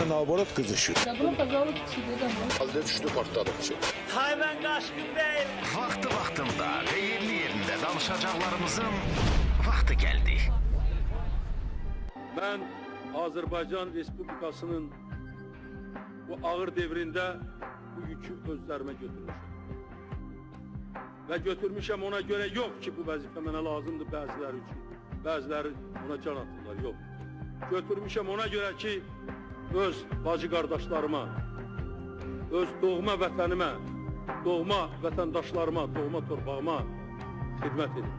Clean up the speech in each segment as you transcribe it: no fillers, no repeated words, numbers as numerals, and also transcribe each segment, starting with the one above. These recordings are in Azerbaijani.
Naoborot qızışır. Halde düşdü, partladıqca. Hay mən qaşqın deyil. Vaxtı-vaxtında və yerli-yerində danışacaqlarımızın vaxtı gəldi. Mən Azərbaycan Respublikasının bu ağır devrində bu yükü özlərimə götürmüşəm. Və götürmüşəm ona görə yox ki, bu vəzifə mənə lazımdır bəziləri üçün. Bəziləri ona can atırlar, yox. Götürmüşəm ona görə ki, öz bacı qardaşlarıma, öz doğma vətənimə, doğma vətəndaşlarıma, doğma torpağıma xidmət edim.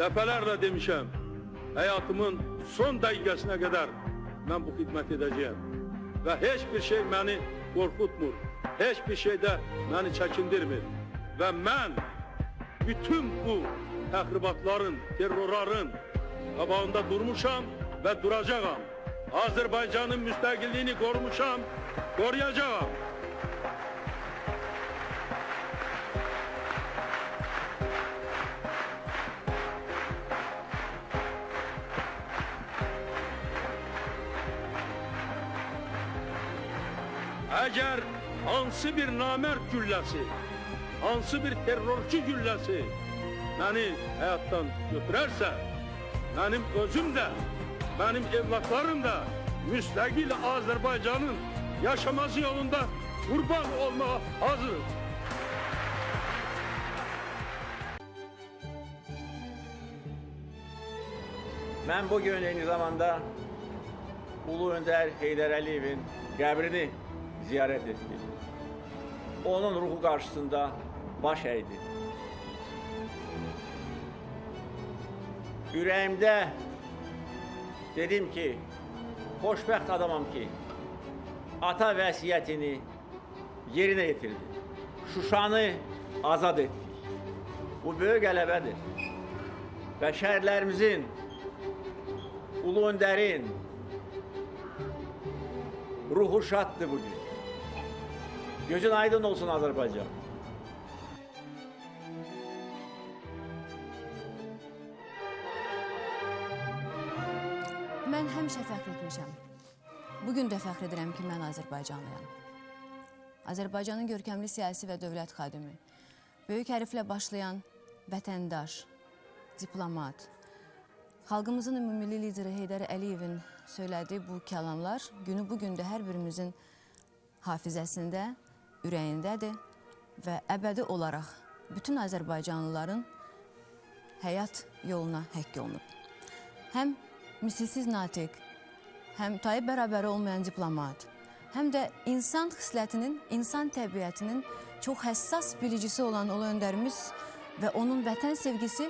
Dəfələrlə demişəm, həyatımın son dəqiqəsinə qədər mən bu xidmət edəcəyəm. Və heç bir şey məni qorxutmur, heç bir şey də məni çəkindirmir. Və mən bütün bu təxribatların, terrorların qabağında durmuşam və duracağam. Azərbaycanın müstəqilliyini qorumuşam, qoruyacağam. Əgər hansı bir namərd gülləsi, hansı bir terrorçu gülləsi məni həyatdan götürərsə, mənim özüm də, mənim evlatlarım da müstəqil Azərbaycanın yaşaması yolunda qurban olmağa hazırım. Mən bugün eyni zamanda Ulu Öndər Heydər Əliyevin qəbrini ziyarət etdi. Onun ruhu qarşısında baş əydi. Ürəyimdə dedim ki, xoşbəxt adamam ki, ata vəsiyyətini yerinə yetirdi. Şuşanı azad etdik. Bu böyük qələbədir. Və şəhərlərimizin, Ulu Öndərin ruhu şaddır bugün. Gözün aydın olsun Azərbaycan. Mən həmişə fəxr etmişəm. Bugün də fəxr edirəm ki, mən Azərbaycanlıyam. Azərbaycanın görkəmli siyasi və dövlət xadimi, böyük hərflə başlayan vətəndaş, diplomat, xalqımızın ümummilli lideri Heydər Əliyevin söylədiyi bu kəlamlar günü bugün də hər birimizin hafizəsində, ürəyindədir və əbədi olaraq bütün Azərbaycanlıların həyat yoluna həkk olunub. Həm misilsiz natiq, həm tayı bərabəri olmayan diplomat, həm də insan xislətinin, insan təbiətinin çox həssas bilicisi olan Ulu Öndərimiz və onun vətən sevgisi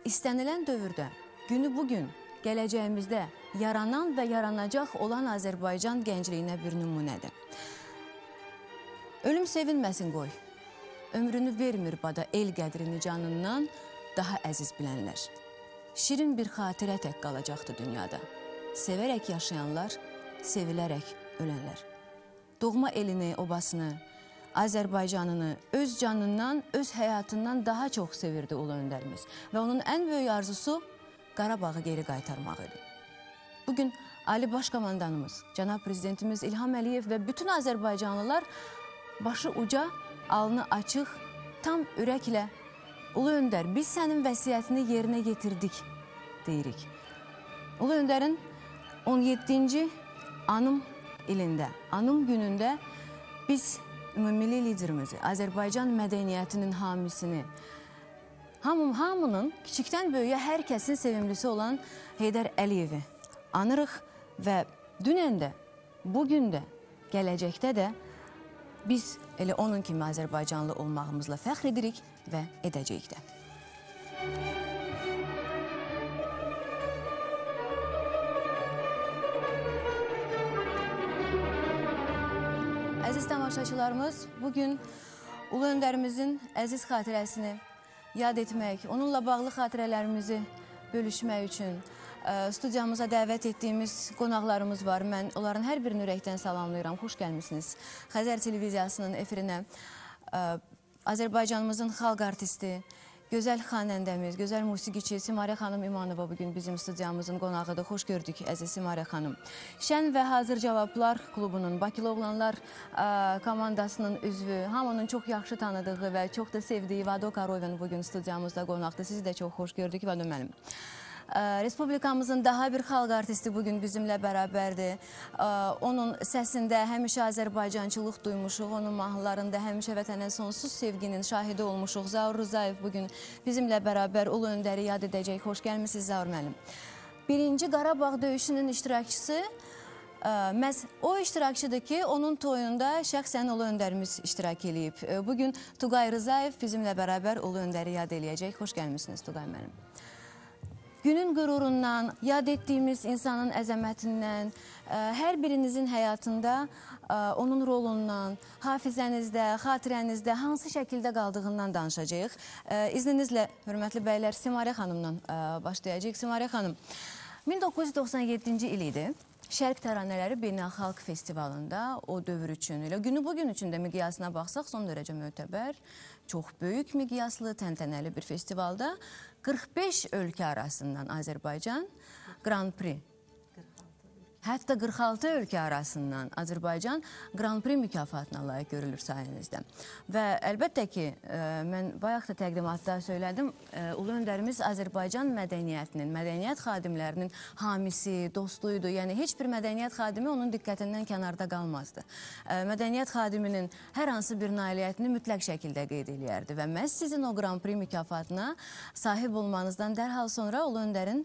istənilən dövrdə, günü bugün, gələcəyimizdə yaranan və yaranacaq olan Azərbaycan gəncliyinə bir nümunədir. Ölüm sevinməsin qoy, ömrünü vermir bada el qədrini canından daha əziz bilənlər. Şirin bir xatirə tək qalacaqdı dünyada. Sevərək yaşayanlar, sevilərək ölənlər. Doğma elini, obasını, Azərbaycanını öz canından, öz həyatından daha çox sevirdi Ulu Öndərimiz. Və onun ən böyük arzusu Qarabağı geri qaytarmaq idi. Bugün Ali Baş Komandanımız, Cənab Prezidentimiz İlham Əliyev və bütün Azərbaycanlılar başı uca, alnı açıq, tam ürəklə Ulu Öndər, biz sənin vəsiyyətini yerinə yetirdik, deyirik. Ulu Öndərin 17-ci anım ilində, anım günündə biz ümummilli liderimizi, Azərbaycan mədəniyyətinin hamisini, hamının kiçikdən böyüyə hər kəsin sevimlisi olan Heydər Əliyevi anırıq və dünən də, bugün də, gələcəkdə də biz elə onun kimi Azərbaycanlı olmağımızla fəxr edirik və edəcəyik də. Əziz tamaşaçılarımız, bugün Ulu Öndərimizin əziz xatirəsini yad etmək, onunla bağlı xatirələrimizi bölüşmək üçün studiyamıza dəvət etdiyimiz qonaqlarımız var. Mən onların hər birini ürəkdən salamlayıram. Xoş gəlmişsiniz Xəzər televiziyasının efirinə. Azərbaycanımızın xalq artisti, gözəl xanəndəmiz, gözəl musiqiçi Simarə xanım İmanova bugün bizim studiyamızın qonağıdır. Xoş gördük, əziz Simarə xanım. Şən və Hazır Cavablar klubunun, Bakılı Oğlanlar komandasının üzvü, hamının çox yaxşı tanıdığı və çox da sevdiyi Vado Karovyan bugün studiyamızda qonaqdır. Sizi də çox xoş gördük, Vado müəllim. Respublikamızın daha bir xalq artisti bugün bizimlə bərabərdir. Onun səsində həmişə azərbaycançılıq duymuşuq, onun mahnılarında həmişə vətənə sonsuz sevginin şahidi olmuşuq. Zaur Rzayev bugün bizimlə bərabər Ulu Öndəri yad edəcək. Xoş gəlmisiniz, Zaur müəllim. Birinci Qarabağ döyüşünün iştirakçısı məhz o iştirakçıdır ki, onun toyunda şəxsən Ulu Öndərimiz iştirak eləyib. Bugün Tuqay Rzayev bizimlə bərabər Ulu Öndəri yad eləyəcək. Xoş gəlmisiniz, Tuqay müəllim. Günün qürurundan, yad etdiyimiz insanın əzəmətindən, hər birinizin həyatında onun rolundan, hafizənizdə, xatirənizdə hansı şəkildə qaldığından danışacağıq. İzninizlə, hörmətli bəylər, Simarə xanımdan başlayacağıq. Simarə xanım, 1997-ci il idi. Şərq Təranələri Beynəlxalq Festivalında o dövr üçün, elə günü bugün üçün də miqyasına baxsaq, son dərəcə mötəbər, çox böyük miqyaslı, təntənəli bir festivalda 45 ölkə arasından Azərbaycan Grand Prix, hətta 46 ölkə arasından Azərbaycan Grand Prix mükafatına layiq görülür sayənizdə. Və əlbəttə ki, mən bayaq da təqdimatda söylədim, Ulu Öndərimiz Azərbaycan mədəniyyətinin, mədəniyyət xadimlərinin hamisi, dostuydu. Yəni, heç bir mədəniyyət xadimi onun diqqətindən kənarda qalmazdı. Mədəniyyət xadiminin hər hansı bir nailiyyətini mütləq şəkildə qeyd eləyərdi. Və məhz sizin o Grand Prix mükafatına sahib olmanızdan dərhal sonra Ulu Öndərin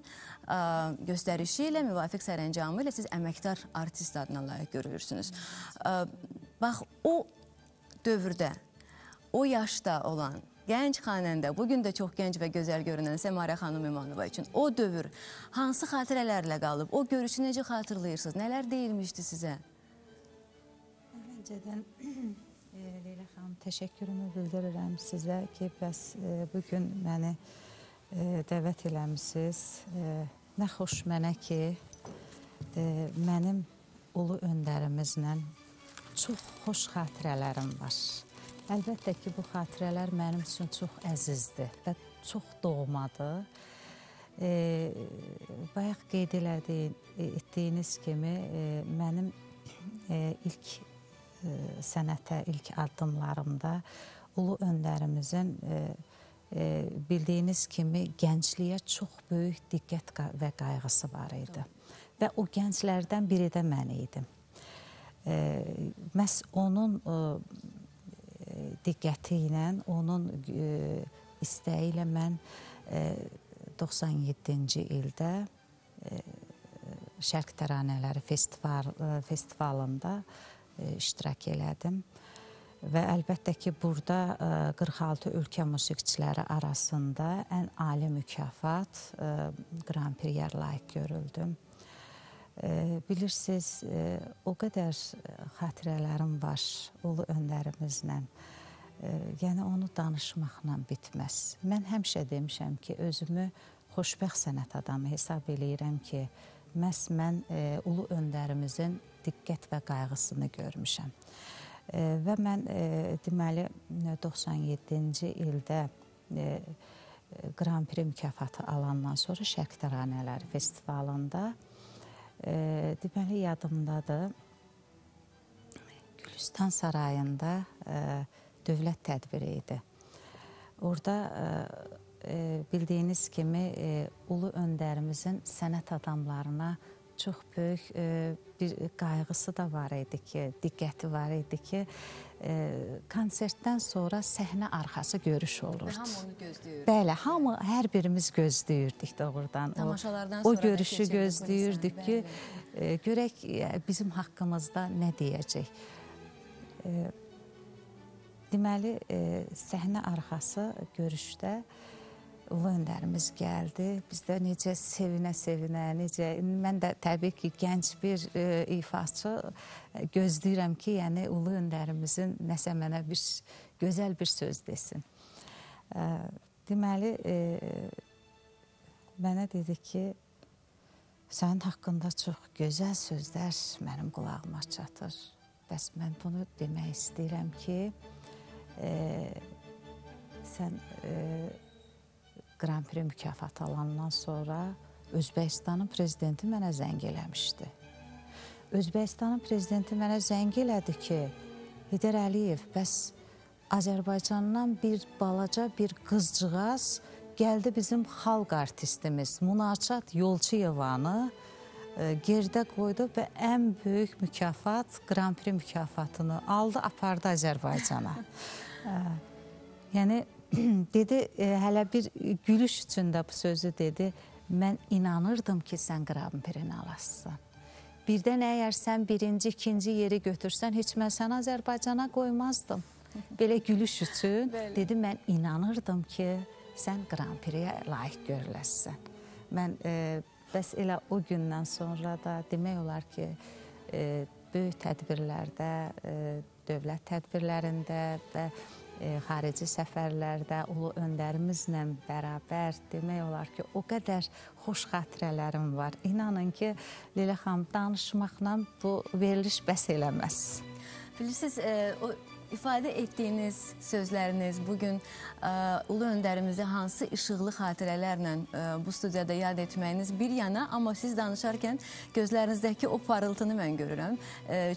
göstərişi ilə, müvafiq sərəncamı ilə siz əməkdar artist adına layiq görülürsünüz. Bax, o dövrdə, o yaşda olan gənc xanəndə, bugün də çox gənc və gözəl görünən Səmarə xanım İmanova üçün o dövr hansı xatirələrlə qalıb, o görüşü necə xatırlayırsınız, nələr deyilmişdi sizə? Əvvəlcədən Leyla xanım, təşəkkürümü bildirirəm sizə ki, bəs bugün məni dəvət eləmişsiniz. Nə xoş mənə ki, mənim ulu öndərimizlə çox xoş xatirələrim var. Əlbəttə ki, bu xatirələr mənim üçün çox əzizdir və çox doğmadır. Bayaq qeyd etdiyiniz kimi, mənim ilk sənətə, ilk addımlarımda ulu öndərimizin bildiyiniz kimi gəncliyə çox böyük diqqət və qayğısı var idi. Və o gənclərdən biri də mən idim. Məhz onun diqqəti ilə, onun istəyi ilə mən 97-ci ildə Şərq Təranələri festivalında iştirak elədim. Və əlbəttə ki, burada 46 ölkə musiqiçiləri arasında ən ali mükafat Grand Prix-yə layiq görüldüm. Bilirsiniz, o qədər xatirələrim var ulu öndərimizlə. Yəni, onu danışmaqla bitməz. Mən həmişə demişəm ki, özümü xoşbəxt sənət adamı hesab eləyirəm ki, məhz mən ulu öndərimizin diqqət və qayğısını görmüşəm. Və mən, deməli, 97-ci ildə Grand Prix mükafatı alandan sonra Şərq Təranələri festivalında, deməli, yadımdadır, Gülüstan Sarayında dövlət tədbiri idi. Orada bildiyiniz kimi ulu öndərimizin sənət adamlarına çox böyük bir qayğısı da var idi ki, diqqəti var idi ki, konsertdən sonra səhnə arxası görüş olurdu. Və hamı onu gözləyirdi. Bəli, hamı, hər birimiz gözləyirdik doğrudan. Tamaşalardan sonra o görüşü gözləyirdik ki, görək bizim haqqımızda nə deyəcək. Deməli, səhnə arxası görüşdə ulu öndərimiz gəldi. Biz də necə sevinə-sevinə, necə... Mən də təbii ki, gənc bir ifaçı gözləyirəm ki, yəni ulu öndərimizin nəsə mənə bir gözəl bir söz desin. Deməli, mənə dedi ki, sənin haqqında çox gözəl sözlər mənim qulağıma çatır. Bəs mən bunu demək istəyirəm ki, sən Grand Prix mükafatı alandan sonra Özbəkistanın prezidenti mənə zəng eləmişdi. Özbəkistanın prezidenti mənə zəng elədi ki, Heydər Əliyev, bəs Azərbaycandan bir balaca bir qızcığaz gəldi bizim xalq artistimiz Münacat Yolçuyevanı gerdə qoydu və ən böyük mükafat, Grand Prix mükafatını aldı, apardı Azərbaycana. Yəni, dedi, hələ bir gülüş üçün də bu sözü dedi, mən inanırdım ki, sən Grand Prix-ni alasın. Birdən əgər sən birinci, ikinci yeri götürsən, heç mən səni Azərbaycana qoymazdım. Belə gülüş üçün dedi, mən inanırdım ki, sən Grand Prix-ə layiq görüləsən. Mən bəs elə o gündən sonra da demək olar ki, böyük tədbirlərdə, dövlət tədbirlərində və xarici səfərlərdə ulu öndərimizlə bərabər demək olar ki, o qədər xoş xatirələrim var. İnanın ki, Leyla xanım, danışmaqla bu veriliş bəs eləməz. Bilirsiniz, o ifadə etdiyiniz sözləriniz bugün ulu öndərimizi hansı işıqlı xatirələrlə bu studiyada yad etməyiniz bir yana, amma siz danışarkən gözlərinizdəki o parıltını mən görürəm.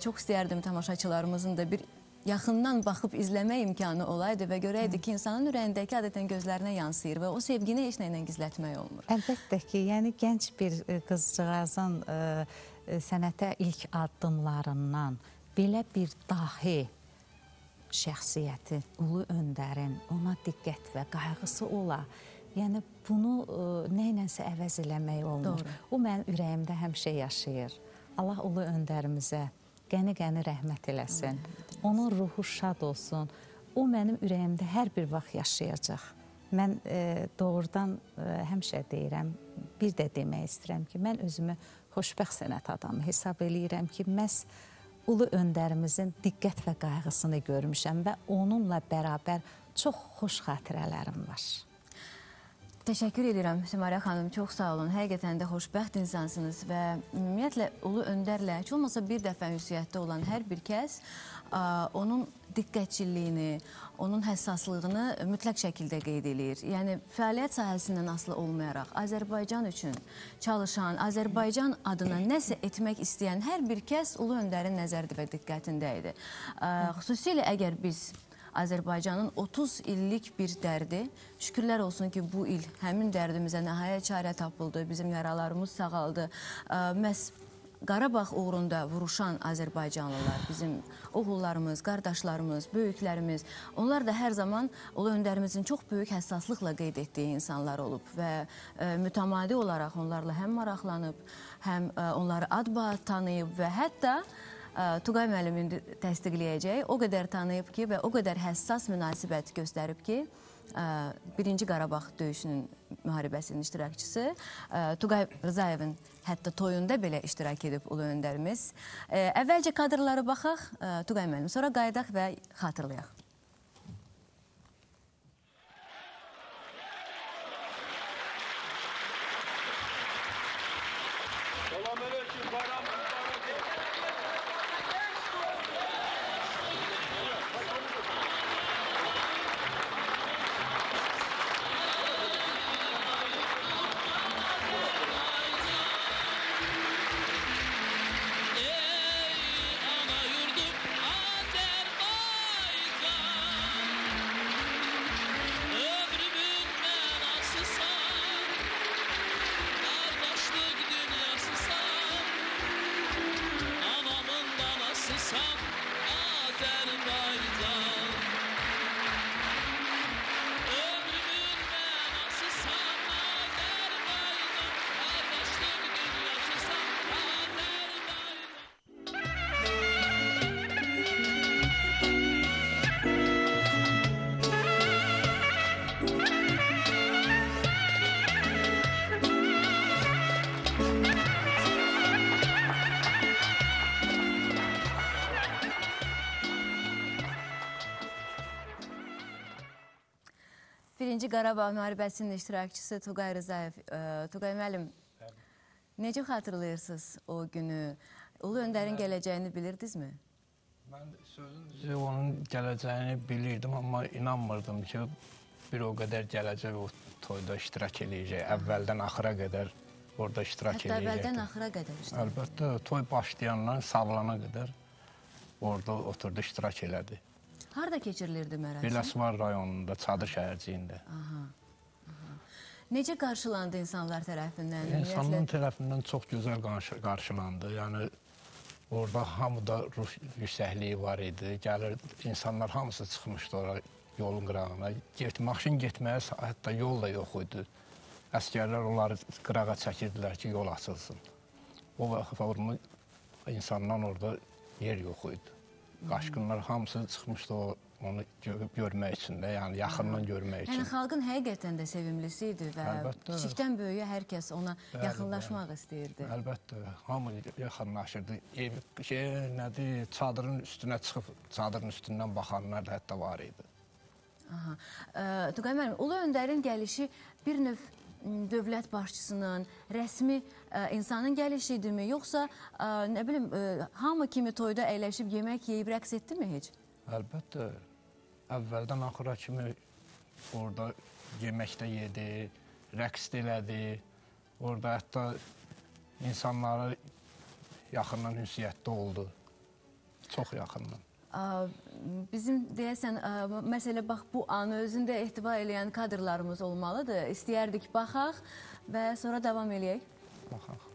Çox istəyərdim tamaşaçılarımızın da bir yaxından baxıb izləmə imkanı olaydı və görəydi ki, insanın ürəyindəki adətən gözlərinə yansıyır və o sevgini heç nə ilə gizlətmək olmur. Əlbəttə ki, yəni gənc bir qızcığazın sənətə ilk addımlarından belə bir dahi şəxsiyyəti, ulu öndərin ona diqqət və qayğısı ola, yəni bunu nə ilənsə əvəz eləmək olmur. Doğru. O mənim ürəyimdə həmişə yaşayır. Allah ulu öndərimizə qəni-qəni rəhmət eləsin. Onun ruhu şad olsun. O mənim ürəyimdə hər bir vaxt yaşayacaq. Mən doğrudan həmişə deyirəm, bir də demək istəyirəm ki, mən özümü xoşbəxt sənət adamı hesab eləyirəm ki, məhz ulu öndərimizin diqqət və qayğısını görmüşəm və onunla bərabər çox xoş xatirələrim var. Təşəkkür edirəm Səmarə xanım, çox sağ olun. Həqiqətən də xoşbəxt insansınız və ümumiyyətlə ulu öndərlə heç olmasa bir dəfə ünsiyyətdə olan hər bir kəs onun diqqətçilliyini, onun həssaslığını mütləq şəkildə qeyd eləyir. Yəni, fəaliyyət sahəsindən asılı olmayaraq Azərbaycan üçün çalışan, Azərbaycan adına nəsə etmək istəyən hər bir kəs ulu öndərin nəzəri və diqqətində idi. Xüsusilə əgər biz Azərbaycanın 30 illik bir dərdi, şükürlər olsun ki, bu il həmin dərdimizə nəhayət çarə tapıldı, bizim yaralarımız sağaldı. Məhz Qarabağ uğrunda vuruşan Azərbaycanlılar, bizim oğullarımız, qardaşlarımız, böyüklərimiz, onlar da hər zaman ulu öndərimizin çox böyük həssaslıqla qeyd etdiyi insanlar olub və mütəmadi olaraq onlarla həm maraqlanıb, həm onları adbaad tanıyıb və hətta Tuqay müəllim indi təsdiqləyəcək, o qədər tanıyıb ki və o qədər həssas münasibət göstərib ki, Birinci Qarabağ döyüşünün müharibəsinin iştirakçısı Tuqay Rızayevin hətta toyunda belə iştirak edib ulu öndərimiz. Əvvəlcə kadrlara baxaq, Tuqay müəllim, sonra qayıdaq və xatırlayaq. Birinci Qarabağ müharibəsinin iştirakçısı Tuqay Rızayev. Tuqay müəllim, necə xatırlayırsınız o günü? Ulu öndərin gələcəyini bilirdinizmi? Mən sözün düzü onun gələcəyini bilirdim, amma inanmırdım ki, Bir o qədər gələcək o toyda iştirak eləyəcək. Əvvəldən axıra qədər orada iştirak eləyəcəkdir. Hətta əvvəldən axıra qədər iştirak. Əlbəttə, toy başlayandan sağlana qədər orada oturdu, iştirak elədi. Harada keçirilirdi mərasim? Biləsuvar rayonunda, Çadır şəhərciyində. Aha. Necə qarşılandı insanlar tərəfindən? İnsanların tərəfindən çox gözəl qarşılandı. Yəni, orada hamıda ruh yüksəkliyi var idi. Gəlir, insanlar hamısı çıxmışdı ora yolun qırağına. Maşın getməyə hətta yol da yox idi. Əskərlər onları qırağa çəkirdilər ki, yol açılsın. O vaxt insandan orada yer yox idi. Qaçqınlar hamısı çıxmışdı onu görmək üçün də, yəni yaxından görmək üçün. Yəni xalqın həqiqətən də sevimlisi idi və kiçikdən böyüyə hər kəs ona yaxınlaşmaq istəyirdi. Əlbəttə, hamı yaxınlaşırdı. Nədir, çadırın üstünə çıxıb, çadırın üstündən baxanlar da hətta var idi. Tuqay müəllim, Ulu Öndərin gəlişi bir növ dövlət başçısının, rəsmi insanın gəlişi idimi, yoxsa nə bilim, hamı kimi toyda əyləşib yemək yeyib rəqs etdimi heç? Əlbəttə, əvvəldən axıra kimi orada yemək də yedi, rəqs də elədi. Orada hətta insanları yaxından ünsiyyətdə oldu, çox yaxından. Bizim deyəsən, məsələ bax bu anı özündə ehtiva eləyən kadrlarımız olmalıdır. İstəyərdik baxaq və sonra davam eləyək. Baxaq.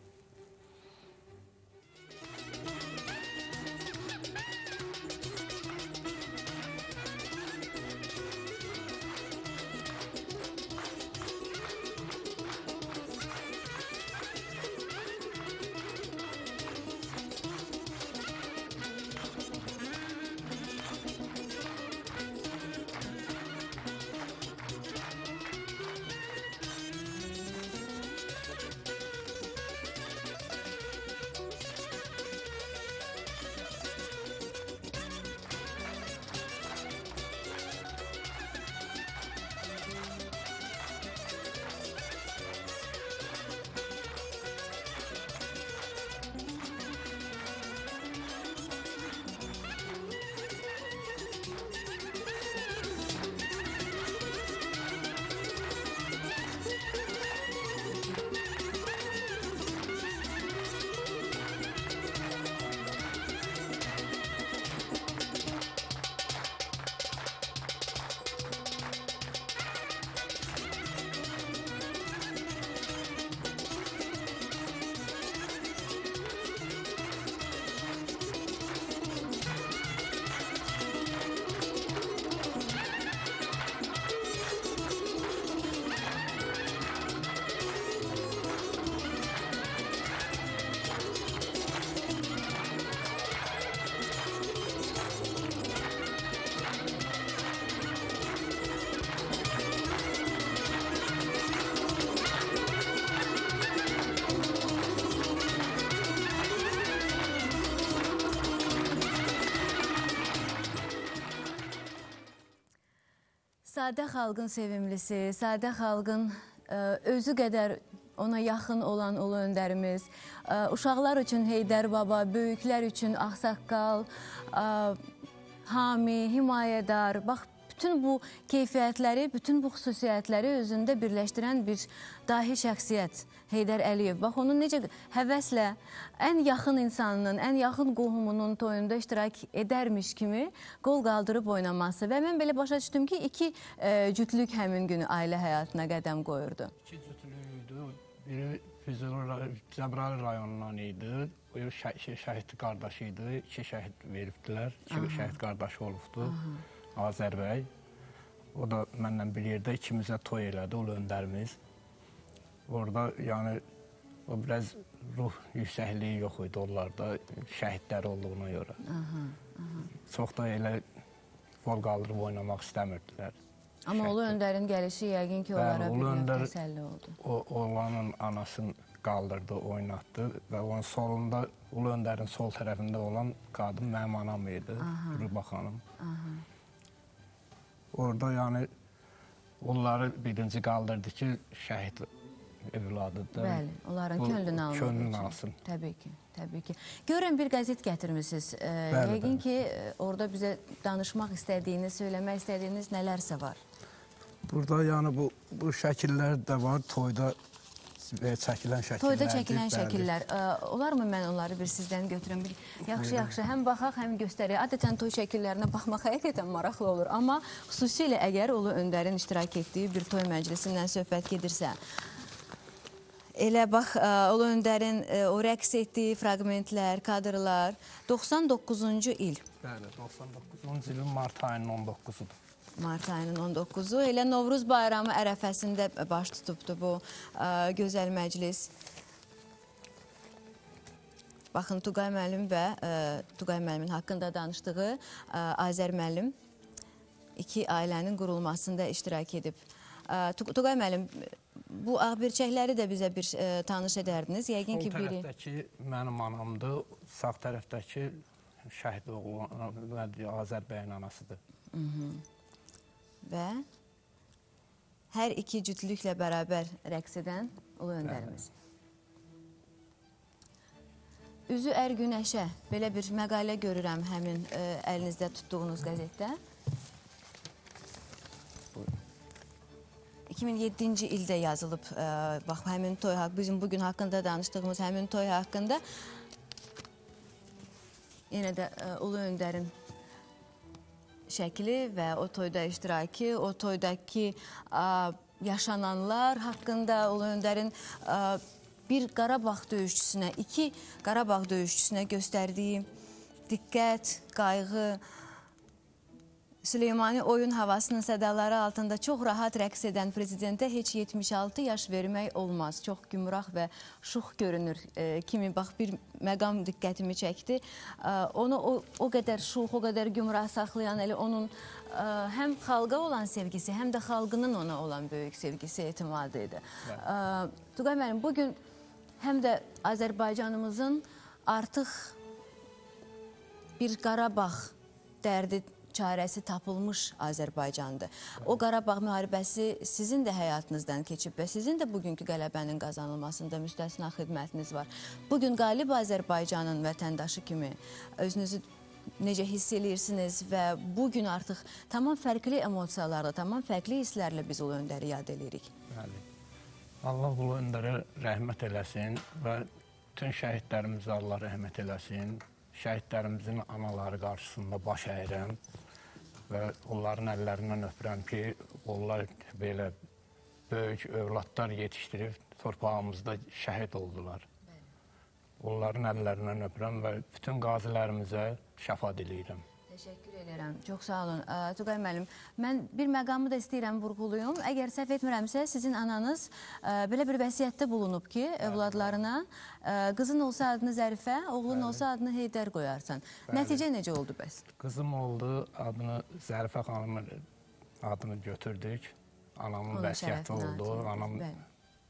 Sadə xalqın sevimlisi, sadə xalqın özü qədər ona yaxın olan Ulu Öndərimiz, uşaqlar üçün Heydər Baba, böyüklər üçün Ağsaqqal, hami, himayədar, bax, bütün bu keyfiyyətləri, bütün bu xüsusiyyətləri özündə birləşdirən bir dahi şəxsiyyət Heydər Əliyev. Bax, onun necə həvəslə ən yaxın insanının, ən yaxın qohumunun toyunda iştirak edərmiş kimi qol qaldırıb oynaması. Və mən belə başa düşdüm ki, iki cütlük həmin günü ailə həyatına qədəm qoyurdu. İki cütlük idi. Biri Füzuli, Cəbrayıl rayonundan idi. O şəhid qardaşı idi. İki şəhid veribdilər. İki şəhid qardaşı olubdu. Azərbəy, o da mənlə bir yerdə ikimizə toy elədi, Ulu Öndərimiz. Orada yəni o biraz ruh yüksəkliyi yox idi onlarda, şəhidlər olduğuna görə. Çox da elə qol qaldırıb oynamaq istəmirdilər. Amma Ulu Öndərin gəlişi yəqin ki, onlara bir növ təsəlli oldu. O oğlanın anasını qaldırdı, oynatdı və onun solunda, Ulu Öndərin sol tərəfində olan qadın mənim anam idi, Rüba xanım. Orada yəni onları birinci qaldırdı ki, şəhid evladıdır. Bəli, onların könlünü almaq üçün. Alsın. Təbii ki, təbii ki. Görürəm bir qəzet gətirmişsiniz. Yəqin ki, orada bizə danışmaq istədiyiniz, söyləmək istədiyiniz nələrsə var. Burada yəni bu şəkillər də var, toyda çəkilən şəkillərdir. Toyda çəkilən şəkillər. Olar mı mən onları bir sizdən götürüm? Yaxşı, həm baxaq, həm göstərək. Adətən toy şəkillərinə baxmaq həqiqətən maraqlı olur. Amma xüsusilə əgər Ulu Öndərin iştirak etdiyi bir toy məclisindən söhbət gedirsə, elə bax, Ulu Öndərin o rəqs etdiyi fraqmentlər, kadrlar, 99-cu il. Bəli, 99-cu ilin mart ayının 19-udur. Mart ayının 19-u. Elə Novruz bayramı ərəfəsində baş tutubdu bu gözəl məclis. Baxın, Tuqay müəllim və Tuqay müəllimin haqqında danışdığı Azər müəllim iki ailənin qurulmasında iştirak edib. Tuqay müəllim, bu ağbirçəkləri də bizə bir tanış edərdiniz. Yəqin ki, biri... Sol tərəfdəki mənim anamdır, sağ tərəfdəki şəhid oğlu Azər bəyin anasıdır. Və hər iki cütlüklə bərabər rəqs edən Ulu Öndərimiz. Üzü ər günəşə, belə bir məqalə görürəm həmin əlinizdə tutduğunuz qəzetdə. 2007-ci ildə yazılıb, bax, həmin toy haqqı, bizim bugün haqqında danışdığımız həmin toy haqqında. Yenə də Ulu Öndərin şəkli və o toyda iştirakı, o toydakı yaşananlar haqqında Ulu Öndərin bir Qarabağ döyüşçüsünə, iki Qarabağ döyüşçüsünə göstərdiyi diqqət, qayğı, Süleymani oyun havasının sədaları altında çox rahat rəqs edən prezidentə heç 76 yaş vermək olmaz. Çox gümrah və şux görünür kimi, bax, bir məqam diqqətimi çəkdi. Onu o qədər şux, o qədər gümrah saxlayan, elə onun həm xalqa olan sevgisi, həm də xalqının ona olan böyük sevgisi, etimadı idi. Tuqay müəllim, bugün həm də Azərbaycanımızın artıq bir Qarabağ dərdi çarəsi tapılmış Azərbaycandır. O Qarabağ müharibəsi sizin də həyatınızdan keçib və sizin də bugünkü qələbənin qazanılmasında müstəsna xidmətiniz var. Bugün qalib Azərbaycanın vətəndaşı kimi özünüzü necə hiss edirsiniz və bugün artıq tamam fərqli emosiyalarla, tamam fərqli hisslərlə biz Ulu Öndəri yad edirik. Bəli. Allah Ulu Öndərə rəhmət eləsin və bütün şəhidlərimizə Allah rəhmət eləsin. Şəhidlərimizin anaları qarşısında baş əyirəm və onların əllərindən öpürəm ki, onlar belə böyük övladlar yetişdirib torpağımızda şəhid oldular. Onların əllərindən öpürəm və bütün qazilərimizə şəfa diləyirəm. Təşəkkür edirəm. Çox sağ olun. Tuqay müəllim, mən bir məqamı da istəyirəm vurğulayım. Əgər səhv etmirəmsə, sizin ananız belə bir vəsiyyətdə bulunub ki, övladlarına qızın olsa adını Zərifə, oğlun olsa adını Heydər qoyarsan. Nəticə necə oldu bəs? Qızım oldu, adını Zərifə xanımın adını götürdük. Anamın vəsiyyəti oldu. Anam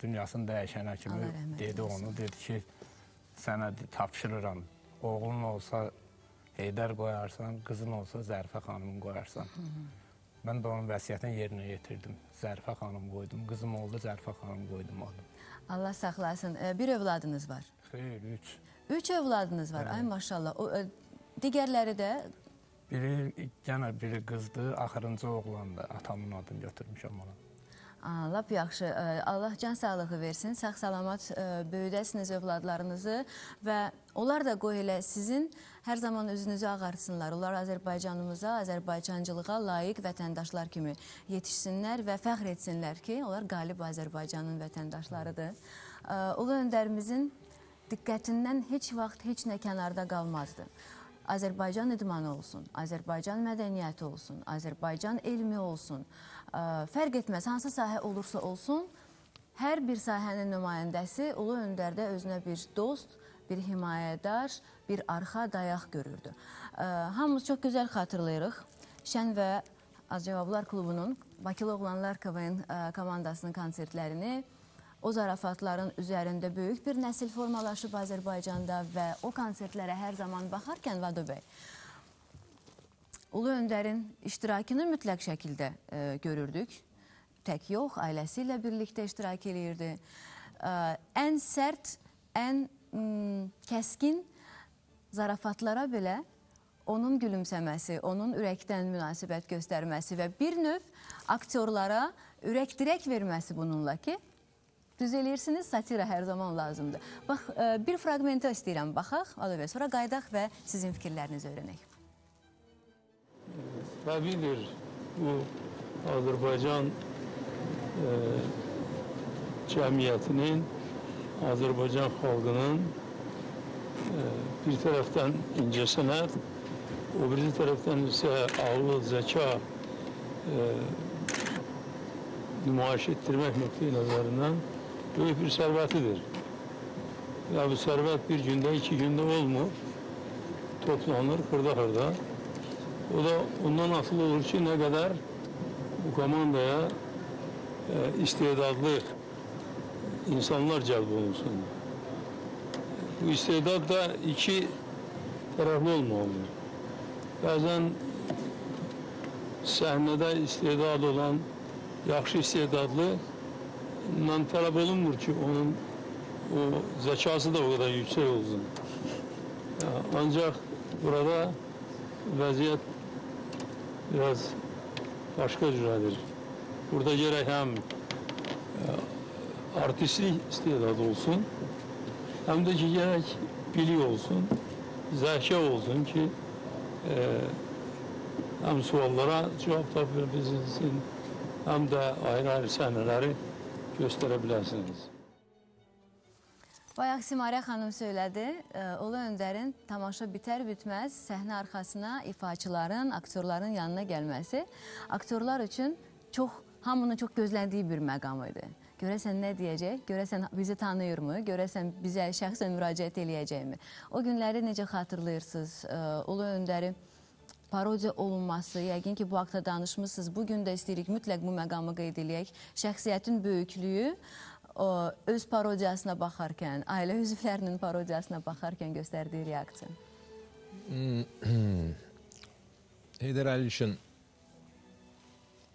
dünyasını dəyişənə kimi dedi onu, dedi ki, sənə tapşırıram. Oğlun olsa Heydər qoyarsan, qızın olsa Zərifə xanımın qoyarsan. Mən də onun vəsiyyətini yerinə yetirdim. Zərifə xanım qoydum, qızım oldu, Zərifə xanım qoydum adım. Allah saxlasın. Bir övladınız var? Xeyr, 3. 3 övladınız var, ay maşallah. Digərləri də? Biri, yenə biri qızdı, axırıncı oğlandı. Atamın adını götürmüşəm ona. Lap yaxşı. Allah can sağlığı versin. Sağ-salamat böyüdəsiniz övladlarınızı və onlar da qoy elə sizin hər zaman özünüzü ağartsınlar. Onlar Azərbaycanımıza, Azərbaycancılığa layiq vətəndaşlar kimi yetişsinlər və fəxr etsinlər ki, onlar qalib Azərbaycanın vətəndaşlarıdır. Ulu Öndərimizin diqqətindən heç vaxt heç nə kənarda qalmazdı. Azərbaycan idmanı olsun, Azərbaycan mədəniyyəti olsun, Azərbaycan elmi olsun, fərq etməz, hansı sahə olursa olsun, hər bir sahənin nümayəndəsi Ulu Öndərdə özünə bir dost, bir himayədar, bir arxa dayaq görürdü. Hamımız çox gözəl xatırlayırıq. Şən və Az Cavablar Klubunun Bakılı Oğlanlar KVN komandasının konsertlərini, o zarafatların üzərində böyük bir nəsil formalaşıb Azərbaycanda və o konsertlərə hər zaman baxarkən Vado bəy, Ulu Öndərin iştirakını mütləq şəkildə görürdük. Tək yox, ailəsi ilə birlikdə iştirak eləyirdi. Ən sərt, ən kəskin zarafatlara belə Onun gülümsəməsi, onun ürəkdən münasibət göstərməsi və bir növ aktyorlara ürək dirək verməsi bununla ki, düz eləyirsiniz, satira hər zaman lazımdır. Bax, bir fragmentə istəyirəm, baxaq, Ulu, sonra qayıdaq və sizin fikirlərinizi öyrənək. Təbiidir, bu Azərbaycan cəmiyyətinin, Azərbaycan xalqının bir tərəfdən incəsənət, o biri tərəfdən isə ağlı, zəka nümayiş etdirmək nöqteyi nəzərindən böyük bir sərvətidir. Və bu sərvət bir gündə, iki gündə olmur, toplanır xırda-xırda. O da ondan asılı olur ki, nə qədər bu komandaya istedadlı insanlar cəlb olunsun. Bu istedad da iki tərəfli olmalıdır. Bəzən səhnədə istedad olan, yaxşı istedadlı tələb olunmur ki, onun o zəkası da o qədər yüksək olsun. Ancaq burada vəziyyət biraz başqa cürədir. Burada gərək həm artistlik istedadı olsun, həm də ki, gərək bilik olsun, zəka olsun ki, həm suallara cavab tapa bilsin, həm də ayrı-ayrı səhnələri göstərə bilərsiniz. Bayaq Simarə xanım söylədi, Ulu Öndərin tamaşa bitər-bitməz səhnə arxasına ifaçıların, aktyorların yanına gəlməsi aktyorlar üçün çox, hamının çox gözləndiyi bir məqam idi. Görəsən nə deyəcək, görəsən bizi tanıyırmı, görəsən bizə şəxsən müraciət eləyəcəkmi? O günləri necə xatırlayırsınız? Ulu Öndəri parodiya olunması, yəqin ki, bu haqda danışmışsınız. Bugün də istəyirik, mütləq bu məqamı qeyd eləyək. Şəxsiyyətin böyüklüyü öz parodiyasına baxarkən, ailə üzvlərinin parodiyasına baxarkən göstərdiyi reaksiya. Heydər Əliyev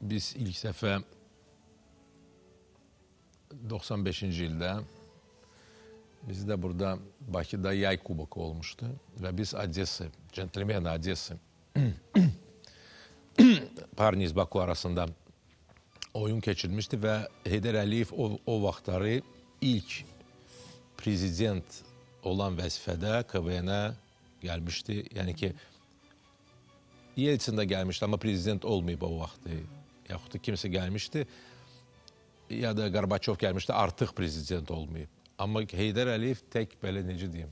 biz ilk dəfə 95-ci ildə bizdə burada Bakıda Yay Kuboku olmuşdu və biz Odessa, Centilmen Odessa Parni iz Baku arasında oyun keçirilmişdi və Heydər Əliyev o vaxtları ilk prezident olan vəzifədə KVN-ə gəlmişdi. Yəni ki, Yeltsin də gəlmişdi, amma prezident olmayıb o vaxtı. Yaxud da kimsə gəlmişdi, ya da Qarbaçov gəlmişdi, artıq prezident olmayıb. Amma Heydər Əliyev tək belə, necə deyim,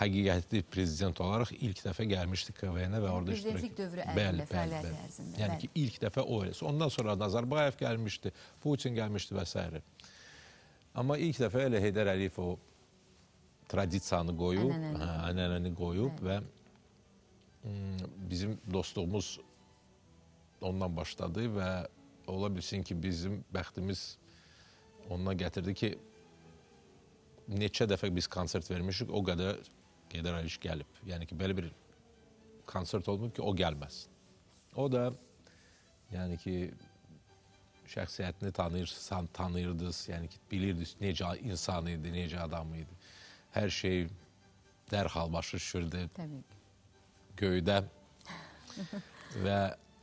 həqiqətli prezident olaraq ilk dəfə gəlmişdi KVN-ə və orada iştirak. Prezidentlik dövrü ərzində, fəaliyyəti ərzində. Yəni ki, ilk dəfə o elə. Ondan sonra Nazarbayev gəlmişdi, Putin gəlmişdi və s. Amma ilk dəfə elə Heydər Əliyev o tradisiyanı qoyub, ənənəni qoyub və bizim dostluğumuz ondan başladı və ola bilsin ki, bizim bəxtimiz ondan gətirdi ki, neçə dəfə biz konsert vermişik, o qədər Heydər Əliyev gəlib. Yəni ki, belə bir konsert olmayıb ki, o gəlməz. O da, yəni ki, şəxsiyyətini tanıyırdınız, yəni ki, bilirdiniz necə insan idi, necə adam idi. Hər şey dərhal başa düşürdü. Təbii ki. Göydə. Və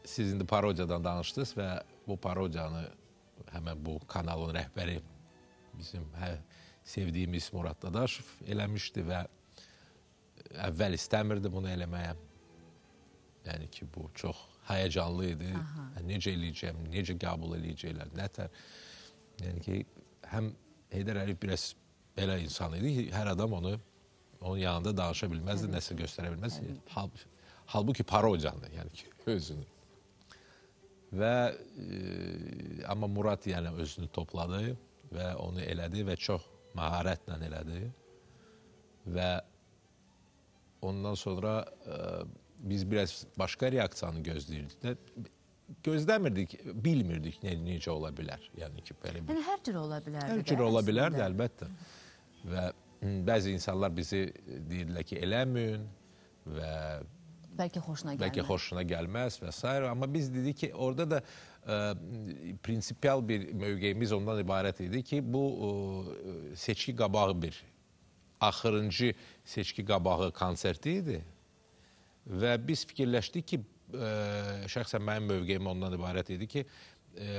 siz indi parodiyadan danışdınız və bu parodiyanı həmən bu kanalın rəhbəri bizim sevdiyimiz Murad Dadaşov eləmişdi və əvvəl istəmirdi bunu eləməyə. Yəni ki, bu çox həyəcanlı idi. Necə eləyəcəm, necə qəbul eləyəcəklər, nətər. Yəni ki, həm Heydər Əliyev biraz belə insan idi ki, hər adam onu onun yanında danışa bilməzdi, nəsə göstərə bilməzdi. Halbuki parodiyanı, yəni ki, özünü. Və amma Murad yəni özünü topladı və onu elədi və çox məharətlə elədi. Və ondan sonra biz biraz başqa reaksiyanı gözləyirdik. Gözləmirdik, bilmirdik necə ola bilər. Yəni ki, belə bir... Yəni, hər cür ola bilərdi. Hər cür ola bilərdi, əlbəttə. Və bəzi insanlar bizi deyirdilər ki, eləməyin və... Bəlkə xoşuna gəlməz. Bəlkə xoşuna gəlməz və s. Amma biz dedik ki, orada da prinsipial bir mövqeyimiz ondan ibarət idi ki, bu seçki qabağı bir, axırıncı seçki qabağı konserti idi. Və biz fikirləşdik ki, şəxsən mənim mövqeyim ondan ibarət idi ki,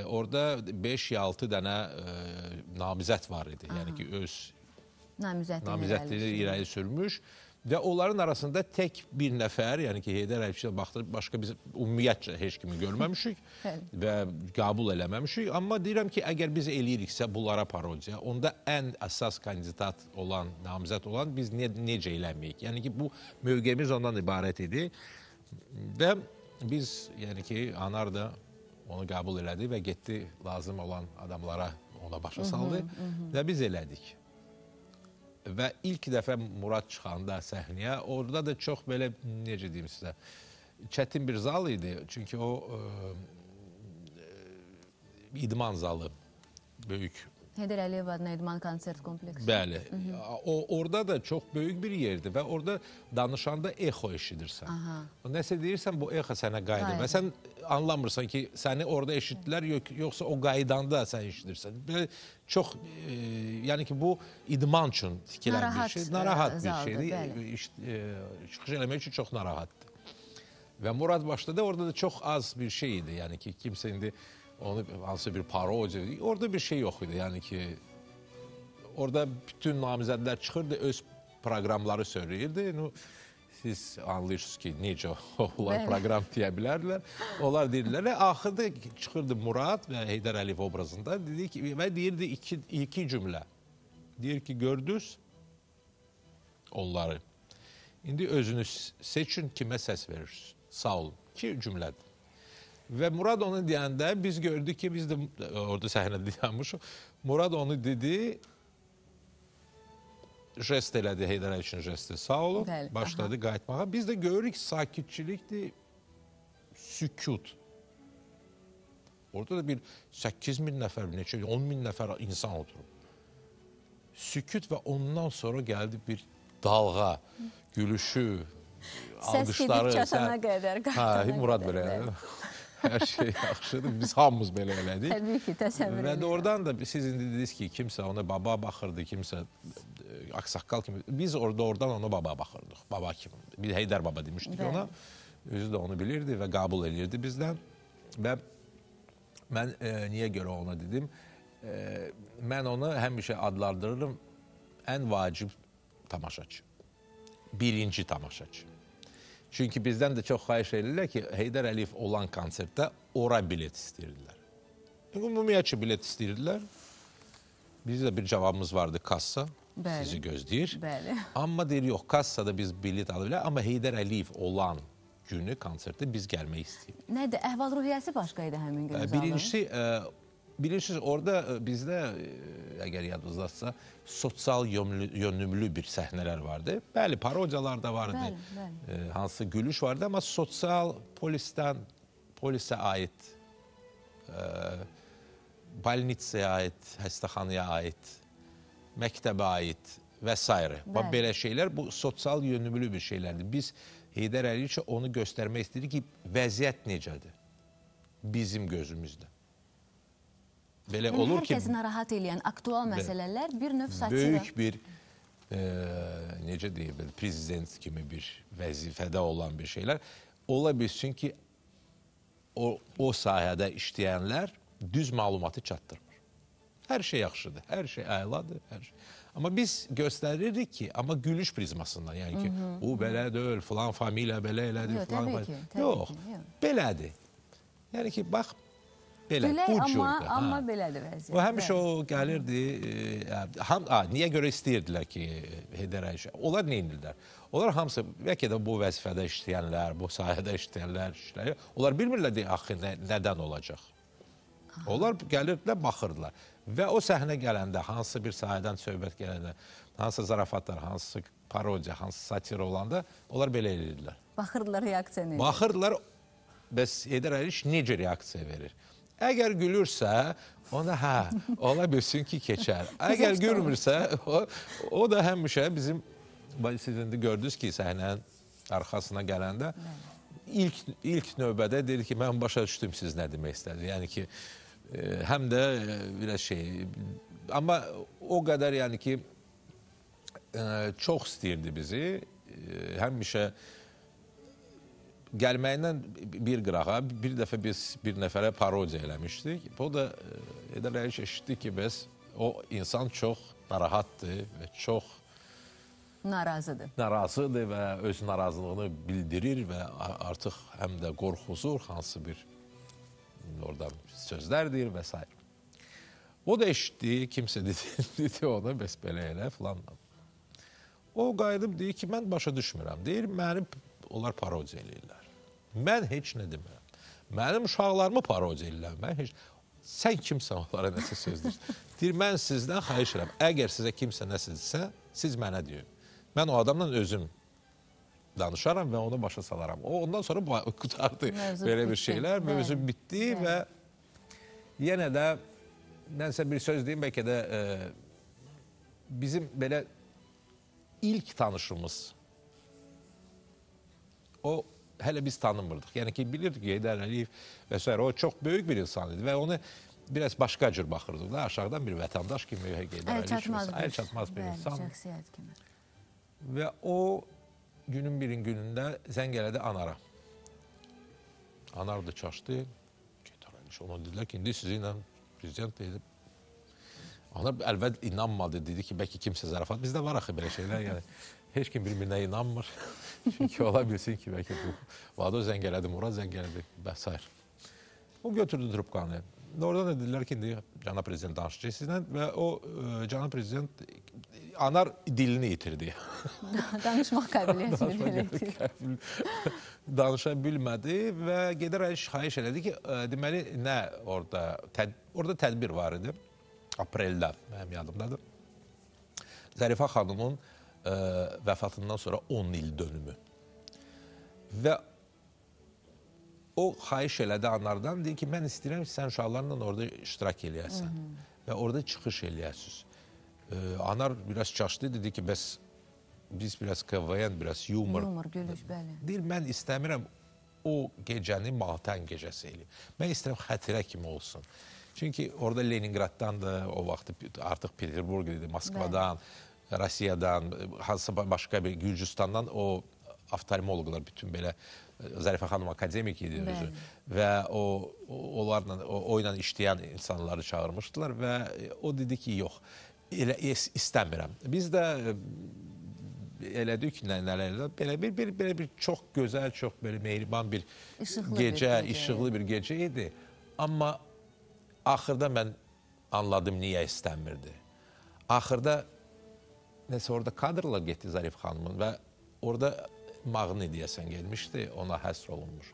orada 5-6 dənə namizəd var idi. Aha. Yəni ki, öz namizədini irəli sürmüş və onların arasında tək bir nəfər, yəni ki, Heydər Əliyev baxdı, başqa biz ümumiyyətcə heç kimi görməmişik və qəbul eləməmişik. Amma deyirəm ki, əgər biz eləyiriksə bunlara parodiya, onda ən əsas kandidat olan, namizəd olan biz necə eləməyik? Yəni ki, bu mövqeyimiz ondan ibarət idi və biz, yəni ki, Anar da onu qəbul elədi və getdi lazım olan adamlara ona başa saldı və biz elədik. Və ilk dəfə Murad çıxanda səhnəyə, orada da çox belə, necə deyim sizə, çətin bir zal idi. Çünki o idman zalı, böyük. Heydər Əliyev adına idman konsert kompleksi. Bəli. Orada da çox böyük bir yerdir və orada danışanda exo eşidirsən. Aha. Nəsə deyirsən, bu exo sənə qayıdır. Və sən anlamırsan ki, səni orada eşitdilər, yoxsa o qayıdanda sən eşidirsən. Belə çox, yəni ki, bu idman üçün tikilən bir şey. Narahat bir şeydir. Çıxış eləmək üçün çox narahatdır. Və Murad başladı, orada da çox az bir şey idi. Yəni ki, kimsə indi onu hansı bir parodiya, orada bir şey yox idi. Yəni ki, orada bütün namizədlər çıxırdı, öz proqramları söyləyirdi. Siz anlayırsınız ki, necə onlar proqram deyə bilərdilər. Onlar deyirdilər. Axırda çıxırdı Murad və Heydər Əliyev obrazında dedi ki, və deyirdi iki cümlə. Deyir ki, gördünüz onları. İndi özünüz seçin, kimə səs verirsiniz. Sağ olun. İki cümlədir. Və Murad onu deyəndə biz gördük ki, biz də orada səhnədə dayanmışıq. Murad onu dedi, jest elədi, Heydər Əliyev üçün jesti. Sağ olun, bəli, başladı qayıtmağa. Biz də görürük ki, sakitçilikdir, sükut. Orada da bir 8.000 nəfər, neçə, 10.000 nəfər insan oturub. Sükut və ondan sonra gəldi bir dalğa, gülüşü, alqışları. Səs gedib çatana qədər, qayıtana qədər. Murad belə. Hər şey yaxşıdır. Biz hamımız belə elədik. Təbii ki, təsəvvür edirəm. Və doğrudan da siz indi dediniz ki, kimsə ona baba baxırdı, kimsə aksaqqal kimi. Biz orada oradan ona baba baxırdıq. Baba kimi. Bir Heydər baba demişdik ona. Özü də onu bilirdi və qəbul eləyirdi bizdən. Və mən niyə görə ona dedim? Mən onu həmişə adlandırırım ən vacib tamaşaçı. Birinci tamaşaçı. Çünki bizdən də çox xahiş edirlər ki, Heydər Əliyev olan konsertdə ora bilet istəyirdilər. Ümumiyyətcə bilet istəyirdilər. Bizdə bir cavabımız vardı, kassa. Bəli. Sizi gözləyir. Bəli. Amma deyir, yox, kassada biz bilet ala bilər, amma Heydər Əliyev olan günü konsertdə biz gəlmək istəyirik. Nədir? Əhval-ruhiyyəsi başqa idi həmin gün zalın? Birincisi, bilirsiniz, orada bizdə, əgər yadınızdadsa, sosial yönümlü bir səhnələr vardı. Bəli, parodiyalar da vardı, bəli, bəli. Hansı gülüş vardı, amma sosial polisdən, polisə aid, balnitsaya aid, xəstəxanaya aid, məktəbə aid və s. Bax, belə şeylər, bu sosial yönümlü bir şeylərdir. Biz Heydər Əliyev onu göstərmək istəyirik ki, vəziyyət necədir bizim gözümüzdə. Belə yəni, olur ki, hər kəsi narahat eləyən aktual məsələlər bir növ satira. Böyük bir, necə deyim, prezident kimi bir vəzifədə olan bir şeylər. Ola bilsin ki, o sahədə işləyənlər düz məlumatı çatdırmır. Hər şey yaxşıdır, hər şey əladır, hər şey. Amma biz göstəririk ki, amma gülüş prizmasından, yəni ki, bu belə deyil, filan familiya belə elədir, filan familiya. Yox, belədir. Yəni ki, bax, belə, Gülək, bu cürdür. Amma belədir vəziyyət. O həmişə o gəlirdi, niyə görə istəyirdilər ki, Heydər Əliyev? Onlar nə edirlər? Onlar hamısı, bəlkə də bu vəzifədə işləyənlər, bu sahədə işləyənlər, onlar bilmirlər deyə, axı, nədən olacaq? Onlar gəlirdilər, baxırdılar. Və o səhnə gələndə, hansı bir sahədən söhbət gələndə, hansı zarafatlar, hansı parodiya, hansı satira olanda, onlar belə edirdilər. Baxırdılar reaksiya necə? Baxırdılar, bəs Heydər Əliyev necə reaksiya verir? Əgər gülürsə, ona hə, ola bilsin ki, keçər. Əgər gülmürsə, o da həmişə bizim, siz indi gördünüz ki, səhnənin arxasına gələndə, ilk növbədə deyir ki, mən başa düşdüm siz nə demək istədiniz. Yəni ki, həm də biraz şey, amma o qədər yəni ki, çox istəyirdi bizi. Həmişə Gəlməyindən bir qırağa, bir dəfə biz bir nəfərə parodiya eləmişdik. O da Heydər Əliyev eşitdi ki, bəs o insan çox narahatdır və çox narazıdır. Narazıdır və öz narazılığını bildirir və artıq həm də qorxuzur, hansı bir oradan sözlər deyir və s. O da eşitdi, kimsə dedi ona, bəs belə elə filan. O qayıdıb deyir ki, mən başa düşmürəm. Deyir, məni onlar parodiya eləyirlər. Mən heç nə demirəm. Mənim uşaqlarımı parodiya eləyirlər. Mən heç... Sən kimsən onlara nəsə söz deyirsən? Deyir, mən sizdən xahiş edirəm. Əgər sizə kimsə nəsə desə, siz mənə deyin. Mən o adamla özüm danışaram və onu başa salaram. O, ondan sonra qurtardı belə bir şeylər. Mövzu bitdi və yenə də mən sizə bir söz deyim, bəlkə də bizim belə ilk tanışımız o hələ biz tanımırdıq. Yəni ki, bilirdik ki, Heydər Əliyev və s. O çox böyük bir insan idi və onu biraz başqa cür baxırdıq da, aşağıdan bir vətəndaş kimi Heydər Əliyev, əl çatmaz bir insan. Şəxsiyyət kimi. Və o günün birin günündə zəng elədi Anara. Anar da çaşdı. Heydər Əliyev, ona dedilər ki, indi sizinlə prezident dedi. Anar əlbəttə inanmadı, dedi ki, bəlkə kimsə zarafat. Bizdə var axı belə şeylər, yəni heç kim bir-birinə inanmır. Çünki ola bilsin ki, bəlkə bu Vado zəng elədi, Murad zəng elədi və s. O götürdü trubkanı. Oradan da dedilər ki, indi cənab prezident danışacaq sizlə və o cənab prezident Anar dilini itirdi. Danışmaq qabiliyyətini belə itirdi. Danışa bilmədi və Heydər Əliyev xahiş elədi ki, deməli, nə orada, orada tədbir var idi. Apreldə, mənim yadımdadır. Zərifə xanımın vəfatından sonra 10 il dönümü. Və o xahiş elədi Anardan, deyir ki, mən istəyirəm ki, sən uşaqlarla orada iştirak eləyəsən və orada çıxış eləyəsiniz. Anar biraz çaşdı, dedi ki, bəs biz biraz KVN, biraz yumor. Yumor, gülüş, bəli. Deyir, mən istəmirəm o gecəni matəm gecəsi eləyim. Mən istəyirəm xətirə kimi olsun. Çünki orada Leningraddan da o vaxt artıq Peterburg idi, Moskvadan, Rusiyadan, hansısa başqa bir Gürcüstandan o oftalmoloqlar bütün belə Zərifə xanım akademik idi özü və o onlarla o ilə işləyən insanları çağırmışdılar və o dedi ki, yox, elə istəmirəm. Biz də elədik nələr elə belə bir çox gözəl, çox belə mehriban bir gecə, işıqlı bir gecə idi. Amma axırda mən anladım niyə istəmirdi. Axırda nəsə orada kadrlar getdi Zarif xanımın və orada mağni deyəsən gelmişdi, ona həsr olunmuş.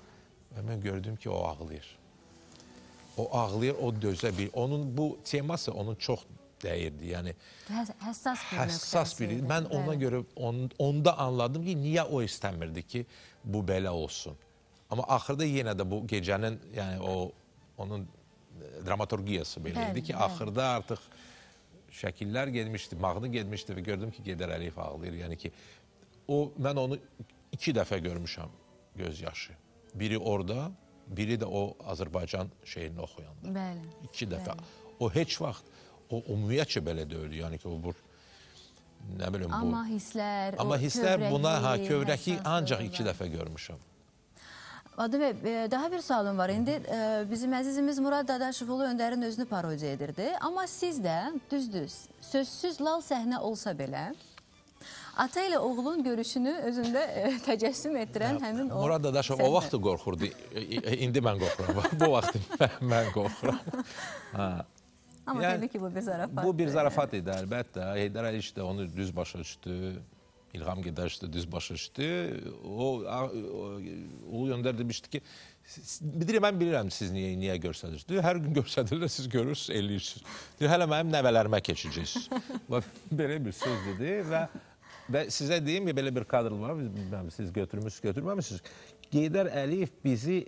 Və mən gördüm ki, o ağlayır. O ağlayır, o dözə bilir. Onun bu teması onun çox dəyirdi. Yəni, həssas bir həssas bir. Mən ona görə onda anladım ki, niyə o istəmirdi ki, bu belə olsun. Amma axırda yenə də bu gecənin, yəni o onun dramaturgiyası belə idi ki, axırda artıq şəkillər gelmişdi, mahnı gelmişdi və gördüm ki, Heydər Əliyev ağlayır. Yəni ki, o, mən onu 2 dəfə görmüşəm göz yaşı. Biri orada, biri də o Azərbaycan şeirini oxuyanda. Bəli. 2 dəfə. O heç vaxt, o ümumiyyətcə belə deyildi. Yəni ki, o bu, nə bilim bu. Amma hisslər, amma hisslər buna, ha, kövrəklik ancaq 2 dəfə görmüşəm. Adım bəy, daha bir sualım var. İndi bizim əzizimiz Murad Dadaşov Ulu Öndərin özünü parodiya edirdi. Amma siz də düzdür, sözsüz lal səhnə olsa belə, ata ilə oğlun görüşünü özündə təcəssüm etdirən həmin o... Murad Dadaşov o vaxtı qorxurdu, indi mən qorxuram. Bu vaxtı mən qorxuram. Amma təbii ki, bu bir zarafat. Bu bir zarafat idi, əlbəttə. Heydər Əliyev də onu düz başa düşdü. İlham Gedaş da düz başa düşdü. O Ulu Öndər demişdi ki, bilirəm, mən bilirəm siz niyə göstərirsiniz. Hər gün göstərirlər, siz görürsünüz, eləyirsiniz. Deyir, hələ mənim nəvələrimə keçəcəksiniz. Belə bir söz dedi və sizə deyim ki, belə bir kadr var, siz götürmüşsünüz, götürməmişsiniz. Heydər Əliyev bizi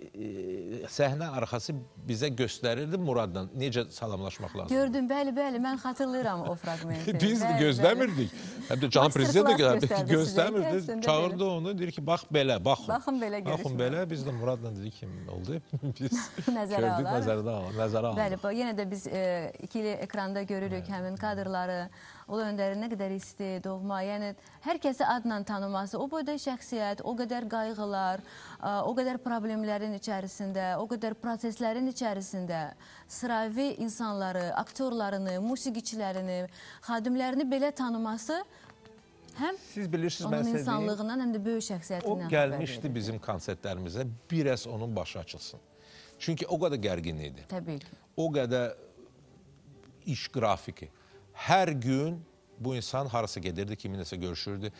səhnə arxası bizə göstərirdi Muradla necə salamlaşmaq lazımdır. Gördüm, bəli, bəli, mən xatırlayıram o fragmenti. Biz gözləmirdik. Həm də cənab prezident də göstərmirdi. Çağırdı onu, deyir ki, bax belə, baxın. Baxın belə görüşmə. Baxın belə, biz də Muradla dedik ki, oldu. Biz gördük, nəzərə alıq. Bəli, yenə də biz ikili ekranda görürük həmin kadrları. Ulu Öndərin nə qədər isti, doğma, yəni hər kəsi adla tanıması, o boyda şəxsiyyət, o qədər qayğılar, O qədər problemlərin içərisində, o qədər proseslərin içərisində sıravi insanları, aktyorlarını, musiqiçilərini, xadimlərini belə tanıması həm siz bilirsiniz, onun insanlığından, həm də böyük şəxsiyyətindən o gəlmişdi bizim konsertlərimizə, biraz onun başı açılsın. Çünki o qədər gərgin idi. Təbii ki. O qədər iş qrafiki. Hər gün bu insan harasa gedirdi, kiminləsə görüşürdü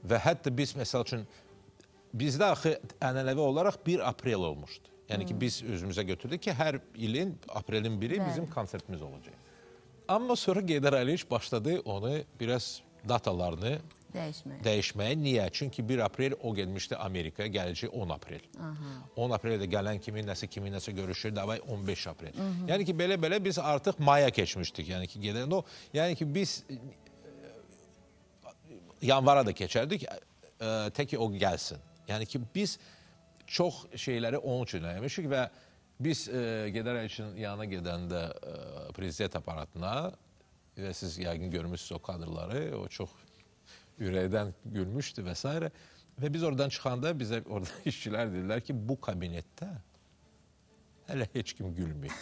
və hətta biz, məsəl üçün, bizdə axı ənənəvi olaraq 1 aprel olmuşdu. Yəni ki, biz özümüzə götürdük ki, hər ilin aprelin 1-i bizim konsertimiz olacaq. Amma sonra Geydər Əliyev başladı onu biraz datalarını dəyişməyə. Niyə? Çünki 1 aprel o gelmişdi Amerikaya, gələcək 10 aprel. 10 apreldə gələn kiminləsə, kiminləsə görüşür, davay 15 aprel. Yəni ki, belə-belə biz artıq maya keçmişdik. Yəni ki, gedən o, yəni ki, biz yanvara da keçərdik, tək ki, o gəlsin. Yəni ki, biz çox şeyləri onun üçün eləmişik və biz Geydər Əliyevin yanına gedəndə prezident aparatına və siz yəqin görmüşsünüz o kadrları, o çox ürəkdən gülmüşdü və s. Və biz oradan çıxanda bizə orada işçilər dedilər ki, bu kabinetdə hələ heç kim gülmür.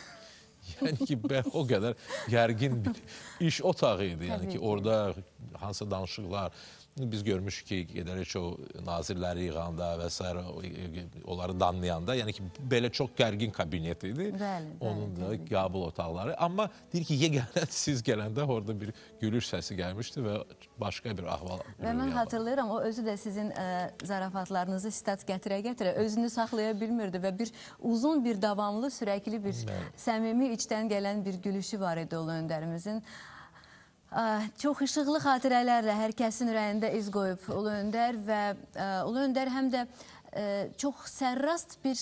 Yəni ki, o qədər gərgin bir iş otağı idi. Yəni ki, orada hansısa danışıqlar, biz görmüşük ki, Geydər Əliyev o nazirləri yığanda və s. onları danlayanda, yəni ki, belə çox gərgin kabinet idi. Bəli, onun da qəbul otaqları. Amma deyir ki, yeganə siz gələndə orada bir gülüş səsi gəlmişdi və başqa bir ahval. Və mən hatırlayıram, o özü də sizin zarafatlarınızı sitat gətirə-gətirə özünü saxlaya bilmirdi və bir uzun, bir davamlı, sürəkli bir səmimi içdən gələn bir gülüşü var idi Ulu Öndərimizin. Çox işıqlı xatirələrlə hər kəsin ürəyində iz qoyub Ulu Öndər və Ulu Öndər həm də çox sərrast bir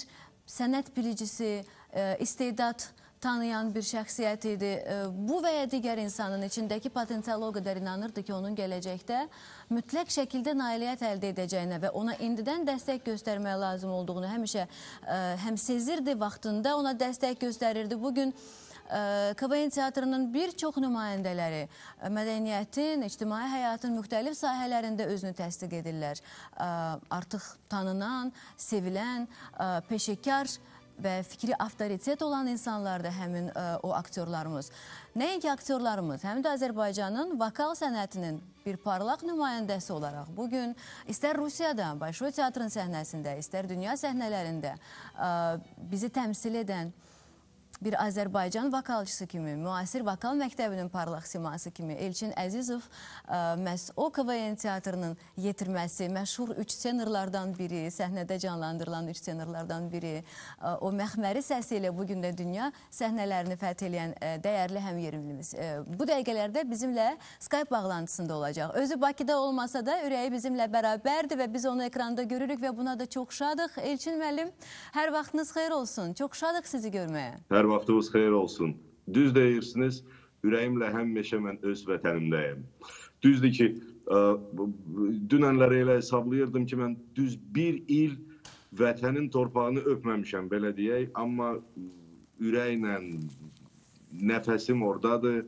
sənət bilicisi, istedad tanıyan bir şəxsiyyət idi. Bu və ya digər insanın içindəki potensiala o qədər inanırdı ki, onun gələcəkdə mütləq şəkildə nailiyyət əldə edəcəyinə və ona indidən dəstək göstərməyə lazım olduğunu həmişə həm sezirdi, vaxtında ona dəstək göstərirdi. Bugün KVN teatrının bir çox nümayəndələri mədəniyyətin, ictimai həyatın müxtəlif sahələrində özünü təsdiq edirlər. Artıq tanınan, sevilən, peşəkar və fikri avtoritet olan insanlar da həmin o aktyorlarımız. Nəinki aktyorlarımız, həm də Azərbaycanın vokal sənətinin bir parlaq nümayəndəsi olaraq bugün istər Rusiyada, Bolşoy teatrın səhnəsində, istər dünya səhnələrində bizi təmsil edən bir Azərbaycan vokalçısı kimi, müasir vokal məktəbinin parlaq siması kimi Elçin Əzizov məhz o KVN teatrının yetirməsi, məşhur üç tenorlardan biri, səhnədə canlandırılan üç tenorlardan biri, o məxməri səsi ilə bugün də dünya səhnələrini fəth eləyən dəyərli həmyerlimiz. Bu dəqiqələrdə bizimlə Skype bağlantısında olacaq. Özü Bakıda olmasa da ürəyi bizimlə bərabərdir və biz onu ekranda görürük və buna da çox şadıq. Elçin müəllim, hər vaxtınız xeyir olsun. Çox şadıq sizi görməyə. Hər vaxtınız xeyir olsun. Düz deyirsiniz, ürəyimlə həmişə mən öz vətənimdəyim. Düzdür ki, dünənləri elə hesablayırdım ki, mən düz bir il vətənin torpağını öpməmişəm, belə deyək, amma ürəklə nəfəsim oradadır,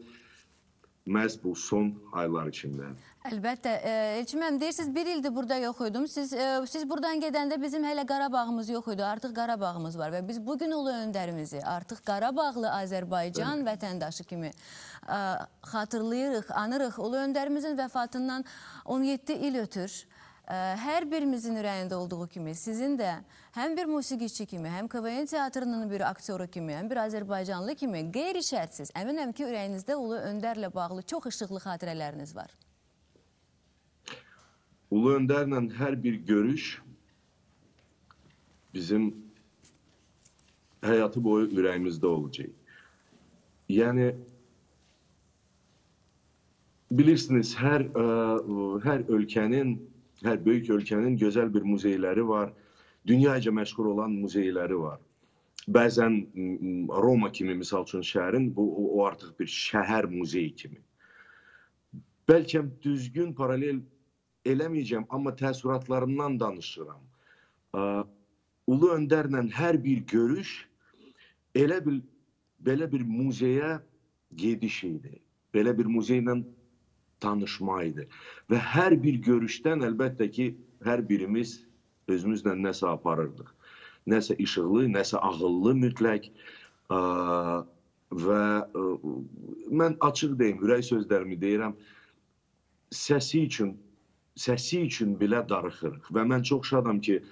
məhz bu son aylar içində. Əlbəttə. Elçin müəllim, deyirsiniz, bir ildir burada yox idim. Siz buradan gedəndə bizim hələ Qarabağımız yox idi. Artıq Qarabağımız var və biz bugün Ulu Öndərimizi artıq Qarabağlı Azərbaycan vətəndaşı kimi xatırlayırıq, anırıq. Ulu Öndərimizin vəfatından 17 il ötür. Hər birimizin ürəyində olduğu kimi sizin də həm bir musiqiçi kimi, həm KVN teatrının bir aktyoru kimi, həm bir Azərbaycanlı kimi qeyri-şərtsiz, əminəm ki, ürəyinizdə Ulu Öndərlə bağlı çox işıqlı xatirələriniz var. Ulu Öndərlə hər bir görüş bizim həyatı boyu ürəyimizdə olacaq. Yəni, bilirsiniz, hər ölkənin, hər böyük ölkənin gözəl bir muzeyləri var, dünyaca məşhur olan muzeyləri var. Bəzən Roma kimi, misal üçün, şəhərin, o artıq bir şəhər muzeyi kimi. Bəlkə düzgün paralel eləməyəcəm, amma təəssüratlarından danışıram. Ulu Öndərlə hər bir görüş elə bil, belə bir muzeyə gediş idi. Belə bir muzeylə tanışma idi. Və hər bir görüşdən əlbəttə ki, hər birimiz özümüzlə nəsə aparırdıq. nəsə işıqlı, nəsə ağıllı mütləq. Və mən açıq deyim, ürək sözlərimi deyirəm, səsi üçün belə darıxırıq. Və mən çox şadam ki,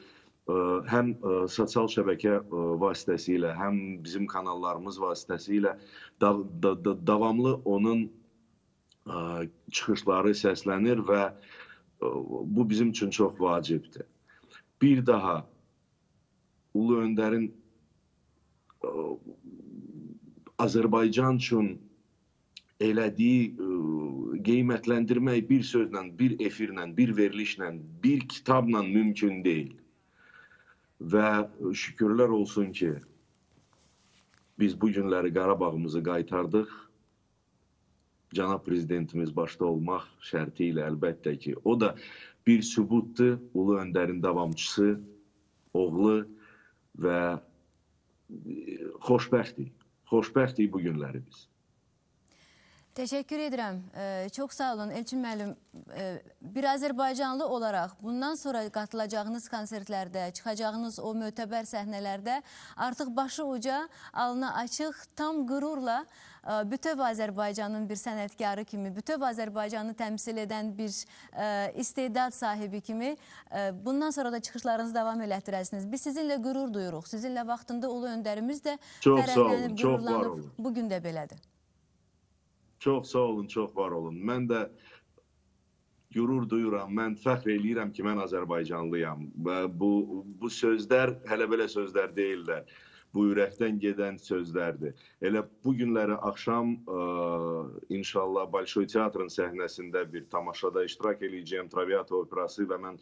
həm sosial şəbəkə vasitəsilə, həm bizim kanallarımız vasitəsilə davamlı onun çıxışları səslənir və bu bizim üçün çox vacibdir. Bir daha Ulu Öndərin Azərbaycan üçün elədiyi qiymətləndirmək bir sözlə, bir efirlə, bir verilişlə, bir kitabla mümkün deyil. Və şükürlər olsun ki, biz bu günləri Qarabağımızı qaytardıq. Cənab Prezidentimiz başda olmaq şərti ilə əlbəttə ki, o da bir sübutdur, Ulu Öndərin davamçısı, oğlu və xoşbəxtik. Xoşbəxtik bu günləri biz. Təşəkkür edirəm. Çox sağ olun Elçin müəllim. Bir Azərbaycanlı olaraq bundan sonra qatılacağınız konsertlərdə, çıxacağınız o mötəbər səhnələrdə artıq başı uca, alnı açıq, tam qürurla bütöv Azərbaycanın bir sənətkarı kimi, bütöv Azərbaycanı təmsil edən bir istedad sahibi kimi bundan sonra da çıxışlarınızı davam elətdirəsiniz. Biz sizinlə qürur duyuruq. Sizinlə vaxtında Ulu Öndərimiz də fərəhlənib, qürurlanıb. Bugün də belədir. Çox sağ olun, çox var olun. Mən də qürur duyuram, mən fəxr eləyirəm ki, mən Azərbaycanlıyam. Və bu sözlər hələ belə sözlər deyirlər. Bu ürəkdən gedən sözlərdir. Elə bu günləri axşam inşallah Bolşoy Teatrın səhnəsində bir tamaşada iştirak eləyəcəyəm, Traviata operası və mən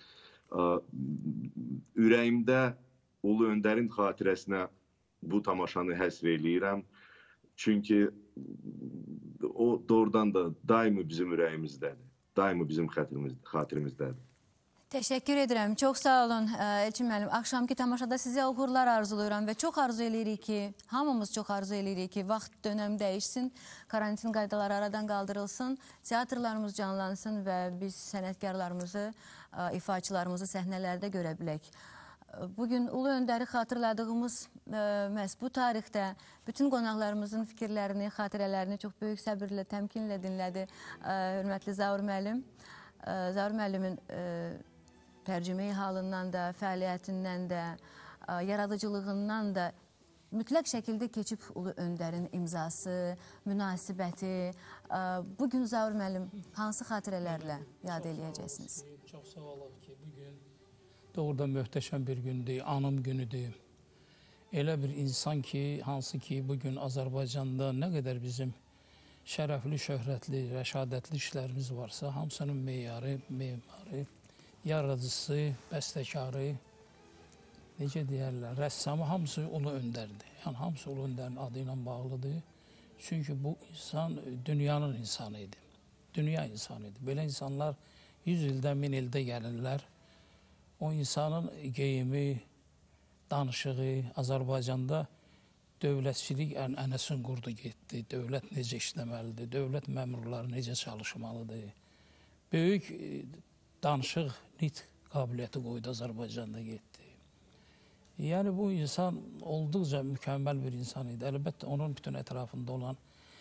ürəyimdə Ulu Öndərin xatirəsinə bu tamaşanı həsr eləyirəm. Çünki o doğrudan da daimi bizim ürəyimizdədir, daimi bizim xatirimizdədir. Təşəkkür edirəm. Çox sağ olun Elçin müəllim. Axşamki tamaşada sizə uğurlar arzulayıram və çox arzu eləyirik ki, hamımız çox arzu eləyirik ki, vaxt dönəm dəyişsin, karantin qaydaları aradan qaldırılsın, teatrlarımız canlansın və biz sənətkarlarımızı, ifaçılarımızı səhnələrdə görə bilək. Bugün Ulu Öndəri xatırladığımız məhz bu tarixdə bütün qonaqlarımızın fikirlərini, xatirələrini çox böyük səbirlə, təmkinlə dinlədi hörmətli Zaur müəllim. Zaur müəllimin tərcümeyi halından da, fəaliyyətindən də, yaradıcılığından da mütləq şəkildə keçib Ulu Öndərin imzası, münasibəti. Bugün Zaur müəllim hansı xatirələrlə yad eləyəcəksiniz? Çox sağ olun ki, bugün doğrudan möhtəşəm bir gündür, anım günüdür. Elə bir insan ki, hansı ki, bugün Azərbaycanda nə qədər bizim şərəfli, şöhrətli, rəşadətli işlərimiz varsa, hamısının meyarı, memarı, yaradıcısı, bəstəkarı, necə deyərlər, rəssamı hamısı Ulu Öndərdir. Yəni, hamısı Ulu Öndərin adı ilə bağlıdır. Çünki bu insan dünyanın insanı idi. Dünya insanı idi. Belə insanlar 100 ildə, 1000 ildə gəlirlər. O insanın geyimi, danışığı Azərbaycanda dövlətçilik ənənəsini qurdu getdi. Dövlət necə işləməlidir, dövlət məmurları necə çalışmalıdır. Böyük danışıq, nitq qabiliyyəti qoydu Azərbaycanda getdi. Yəni bu insan olduqca mükəmməl bir insan idi. Əlbəttə onun bütün ətrafında olan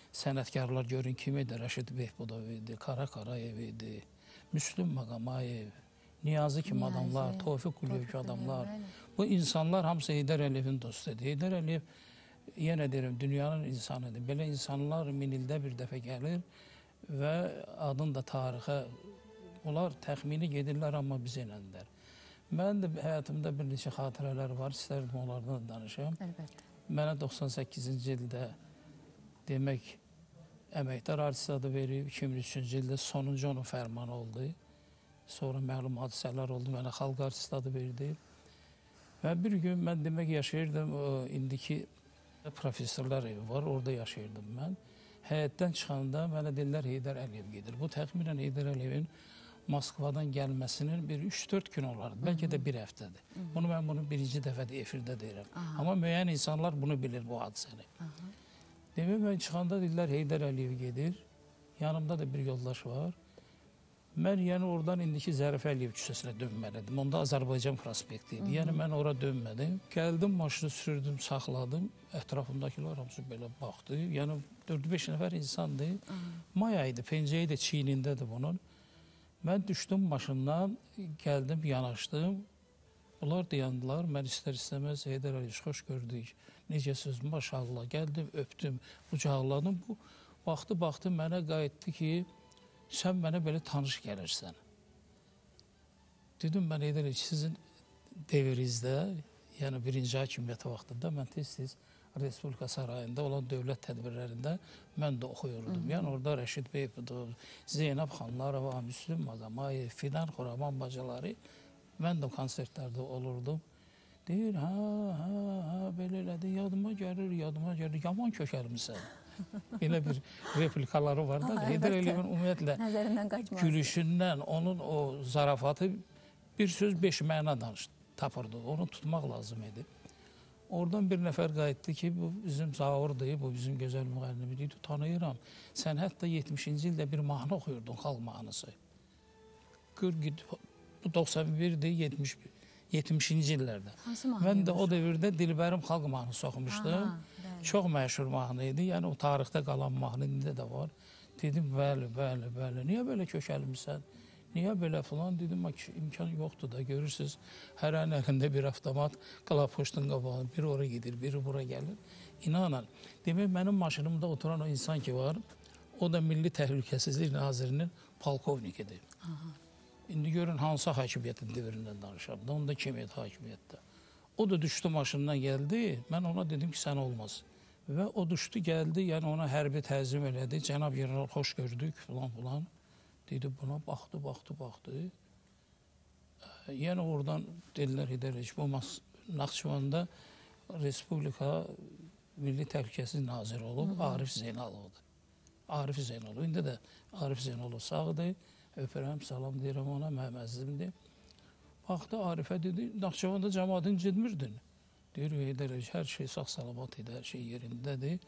sənətkarlar görün kim idi? Rəşid Behbudov idi, Kara Karayev idi, Müslüm Maqamayev, Niyazi kimi adamlar, Tofiq Quliyev kimi adamlar. Bu insanlar hamısı Heydər Əliyevin dostudur. Heydər Əliyev, yenə deyirəm, dünyanın insanıdır. Belə insanlar min ildə bir dəfə gəlir və adın da tarixə, onlar təxmini gedirlər, amma bizə eləndilər. Mənim də həyatımda bir neçə xatirələr var, istərdim onlardan da danışam. Əlbəttə. Mənə 98-ci ildə demək, əməkdar artist adı verib, 2003-cü ildə sonuncu onun fərmanı oldu. Sonra məlum hadisələr oldu, mənə xalq artisti adı verdi. Və bir gün mən demək yaşayırdım, indiki professorlar evi var, orada yaşayırdım mən. Həyətdən çıxanda mənə dedilər Heydər Əliyev gedir. Bu təxminən Heydər Əliyevin Moskvadan gəlməsinin bir 3-4 gün olardı, bəlkə də bir həftədir. Bunu mən bunu birinci dəfədə efirdə deyirəm. Amma müəyyən insanlar bunu bilir, bu hadisəni. Demək, mən çıxanda dedilər Heydər Əliyev gedir, yanımda da bir yoldaş var. Mən yəni oradan indiki Zərif Əliyev küçəsinə dönməliydim. Onda Azərbaycan prospekti idi. Yəni mən ora dönmədim. Gəldim, maşını sürdüm, saxladım. Ətrafındakılar hamısı belə baxdı. Yəni 4-5 nəfər insandır. May ayıydı, pencəyi də çiynindədir bunun. Mən düşdüm maşından, gəldim, yanaşdım. Bunlar dayandılar. Mən istər-istəməz Heydər Əliyev, xoş gördük. Necəsiz, maşallah. Gəldim, öpdüm, qucaqladım. Bu baxdı, baxdı, mənə qayıtdı ki, sən mənə belə tanış gəlirsən. Dedim, mən Heydər Əliyev, sizin devrinizdə, yəni birinci hakimiyyəti vaxtında mən tez-tez Respublika Sarayında olan dövlət tədbirlərində mən də oxuyurdum. Yəni orada Rəşid Beypudov, Zeynəb Xanlarova, Müslüm Maqamayev, Fidan Xuraman bacıları, mən də konsertlərdə olurdum. Deyir, hə, hə, hə, belə elədi, yadıma gəlir, yadıma gəlir, yaman kökəlmisən. Belə bir replikaları var da, Heydər Əliyevin ümumiyyətlə gülüşündən, onun o zarafatı bir söz beş məna tapırdı, onu tutmaq lazım idi. Oradan bir nəfər qayıtdı ki, bu bizim Zaurdur, bu bizim gözəl müəllimi idi, tanıyıram. Sən hətta 70-ci ildə bir mahnı oxuyurdun, xalq mahnısı. Bu 91-dir, 70-ci illərdə. Mən də o dövrdə Dilbərim xalq mahnısı oxumuşdum. Çox məşhur mahnı idi, yəni o tarixdə qalan mahnı indi də var. Dedim, bəli, bəli, bəli, niyə belə kökəlmişsən, niyə belə filan? Dedim, imkan yoxdur da, görürsünüz, hər an əlində bir avtomat, qalapoşdun qabağı, biri ora gedir, biri bura gəlir. İnanın, demək, mənim maşınımda oturan o insan ki var, o da Milli Təhlükəsizlik Nazirinin polkovnikidir. İndi görün, hansı hakimiyyətin devrindən danışam, onda kim idi hakimiyyətdə? O da düşdü maşından gəldi, mən ona dedim ki, sən olmaz. Və o düşdü gəldi, yəni ona hərbi təzim elədi, cənab general xoş gördük, filan filan. Dedi buna baxdı, baxdı, baxdı. Yəni oradan dedilər, Heydər Əliyev, bu Naxçıvanda Respublika Milli Təhlükəsizlik Naziri olub, Arif Zeynalovdur. Arif Zeynalov, indi də Arif Zeynalov sağdır, öpürəm, salam deyirəm ona, mənim əzizimdir. Baxdı Arifə dedi, Naxçıvanda cəmaatın incidirmirdin. Deyir, Heydər Əliyev, hər şey sağ-salamat idi, hər şey yerindədir.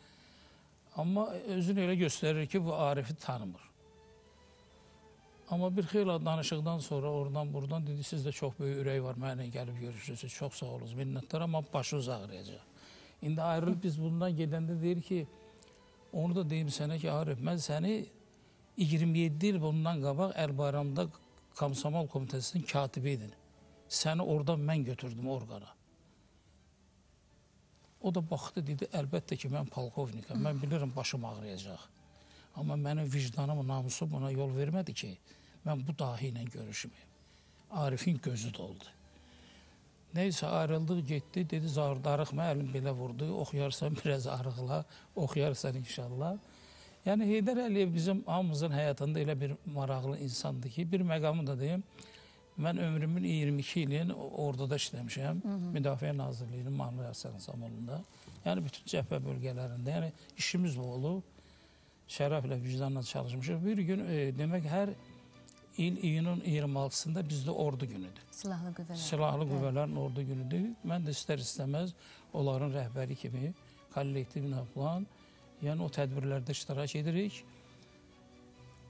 Amma özünü elə göstərir ki, bu Arifi tanımır. Amma bir xeyli danışıqdan sonra oradan buradan dedi, sizdə çox böyük ürək var, mənlə gəlib görüşürsünüz, çox sağ olunuz, minnətdar, amma başınız ağrıyacaq. İndi ayrılıb biz bundan gedəndə deyir ki, onu da deyim sənə ki, Arif, mən səni 27 il bundan qabaq Əlbayramda Komsomol Komitəsinin katibi idin. Səni oradan mən götürdüm orqana. O da baxdı, dedi, əlbəttə ki, mən polkovnikəm, mən bilirəm başım ağrıyacaq. Amma mənim vicdanım, namusum buna yol vermədi ki, mən bu dahi ilə görüşməyim. Arifin gözü doldu. Neysə, ayrıldıq, getdi, dedi, darıxma, əlim belə vurdu, oxuyarsan biraz arıqla, oxuyarsan inşallah. Yəni, Heydər Əliyev bizim hamımızın həyatında elə bir maraqlı insandır ki, bir məqamı da deyim, mən ömrümün 22 ilin orduda işləmişəm, Müdafiə Nazirliyinin Manuel Ansambolunda, yəni bütün cəbhə bölgələrində, yəni işimiz bu olub, şərəflə, vicdanla çalışmışıq. Bir gün, demək, hər il iyunun 26-sında bizdə ordu günüdür. Silahlı qüvvələr. Silahlı qüvvələrin ordu günüdür. Mən də istər-istəməz onların rəhbəri kimi kollektivlə falan, yəni o tədbirlərdə iştirak edirik.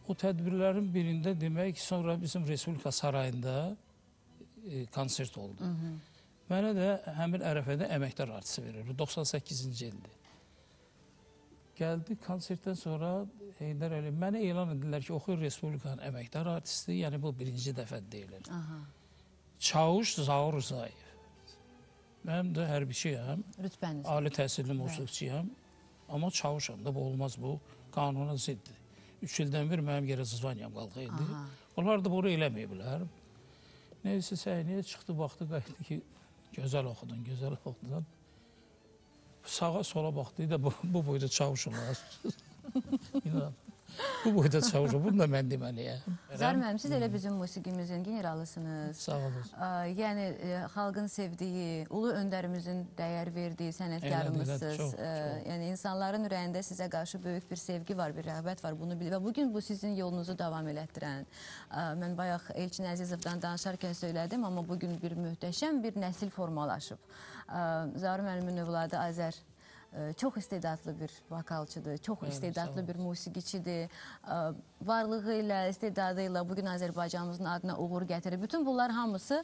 O tədbirlərin birində demək, sonra bizim Respublika Sarayında konsert oldu. Mənə də həmin ərəfədə əməkdar artisti verir. 98-ci ildir. Gəldi konsertdən sonra Heydər Əliyev, mənə elan edildilər ki, oxuyur Respublikanın əməkdar artisti, yəni bu birinci dəfə deyilir. Çavuş Zaur Rzayev. Mənim də hərbiçiyəm, ali təhsilli musiqiçiyəm, amma çavuşam da, bu olmaz, bu qanuna ziddir. 3 ildən bir mənim yerə zvaniyam qalxıydı. Onlar da bunu eləməyiblər. Neysə səhnəyə çıxdı, baxdı, qayıtdı ki, gözəl oxudun, gözəl oxudun. Sağa sola baxdı da bu boyda çavuş olar. İnan, bu boyda çavuş olar. Bunu da mən deməliyəm. Zaur müəllim, siz elə bizim musiqimizin generalısınız. Sağ olun. Yəni, xalqın sevdiyi, ulu öndərimizin dəyər verdiyi sənətkarımızsınız. Yəni, insanların ürəyində sizə qarşı böyük bir sevgi var, bir rəğbət var. Bunu bilir. Və bugün bu sizin yolunuzu davam elətdirən, mən bayaq Elçin Əzizovdan danışarkən söylədim, amma bugün bir möhtəşəm bir nəsil formalaşıb. Zaur müəllimin övladı Azər Çox istedadlı bir vokalçıdır, çox istedadlı bir musiqiçidir. Varlığı ilə, istedadı ilə bugün Azərbaycanımızın adına uğur gətirir. Bütün bunlar hamısı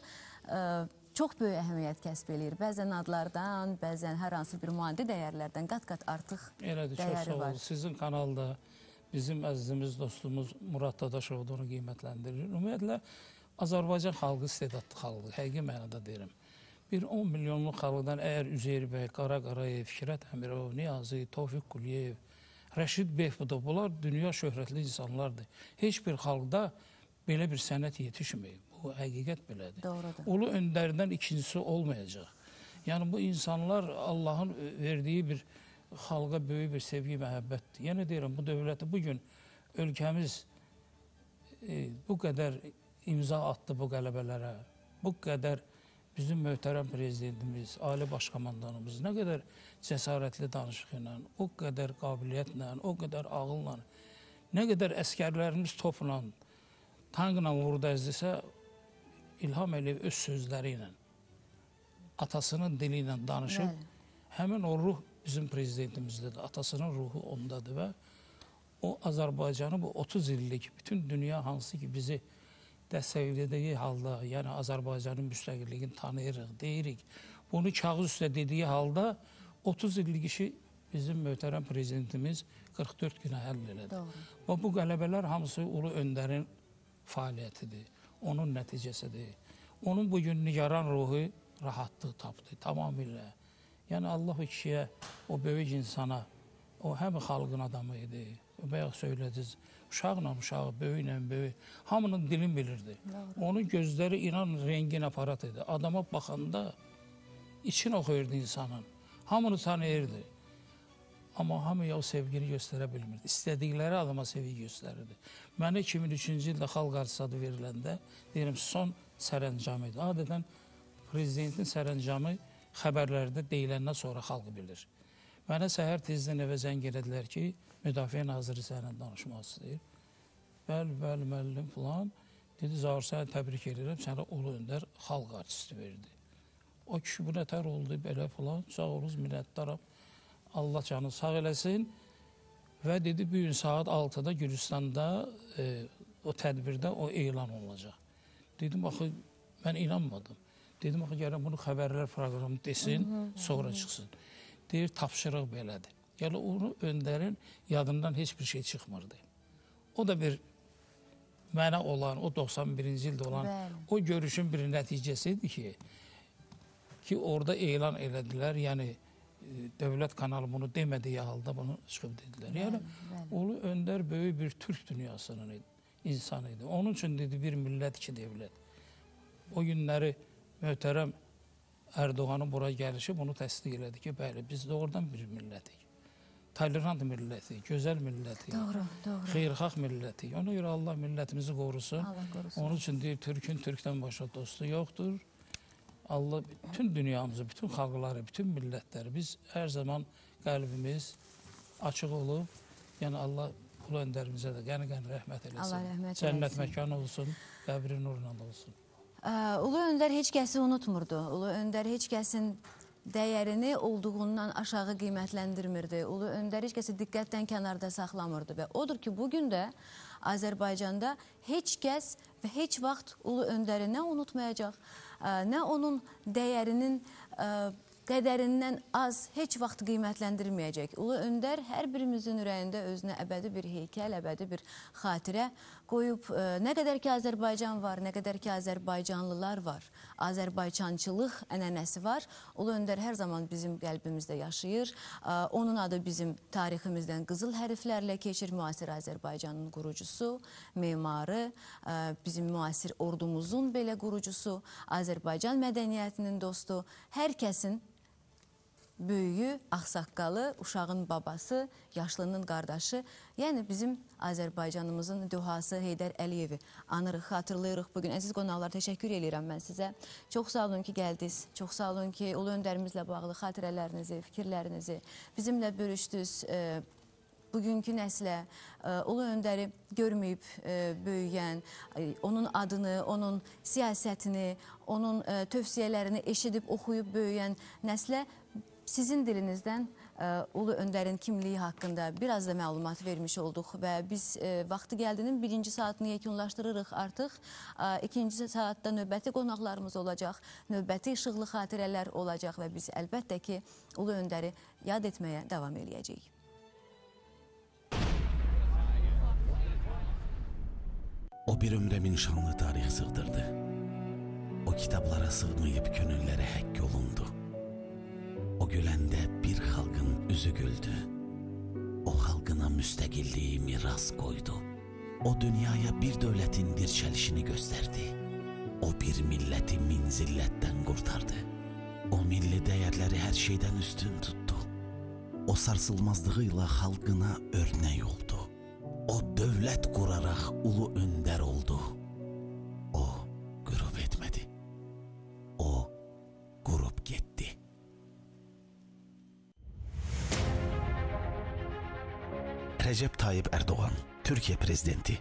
çox böyük əhəmiyyət kəsb eləyir. Bəzən adlardan, bəzən hər hansı bir maddi dəyərlərdən qat-qat artıq dəyəri var. Çox sağ olun. Sizin kanalda bizim əzizimiz, dostumuz Murad Dadaşov da onu qiymətləndirir. Ümumiyyətlə, Azərbaycan xalqı istedadlı xalqıdır, həqiqi mənada deyirəm. Bir 10 milyonluq xalqdan əgər Üzeyir bəy, Qara Qarayev, Fikrət Əmirov, Niyazi, Tofiq Quliyev, Rəşid Behbudov, bunlar dünya şöhrətli insanlardır. Heç bir xalqda belə bir sənət yetişməyib. Bu həqiqət belədir. Doğrudur. Ulu öndərdən ikincisi olmayacaq. Yəni bu insanlar Allahın verdiyi bir xalqa böyük bir sevgi, məhəbbətdir. Yenə deyirəm, bu dövləti bugün ölkəmiz bu qədər imza atdı bu qələbələrə, bu qədər bizim möhtərəm prezidentimiz, Ali Başkomandanımız nə qədər cəsarətli danışıq ilə, o qədər qabiliyyətlə, o qədər ağılla, nə qədər əskərlərimiz topla, tankla vurdu əzdisə, İlham Əliyev öz sözləri ilə, atasının dili ilə danışıb, həmin o ruh bizim prezidentimizdədir, atasının ruhu ondadır və o Azərbaycanı bu 30 illik bütün dünya hansı ki bizi dəstəklədiyi halda, yəni Azərbaycanın müstəqilliyini tanıyırıq, deyirik. Bunu kağız üstə dediyi halda 30 illik işi bizim möhtərəm prezidentimiz 44 günə həll elədi. Və bu qələbələr hamısı Ulu Öndərin fəaliyyətidir, onun nəticəsidir. Onun bugün nigaran ruhu rahatlıq tapdı tamamilə. Yəni Allah o kişiyə, o böyük insana, o həm xalqın adamı idi. Bayaq söylədiniz, uşaqla uşağı, böyüklə böyük, hamının dilini bilirdi. Doğru. Onun gözləri inan rengin aparat idi. Adama baxanda için oxuyurdu insanın. Hamını tanıyırdı. Amma hamıya o sevgini göstərə bilmirdi. İstədikləri adama sevgi göstərirdi. Mənə 2003-cü ildə xalq artisti adı veriləndə, deyirəm, son sərəncam idi. Adətən prezidentin sərəncamı xəbərlərdə deyiləndən sonra xalq bilir. Mənə səhər tezdən evə zəng elədilər ki, Müdafiə Naziri səninlə danışmaq istəyir. Bəli, bəli, müəllim filan. Dedi, Zaur, səni təbrik edirəm, sənə Ulu Öndər xalq artisti verdi. O kişi bu nətər oldu, belə filan. Sağ olunuz, minnətdaram. Allah canı sağ eləsin. Və dedi, bu gün saat 6-da Gürcüstanda o tədbirdə o elan olacaq. Dedim, axı, mən inanmadım. Dedim, axı, gələn bunu xəbərlər proqramı desin, sonra çıxsın. Deyir, tapşırıq belədir. Yəni, onu Öndərin yadından heç bir şey çıxmırdı. O da bir mənə olan, o 91-ci ildə olan, o görüşün bir nəticəsi idi ki, orada elan elədilər, yəni dövlət kanalı bunu demədiyi halda bunu çıxıb dedilər. Yəni, Ulu Öndər böyük bir Türk dünyasının insanı idi. Onun üçün dedi, bir millət, iki dövlət. O günləri möhtərəm Erdoğanın bura gəlişi bunu təsdiq elədi ki, bəli, biz doğrudan bir millətik. Tolerant millətik, gözəl millətik, doğru, doğru. Xeyirxah millətik. Ona görə Allah millətimizi qorusun. Allah qorusun. Onun üçün deyir, Türkün Türkdən başqa dostu yoxdur. Allah bütün dünyamızı, bütün xalqları, bütün millətləri biz hər zaman qəlbimiz açıq olub, yəni Allah Ulu Öndərimizə də qəni-qəni rəhmət eləsin. Allah rəhmət eləsin. Cənnət məkanı olsun, qəbri nurla olsun. Ulu Öndər heç kəsi unutmurdu. Ulu Öndər heç kəsin dəyərini olduğundan aşağı qiymətləndirmirdi. Ulu Öndər heç kəsi diqqətdən kənarda saxlamırdı. Və odur ki, bugün də Azərbaycanda heç kəs və heç vaxt Ulu Öndəri nə unutmayacaq, nə onun dəyərinin qədərindən az heç vaxt qiymətləndirməyəcək. Ulu Öndər hər birimizin ürəyində özünə əbədi bir heykəl, əbədi bir xatirə qoyub. Nə qədər ki Azərbaycan var, nə qədər ki Azərbaycanlılar var, Azərbaycançılıq ənənəsi var. Ulu Öndər hər zaman bizim qəlbimizdə yaşayır. Onun adı bizim tariximizdən qızıl hərflərlə keçir. Müasir Azərbaycanın qurucusu, memarı, bizim müasir ordumuzun belə qurucusu, Azərbaycan mədəniyyətinin dostu, hər kəsin böyüyü, ağsaqqalı, uşağın babası, yaşlının qardaşı, yəni bizim Azərbaycanımızın duhası Heydər Əliyevi anırıq, xatırlayırıq bugün. Əziz qonaqlar, təşəkkür eləyirəm mən sizə. Çox sağ olun ki, gəldiniz. Çox sağ olun ki, Ulu Öndərimizlə bağlı xatirələrinizi, fikirlərinizi bizimlə bölüşdünüz. Bugünkü nəslə Ulu Öndəri görməyib böyüyən, onun adını, onun siyasətini, onun tövsiyələrini eşidib, oxuyub böyüyən nəslə sizin dilinizdən Ulu Öndərin kimliyi haqqında biraz da məlumat vermiş olduq və biz Vaxtı Gəldinin birinci saatını yekunlaşdırırıq artıq. İkinci saatda növbəti qonaqlarımız olacaq, növbəti işıqlı xatirələr olacaq və biz əlbəttə ki, Ulu Öndəri yad etməyə davam eləyəcəyik. O bir ömrə min şanlı tarix sığdırdı. O kitablara sığmayıb könüllərə həkk olundu. O güləndə bir xalqın üzü güldü. O xalqına müstəqilliyi miras qoydu. O dünyaya bir dövlətin dirçəlişini göstərdi. O bir milləti min zillətdən qurtardı. O milli dəyərləri hər şeydən üstün tutdu. O sarsılmazlığı ilə xalqına örnək oldu. O dövlət quraraq ulu öndər oldu. O qürub etmədi. O qurub getdi. Rəcəb Tayyip Erdoğan, Türkiyə Prezidenti.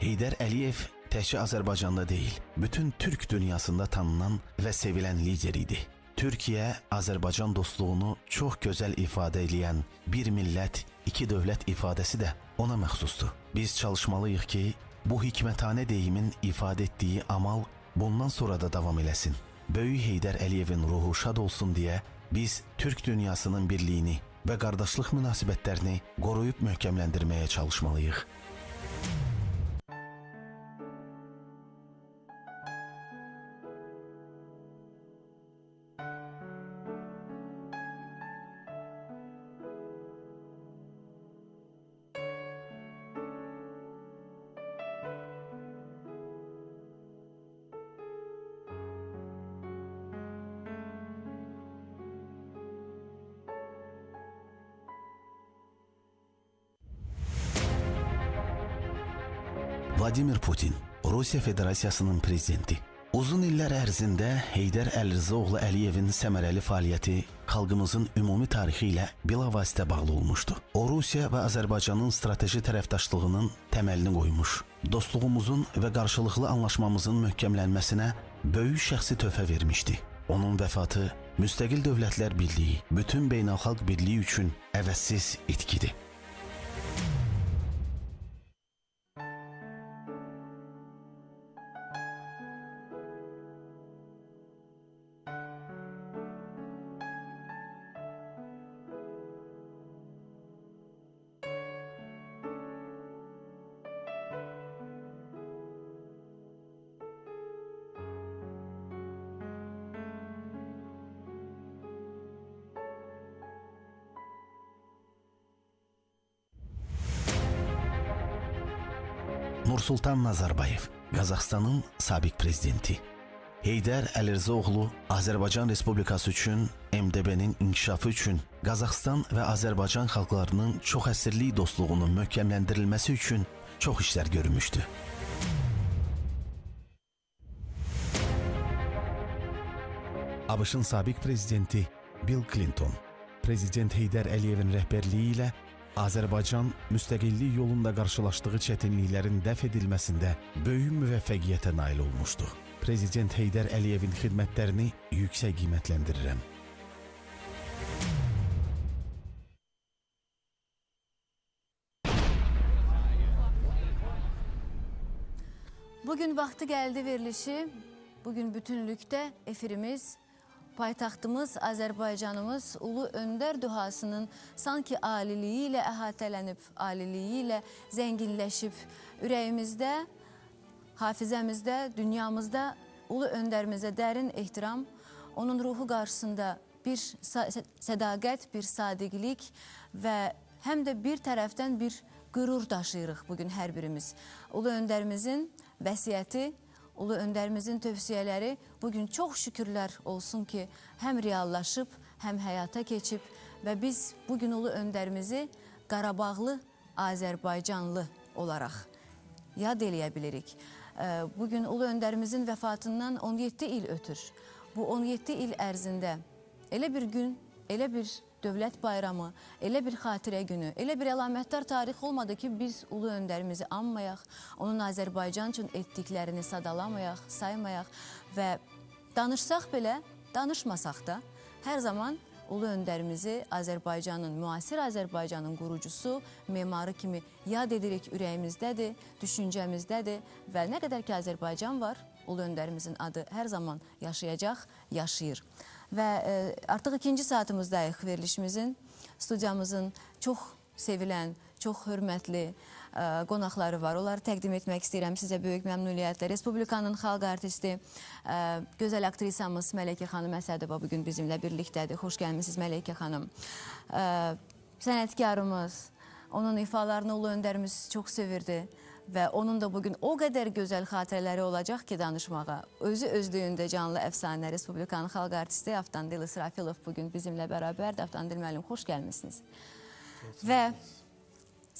Heydər Əliyev təkcə Azərbaycanda deyil, bütün Türk dünyasında tanınan və sevilən lider idi. Türkiyə, Azərbaycan dostluğunu çox gözəl ifadə eləyən bir millət, iki dövlət ifadəsi də ona məxsusdur. Biz çalışmalıyıq ki, bu hikmətanə deyimin ifadə etdiyi amal bundan sonra da davam eləsin. Böyük Heydər Əliyevin ruhu şad olsun deyə biz Türk dünyasının birliyini və qardaşlıq münasibətlərini qoruyub möhkəmləndirməyə çalışmalıyıq. Vladimir Putin, Rusiya Federasiyasının prezidenti. Uzun illər ərzində Heydər Əlirzaoğlu Əliyevin səmərəli fəaliyyəti xalqımızın ümumi tarixi ilə bilavasitə bağlı olmuşdu. O, Rusiya və Azərbaycanın strateji tərəfdaşlığının təməlini qoymuş, dostluğumuzun və qarşılıqlı anlaşmamızın möhkəmlənməsinə böyük şəxsi töhfə vermişdi. Onun vəfatı Müstəqil Dövlətlər Birliyi, bütün beynəlxalq birliyi üçün əvəzsiz itkidir. Nursultan Nazarbayev, Qazaxıstanın sabiq prezidenti. Heydər Əlirzaoğlu Azərbaycan Respublikası üçün, MDB-nin inkişafı üçün, Qazaxıstan və Azərbaycan xalqlarının çox əsrlik dostluğunun möhkəmləndirilməsi üçün çox işlər görmüşdü. ABŞ-ın sabiq prezidenti Bill Clinton, Prezident Heydər Əliyevin rəhbərliyi ilə Azərbaycan müstəqillik yolunda qarşılaşdığı çətinliklərin dəf edilməsində böyük müvəffəqiyyətə nail olmuşdu. Prezident Heydər Əliyevin xidmətlərini yüksək qiymətləndirirəm. Bugün Vaxtı Gəldi verilişi, bugün bütünlükdə efirimiz, paytaxtımız, Azərbaycanımız Ulu Öndər duhasının sanki aliliyi ilə əhatələnib, aliliyi ilə zənginləşib, ürəyimizdə, hafizəmizdə, dünyamızda Ulu Öndərimizə dərin ehtiram, onun ruhu qarşısında bir sədaqət, bir sadiqlik və həm də bir tərəfdən bir qürur daşıyırıq bugün hər birimiz. Ulu Öndərimizin vəsiyyəti, Ulu Öndərimizin tövsiyələri bugün çox şükürlər olsun ki, həm reallaşıb, həm həyata keçib və biz bugün Ulu Öndərimizi Qarabağlı, Azərbaycanlı olaraq yad eləyə bilirik. Bugün Ulu Öndərimizin vəfatından 17 il ötür. Bu 17 il ərzində elə bir gün, elə bir dövlət bayramı, elə bir xatirə günü, elə bir əlamətdar tarix olmadı ki, biz Ulu Öndərimizi anmayaq, onun Azərbaycan üçün etdiklərini sadalamayaq, saymayaq və danışsaq belə, danışmasaq da hər zaman Ulu öndərimizi Azərbaycanın, müasir Azərbaycanın qurucusu, memarı kimi yad edirik, ürəyimizdədir, düşüncəmizdədir və nə qədər ki Azərbaycan var, Ulu öndərimizin adı hər zaman yaşayacaq, yaşayır. Və artıq ikinci saatımızdayıq verilişimizin, studiyamızın çox sevilən, çox hörmətli qonaqları var. Onları təqdim etmək istəyirəm sizə böyük məmnuniyyətlə. Respublikanın xalq artisti, gözəl aktrisamız Mələykə xanım Əsədova bugün bizimlə birlikdədir. Xoş gəlmisiniz Mələykə xanım. Sənətkarımız, onun ifalarını Ulu öndərimiz çox sevirdi və onun da bugün o qədər gözəl xatirələri olacaq ki danışmağa. Özü özlüyündə canlı əfsanə Respublikanın xalq artisti Avtandil İsrafilov bugün bizimlə bərabərdir. Avtandil müəllim, xoş gəlmisiniz. Və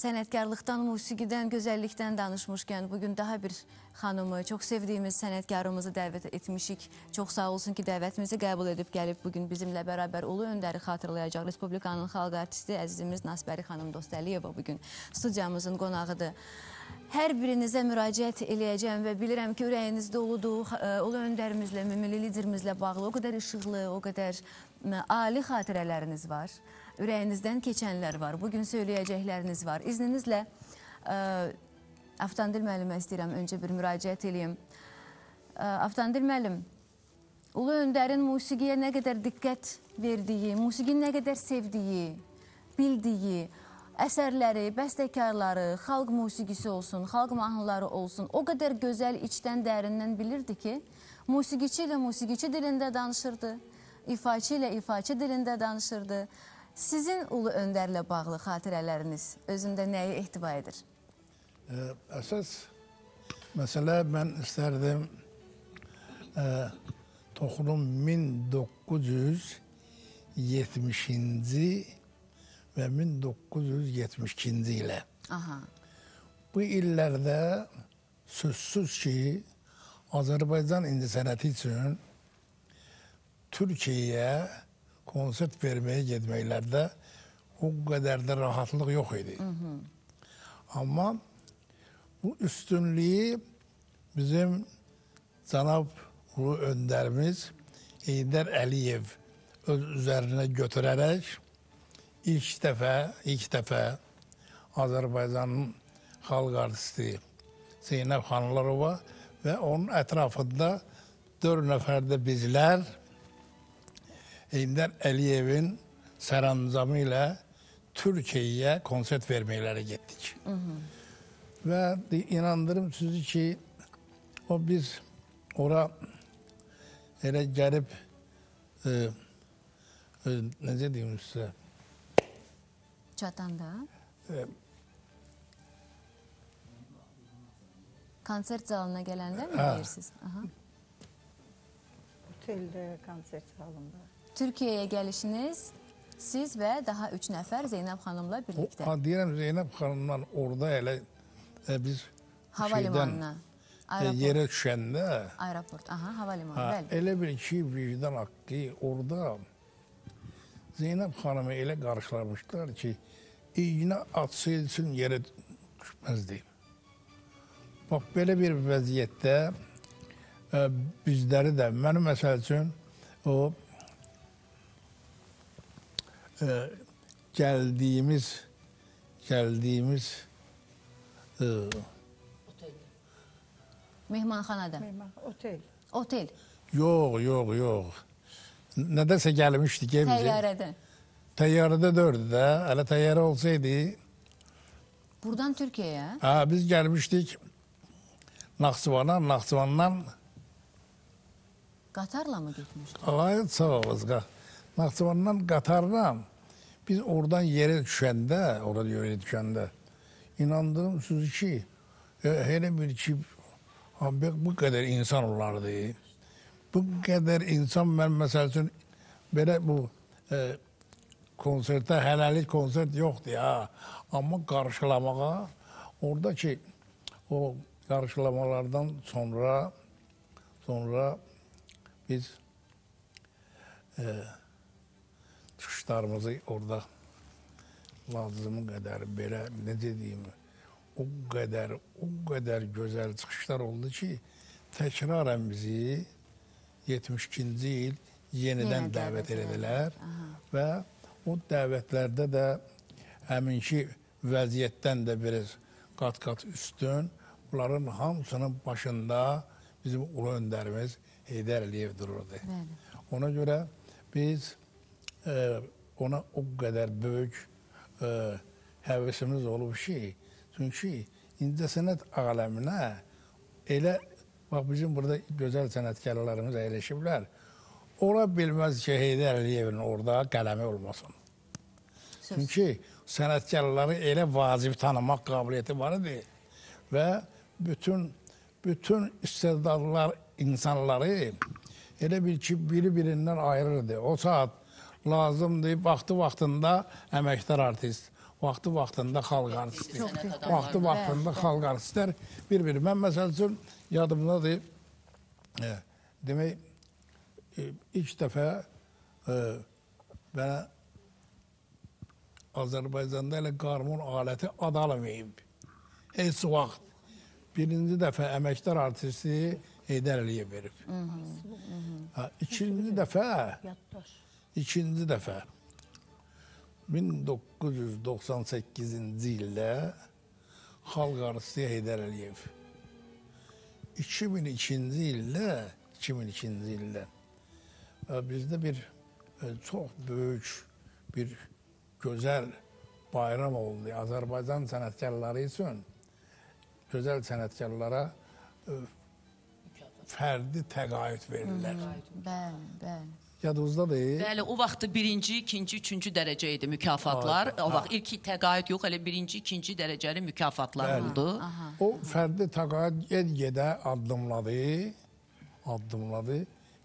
sənətkarlıqdan, musiqidən, gözəllikdən danışmışkən bugün daha bir xanımı, çox sevdiyimiz sənətkarımızı dəvət etmişik. Çox sağ olsun ki, dəvətimizi qəbul edib gəlib bugün bizimlə bərabər Ulu Öndəri xatırlayacaq. Respublikanın xalq artisti əzizimiz Nasbəri xanım Dostəliyeva bugün studiyamızın qonağıdır. Hər birinizə müraciət eləyəcəm və bilirəm ki, ürəyiniz doludur. Ulu öndərimizlə, milli liderimizlə bağlı o qədər işıqlı, o qədər ali xatirələriniz var. Ürəyinizdən keçənlər var, bugün söyləyəcəkləriniz var. İzninizlə Avtandil müəllimə istəyirəm, öncə bir müraciət eləyim. Avtandil müəllim, Ulu Öndərin musiqiyə nə qədər diqqət verdiyi, musiqini nə qədər sevdiyi, bildiyi, əsərləri, bəstəkarları, xalq musiqisi olsun, xalq mahnıları olsun, o qədər gözəl içdən, dərindən bilirdi ki, musiqiçi ilə musiqiçi dilində danışırdı, ifaçı ilə ifaçı dilində danışırdı. Sizin Ulu Öndərlə bağlı xatirələriniz özündə nəyi ehtiva edir? Əsas məsələ mən istərdim toxunum 1970-ci və 1972-ci ilə. Aha. Bu illərdə sözsüz ki, Azərbaycan incəsənəti üçün Türkiyəyə konsert verməyə getməklərdə o qədər də rahatlıq yox idi. Amma bu üstünlüyü bizim cənab Ulu Öndərimiz Heydər Əliyev öz üzərinə götürərək ilk dəfə Azərbaycanın xalq artisti Zeynəb Xanlarova və onun ətrafında 4 nəfər də bizlər Heydər Əliyevin sərəncamı ilə Türkiyəyə konsert verməklərə getdik. Və inandırım sizi ki, o biz ora elə gəlib, necə deyim sizə? Çatanda? Konsert zalına gələndə mi deyirsiniz? Oteldə, konsert zalında. Türkiyəyə gəlişiniz, siz və daha 3 nəfər Zeynəb xanımla birlikdə. Deyirəm, Zeynəb xanımla orada elə biz havalimanına, yerə düşəndə. Aeroport, aha, havalimanı, bəli. Elə bir ki, vicdan haqqı orada Zeynəb xanımı elə qarşılamışlar ki, iynə atsaydı üçün yerə düşməzdi. Bax, belə bir vəziyyətdə bizləri də, mənim məsəl üçün o gəldiyimiz mehmanxanada. Otel. Otel. Yox. Nədənsə gəlmişdik evimizə. Təyyarədə. Təyyarədə dördü də. Hələ təyyarə olsaydı. Buradan Türkiyəyə? Hə, biz gəlmişdik Naxçıvana, Naxçıvandan. Qatarla mı getmişdik? Ay, sağ olasın. Naxçıvandan qatarla biz oradan yerə düşəndə, inandırım sizi ki, elə bir ki, bu qədər insan olardı. Bu qədər insan, mən məsəl üçün, belə bu konsertə hələlik konsert yoxdur ya. Amma qarşılamağa, oradakı o qarşılamalardan sonra biz çıxışlarımızı orada lazımı qədər belə, necə deyim, o qədər gözəl çıxışlar oldu ki, təkrarən bizi 72-ci il yenidən dəvət elədilər və o dəvətlərdə də həminki vəziyyətdən də biraz qat-qat üstün, bunların hamısının başında bizim ulu öndərimiz Heydər Əliyev dururdu. Bəli. Ona görə biz ona o qədər böyük həvesimiz olub ki, çünki incəsənət aləminə elə, bax bizim burada gözəl sənətkarlarımız əyləşiblər, ola bilməz ki, Heydər Əliyevin orada qələmi olmasın. Çünki sənətkarları elə vacib tanımaq qabiliyyəti var idi və bütün istedadlar insanları elə bil ki, biri-birindən ayırırdı. O saat lazımdır, vaxtı-vaxtında əməkdar artist, vaxtı-vaxtında xalq artisti, vaxtı-vaxtında xalq artistlər bir-biri. Mən məsəl üçün yadımdadır, demək, ilk dəfə mənə Azərbaycanda elə qarmon aləti ad almayıb. Heç vaxt. Birinci dəfə əməkdar artisti Heydər Əliyev verib. İkinci dəfə 1998-ci ildə xalq artisti Heydər Əliyev. 2002-ci ildə bizdə bir çox böyük bir gözəl bayram oldu. Azərbaycan sənətkarları üçün gözəl sənətkarlara fərdi təqaüd verirlər. Bəli, bəli. Yadınızdadır? Bəli, o vaxtı birinci, ikinci, üçüncü dərəcə idi mükafatlar. O vaxt ilk təqaüd yox, elə birinci, ikinci dərəcəli mükafatlar oldu. O fərdi təqaüd ged-gedə addımladı.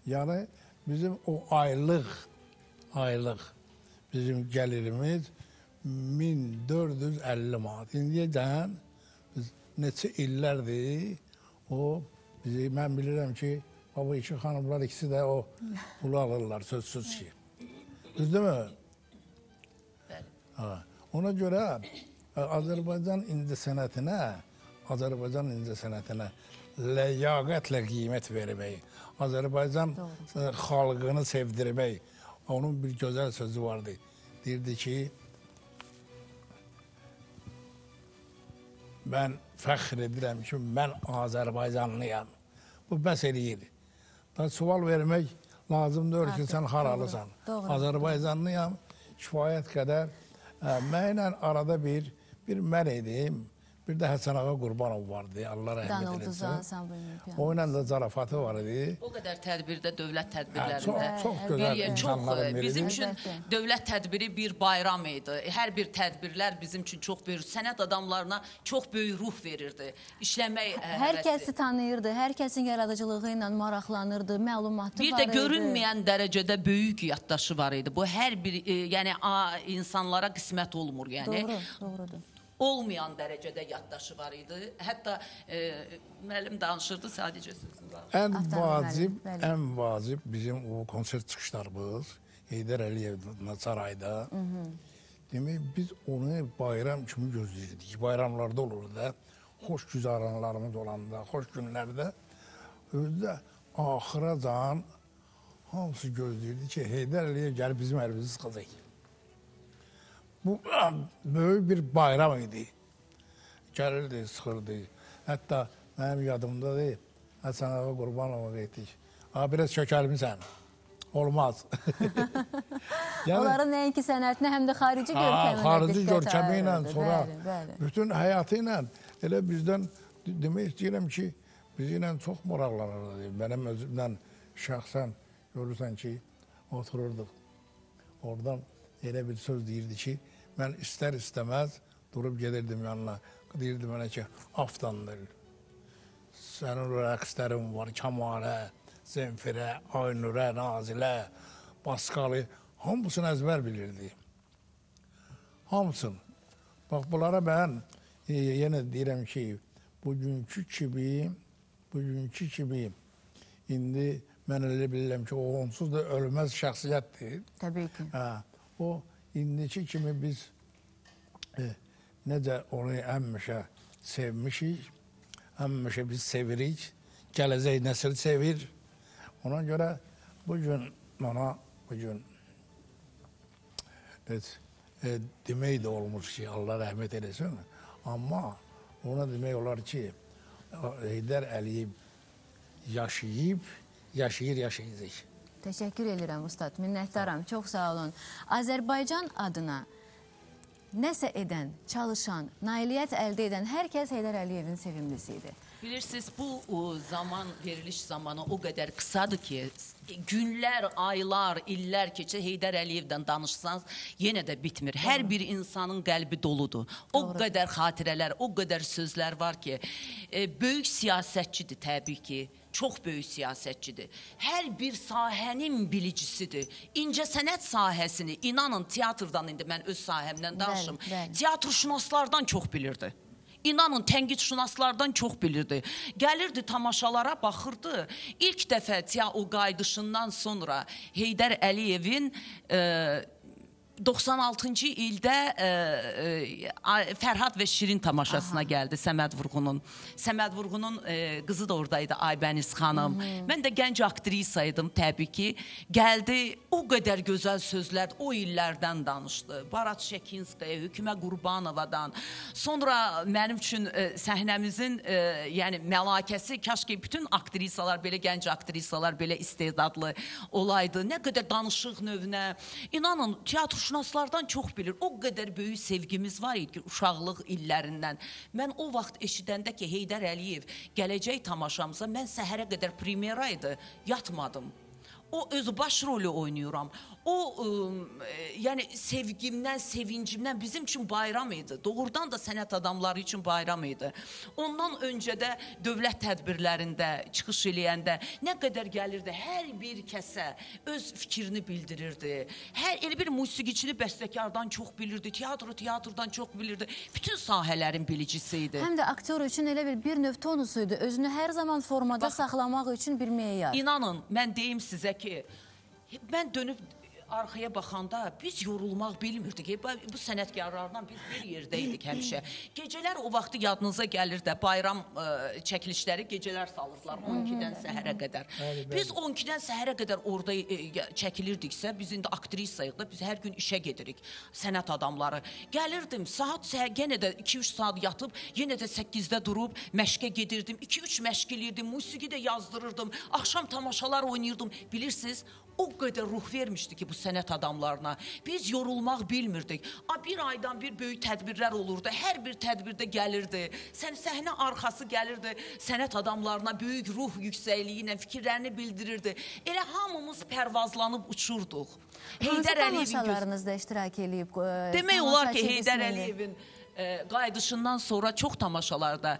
Yəni bizim o aylıq bizim gəlirimiz 1450 manat. İndiyəcən biz neçə illərdir o bizi, mən bilirəm ki, bu iki xanımlar ikisi də o pulu alırlar sözsüz ki. Düzdürmü? Bəli. Ona görə Azərbaycan incəsənətinə ləyaqətlə qiymət vermək, Azərbaycan xalqını sevdirmək, onun bir gözəl sözü vardı. Deyirdi ki, mən fəxr edirəm ki, mən Azərbaycanlıyam. Bu bəs eləyir. Da sual vermək lazım deyil ki, sən haralısan. Azərbaycanlıyam, kifayət qədər. Mənlə arada bir mən idim, bir də Həsən ağa Qurbanov vardı, Allah rəhmət eləsin. O ilə də zarafatı var idi. O qədər tədbirdə, dövlət tədbirlərində. Çox gözəl insanların biridir. Bizim üçün dövlət tədbiri bir bayram idi. Hər bir tədbirlər bizim üçün çox böyük, sənət adamlarına çox böyük ruh verirdi. İşləmək həvəsi. Hər kəsi tanıyırdı, hər kəsin yaradıcılığı ilə maraqlanırdı, məlumatı var idi. Bir də görünməyən dərəcədə böyük yaddaşı var idi. Bu hər bir, yəni insanlara qismət olmur. Doğru, doğrudur. Olmayan dərəcədə yaddaşı var idi. Hətta müəllim danışırdı, sadəcə sözünü danışırdı. Ən vacib bizim o konsert çıxışlarımız Heydər Əliyev sarayda. Demək, biz onu bayram kimi gözləyirdik. Bayramlarda olurdu da, xoş güzaranlarımız olanda, xoş günlərdə. Özü də axıracan hamısı gözləyirdi ki, Heydər Əliyev gəlib bizim əlimizi sıxacaq. Bu böyük bir bayram idi. Gəlirdi, sıxırdı. Hətta mənim yadımdadır, Həsən ağa Qurbanova getdik. Biraz kökəlmisən, olmaz. Onların nəinki sənətinə, həm də xarici görkəminə. Xarici görkəmi ilə sonra, bütün həyatı ilə elə bizdən demək istəyirəm ki, bizi ilə çox maraqlanırdı. Mənim özümdən şəxsən görürsən ki, otururduq. Oradan elə bir söz deyirdi ki, mən istər-istəməz durub gedirdim yanına. Deyirdi mənə ki, aftandır. Sənin rəqslərin var, Kəmalə, Zemfirə, Aynurə, Nazilə, Baskalı. Hamısını əzbər bilirdi. Hamısını. Bax, bunlara mən yenə deyirəm ki, bugünkü kimi indi mən elə bilirəm ki, o onsuz da ölməz şəxsiyyətdir. Təbii ki. O, indiki kimi biz necə onu həmişə sevmişik, həmişə biz sevirik, gələcək nəsil sevir. Ona görə bugün Ona bugün heç demək də olmur ki, Allah rəhmət eləsin. Amma ona demək olar ki, Heydər Əliyev yaşayıb, yaşayır, yaşayacaq. Təşəkkür edirəm ustad, minnətdaram, çox sağ olun. Azərbaycan adına nəsə edən, çalışan, nailiyyət əldə edən hər kəs Heydər Əliyevin sevimlisi idi. Bilirsiniz, bu zaman, veriliş zamanı o qədər qısadır ki, günlər, aylar, illər keçir, Heydər Əliyevdən danışsanız yenə də bitmir. Hər bir insanın qəlbi doludur. O qədər xatirələr, o qədər sözlər var ki, böyük siyasətçidir təbii ki. Çox böyük siyasətçidir. Hər bir sahənin bilicisidir. İncəsənət sahəsini, inanın teatrdan indi mən öz sahəmdən danışım, teatrşünaslardan çox bilirdi. İnanın, tənqidşünaslardan çox bilirdi. Gəlirdi tamaşalara, baxırdı. İlk dəfə o qayıdışından sonra Heydər Əliyevin 96-cı ildə Fərhad və Şirin tamaşasına gəldi Səməd Vurğunun. Səməd Vurğunun qızı da oradaydı, Aybəniz xanım. Mən də gənc aktrisa idim təbii ki. Gəldi, o qədər gözəl sözlər o illərdən danışdı. Barat Şəkinskaya, Hükümə Qurbanovadan. Sonra mənim üçün səhnəmizin yəni məlakəsi, kaş ki bütün aktrisalar belə, gənc aktrisalar belə istedadlı olaydı. Nə qədər danışıq növünə. İnanın, teatr şünaslardan çox bilir. O qədər böyük sevgimiz var idi ki, uşaqlıq illərindən. Mən o vaxt eşidəndə ki, Heydər Əliyev gələcək tamaşamıza, mən səhərə qədər premyera idi, yatmadım. O öz baş rolü oynayıram. O, yəni sevgimdən, sevincimdən bizim üçün bayram idi. Doğrudan da sənət adamları üçün bayram idi. Ondan öncə də dövlət tədbirlərində çıxış eləyəndə nə qədər gəlirdi, hər bir kəsə öz fikrini bildirirdi. Hər elə bir musiqiçini bəstəkardan çox bilirdi, teatro teatrdan çox bilirdi. Bütün sahələrin bilicisi idi. Həm də aktyor üçün elə bir növ tonusu idi. Özünü hər zaman formada saxlamaq üçün bir meyar. İnanın, mən deyim sizə ki, mən dönüb arxaya baxanda biz yorulmaq bilmirdik. Bu sənətkarlarla biz bir yerdə idik həmişə. Gecələr o vaxtı yadınıza gəlir də, bayram çəkilişləri gecələr salırdılar 12-dən səhərə qədər. Biz 12-dən səhərə qədər orada çəkilirdiksə, biz indi aktrisayıq da, biz hər gün işə gedirik, sənət adamları. Gəlirdim, saat yenə də 2-3 saat yatıb, yenə də 8-də durub məşqə gedirdim, 2-3 məşq eləyirdim, musiqi də yazdırırdım, axşam tamaşalar oynayırdım. Bilirsiniz, o qədər ruh vermişdi ki bu sənət adamlarına. Biz yorulmaq bilmirdik. Bir aydan bir böyük tədbirlər olurdu. Hər bir tədbirdə gəlirdi. Səhnə arxası gəlirdi. Sənət adamlarına böyük ruh yüksəkliyi ilə fikirlərini bildirirdi. Elə hamımız pərvazlanıb uçurduq. Hansı tamaşalarınızda iştirak eləyib? Demək olar ki, Heydər Əliyevin qayıdışından sonra çox tamaşalarda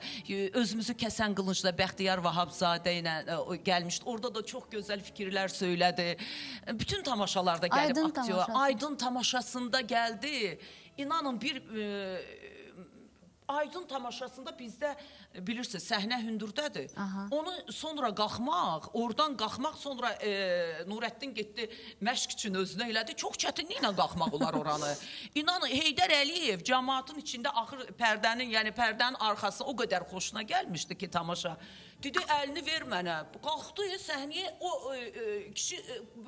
özümüzü kəsən qılıncda Bəxtiyar Vahabzadə ilə gəlmişdi. Orada da çox gözəl fikirlər söylədi. Bütün tamaşalarda gəlib aktyor. Aydın tamaşasında gəldi. İnanın bir Aydın tamaşasında bizdə bilirsiniz səhnə hündürdədir. Onu sonra qalxmaq, oradan qalxmaq, sonra Nurəddin getdi məşq üçün özünə elədi. Çox çətinliklə qalxmaq olar oranı. İnanın Heydər Əliyev cəmaatın içində axır pərdənin, yəni pərdənin arxası o qədər xoşuna gəlmişdi ki tamaşa. Dedi əlini ver mənə. Qalxdı səhnəyə o kişi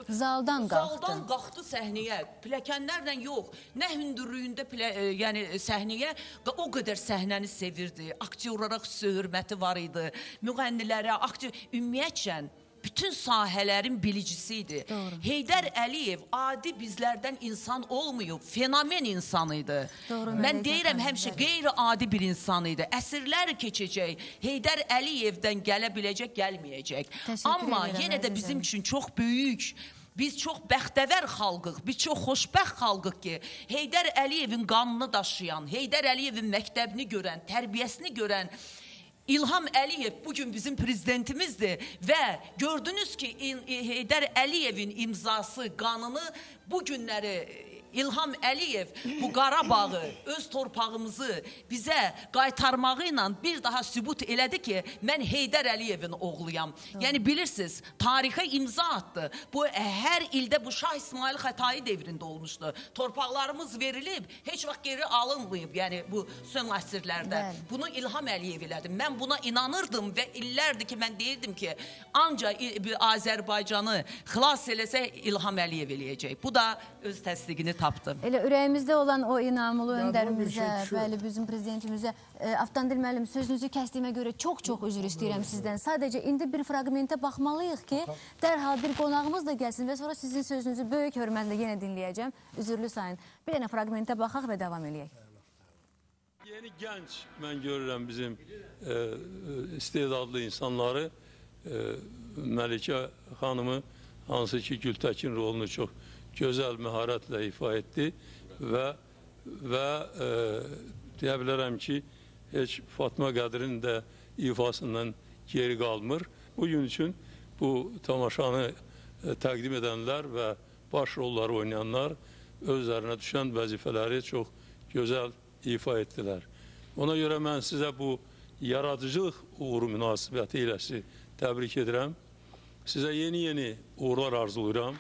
zaldan qalxdı. Zaldan qalxdı səhnəyə. Pilləkənlərlə yox. Nə hündürlüyündə yəni səhnəyə o qədər səhnəni sevirdi. Aktyorlara xüsusi hörməti var idi. Müğənnilərə, aktyor ümumiyyətcə bütün sahələrin bilicisi idi. Doğru. Heydər Əliyev adi bizlərdən insan olmayıb, fenomen insan idi. Doğru, mən deyirəm həmişə qeyri-adi bir insan idi. Əsrlər keçəcək, Heydər Əliyevdən gələ biləcək, gəlməyəcək. Amma yenə də bizim üçün çox böyük, biz çox bəxtəvər xalqıq, biz çox xoşbəxt xalqıq ki, Heydər Əliyevin qanını daşıyan, Heydər Əliyevin məktəbini görən, tərbiyəsini görən İlham Əliyev bugün bizim prezidentimizdir və gördünüz ki, Heydər Əliyevin imzası, qanını bu günləri İlham Əliyev bu Qarabağı, öz torpağımızı bizə qaytarmağı ilə bir daha sübut elədi ki, mən Heydər Əliyevin oğluyam. Yəni bilirsiniz, tarixə imza atdı. Bu hər ildə bu Şah İsmayıl Xətai devrində olmuşdu. Torpaqlarımız verilib, heç vaxt geri alınmayıb, yəni bu son əsrlərdə. Bunu İlham Əliyev elədi. Mən buna inanırdım və illərdir ki, mən deyirdim ki, ancaq Azərbaycanı xilas eləsə İlham Əliyev eləyəcək. Bu da öz təsdiqini tapdı. Elə ürəyimizdə olan o inamlı öndərimizə, bəli, bizim prezidentimizə, Avtandil müəllim, sözünüzü kəsdiyimə görə çox-çox üzr istəyirəm sizdən. Sadəcə indi bir fraqmentə baxmalıyıq ki, dərhal bir qonağımız da gəlsin və sonra sizin sözünüzü böyük hörmətlə yenə dinləyəcəm. Üzürlü sayın. Bir dənə fraqmentə baxaq və davam eləyək. Yeni gənc mən görürəm bizim istedadlı insanları, Məlikə xanımı, hansı ki Gültəkin rolunu çox gözəl məharətlə ifa etdi və deyə bilərəm ki, heç Fatma Qədrin də ifasından geri qalmır. Bugün üçün bu tamaşanı təqdim edənlər və baş rolları oynayanlar özlərinə düşən vəzifələri çox gözəl ifa etdilər. Ona görə mən sizə bu yaradıcılıq uğuru münasibəti ilə sizi təbrik edirəm. Sizə yeni-yeni uğurlar arzulayıram.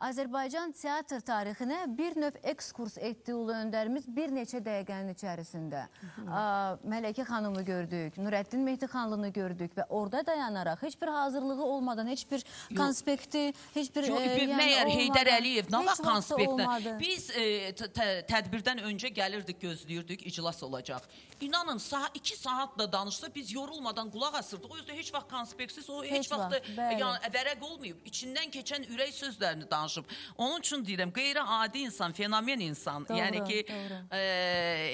Azərbaycan teatr tarixinə bir növ ekskurs etdi ulu öndərimiz bir neçə dəqiqənin içərisində. Mələkə xanımı gördük, Nurəddin Mehdixanlını gördük və orada dayanaraq heç bir hazırlığı olmadan, heç bir konspekti, heç bir... Məyər Heydər Əliyev nə vaxt konspekti? Biz tədbirdən öncə gəlirdik, gözləyirdik, iclas olacaq. İnanın, 2 saatla danışsa biz yorulmadan qulaq asırdıq. O yüzden heç vaxt konspektsiz, o heç vaxt vərəq olmayıb. İçindən keçən ürək sözlərini danışıb. Onun üçün deyirəm, qeyri-adi insan, fenomen insan. Doğru, yəni ki,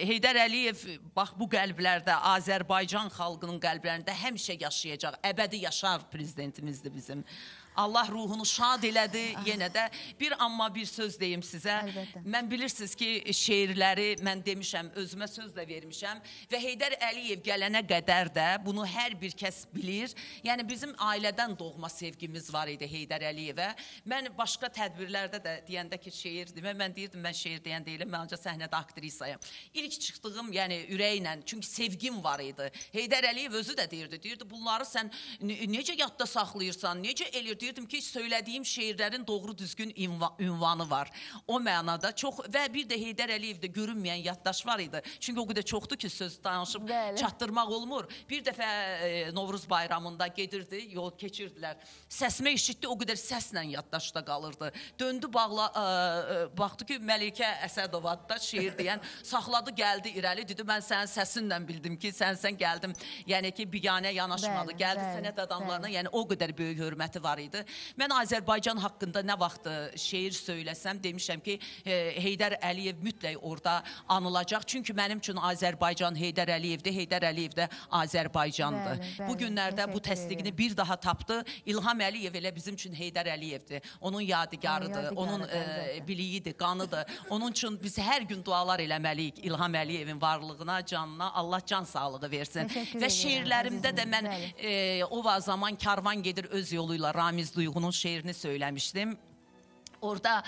Heydər Əliyev bax bu qəlblərdə, Azərbaycan xalqının qəlblərində həmişə yaşayacaq, əbədi yaşar prezidentimizdir bizim. Allah ruhunu şad elədi yenə də. Bir amma bir söz deyim sizə. Əlbəttə. Mən bilirsiniz ki, şeirləri mən demişəm, özümə söz də vermişəm və Heydər Əliyev gələnə qədər də bunu hər bir kəs bilir. Yəni bizim ailədən doğma sevgimiz var idi Heydər Əliyevə. Mən başqa tədbirlərdə də deyəndə ki, şeir demə, mən deyirdim, mən şeir deyən deyiləm, mən ancaq səhnədə aktrisayam. İlk çıxdığım, yəni ürəklə, çünki sevgim var idi. Heydər Əliyev özü də deyirdi, deyirdi, bunları sən necə yadda saxlayırsan, necə eləyir? Deyirdim ki, söylədiyim şeirlərin doğru düzgün ünvanı var. O mənada çox və bir də Heydər Əliyevdə görünməyən yaddaş var idi. Çünki o qədər çoxdur ki, söz danışıb çatdırmaq olmur. Bir dəfə Novruz bayramında gedirdi, yol keçirdilər. Səsmə eşitdi, o qədər səslə yaddaşda qalırdı. Döndü, baxdı ki, Məlikə Əsədova da şeir deyən, saxladı, gəldi irəli, dedi, mən sənin səsinlə bildim ki, sən gəldim. Yəni ki, biganə yanaşmadı, gəldi sənət adamlarına, yəni o qədər böyük hörməti var idi. Mən Azərbaycan haqqında nə vaxt şeir söyləsəm, demişəm ki, Heydər Əliyev mütləq orada anılacaq. Çünki mənim üçün Azərbaycan Heydər Əliyevdir, Heydər Əliyev də Azərbaycandır. Bu günlərdə bu təsdiqini bir daha tapdı. İlham Əliyev elə bizim üçün Heydər Əliyevdir. Onun yadigarıdır, onun biliyidir, qanıdır. Onun üçün biz hər gün dualar eləməliyik İlham Əliyevin varlığına, canına. Allah can sağlığı versin. Və şeirlərimdə də mən o zaman karvan gedir öz yoluyla Ramiz Duyğunun şeirini söyləmişdim. Orada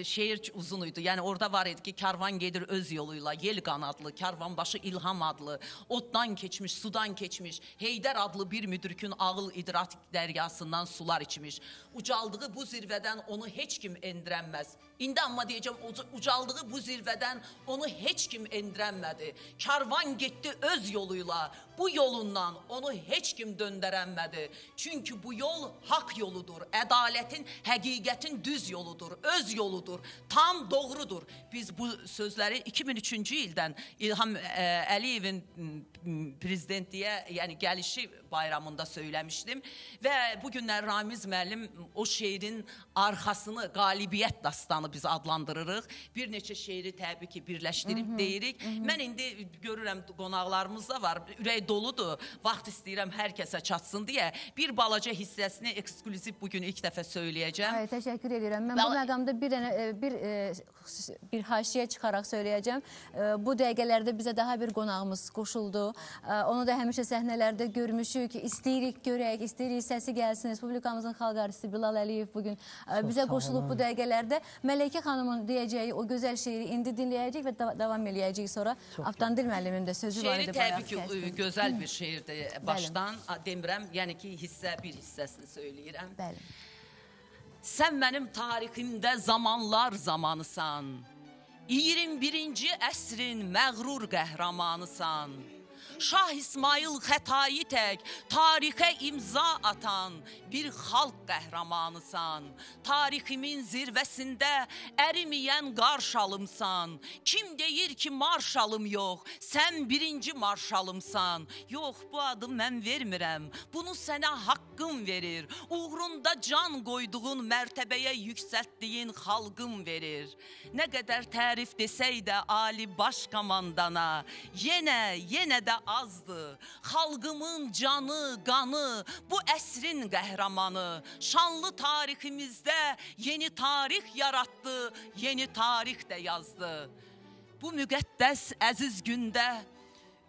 şeir uzun idi. Yəni orada var idi ki, karvan gedir öz yoluyla, yel qanadlı, karvanbaşı İlham adlı, oddan keçmiş, sudan keçmiş, Heydər adlı bir müdrikün ağıl idrak dəryasından sular içmiş. Ucaldığı bu zirvədən onu heç kim endirənməz. İndi amma deyəcəm, ucaldığı bu zirvədən onu heç kim endirənmədi. Karvan getdi öz yoluyla, bu yolundan onu heç kim döndərənmədi. Çünki bu yol haqq yoludur, ədalətin, həqiqətin düz yoludur, öz yoludur, tam doğrudur. Biz bu sözləri 2003-cü ildən İlham Əliyevin prezidentliyə, yəni gəlişi bayramında söyləmişdim. Və bu günlər Ramiz müəllim o şeirin arxasını, qalibiyyət dastanı parodiyanı biz adlandırırıq. Bir neçə şeiri təbii ki, birləşdirib deyirik. Mən indi görürəm qonaqlarımız da var, ürək doludur. Vaxt istəyirəm hər kəsə çatsın deyə. Bir balaca hissəsini eksklüziv bugün ilk dəfə söyləyəcəm. Ay, təşəkkür edirəm. Mən bu məqamda bir haşiyə çıxaraq söyləyəcəm. Bu dəqiqələrdə bizə daha bir qonağımız qoşuldu. Onu da həmişə səhnələrdə görmüşük. İstəyirik görək, istəyirik səsi gəlsin. Respublikamızın xalq artisti Bilal Əliyev bugün bizə qoşulub bu dəqiqələrdə. Mələykə xanımın deyəcəyi o gözəl şeiri indi dinləyəcək və davam eləyəcəyik sonra. Avtandil müəllimin də sözü var idi. Şeiri təbii ki, gözəl bir şeirdir başdan. Demirəm, yəni ki, bir hissəsini söyləyirəm. Bəli. Sən mənim tariximdə zamanlar zamanısan, 21-ci əsrin məğrur qəhrəmanısan. Şah İsmayıl Xətai tək tarixə imza atan bir xalq qəhrəmanısan. Tariximin zirvəsində əriməyən qarşalımsan. Kim deyir ki marşalım yox, sən birinci marşalımsan. Yox, bu adı mən vermirəm, bunu sənə haqqım verir. Uğrunda can qoyduğun mərtəbəyə yüksəltdiyin xalqım verir. Nə qədər tərif desək də ali baş komandana, yenə də azdı. Xalqımın canı, qanı, bu əsrin qəhrəmanı. Şanlı tariximizdə yeni tarix yaratdı, yeni tarix də yazdı. Bu müqəddəs əziz gündə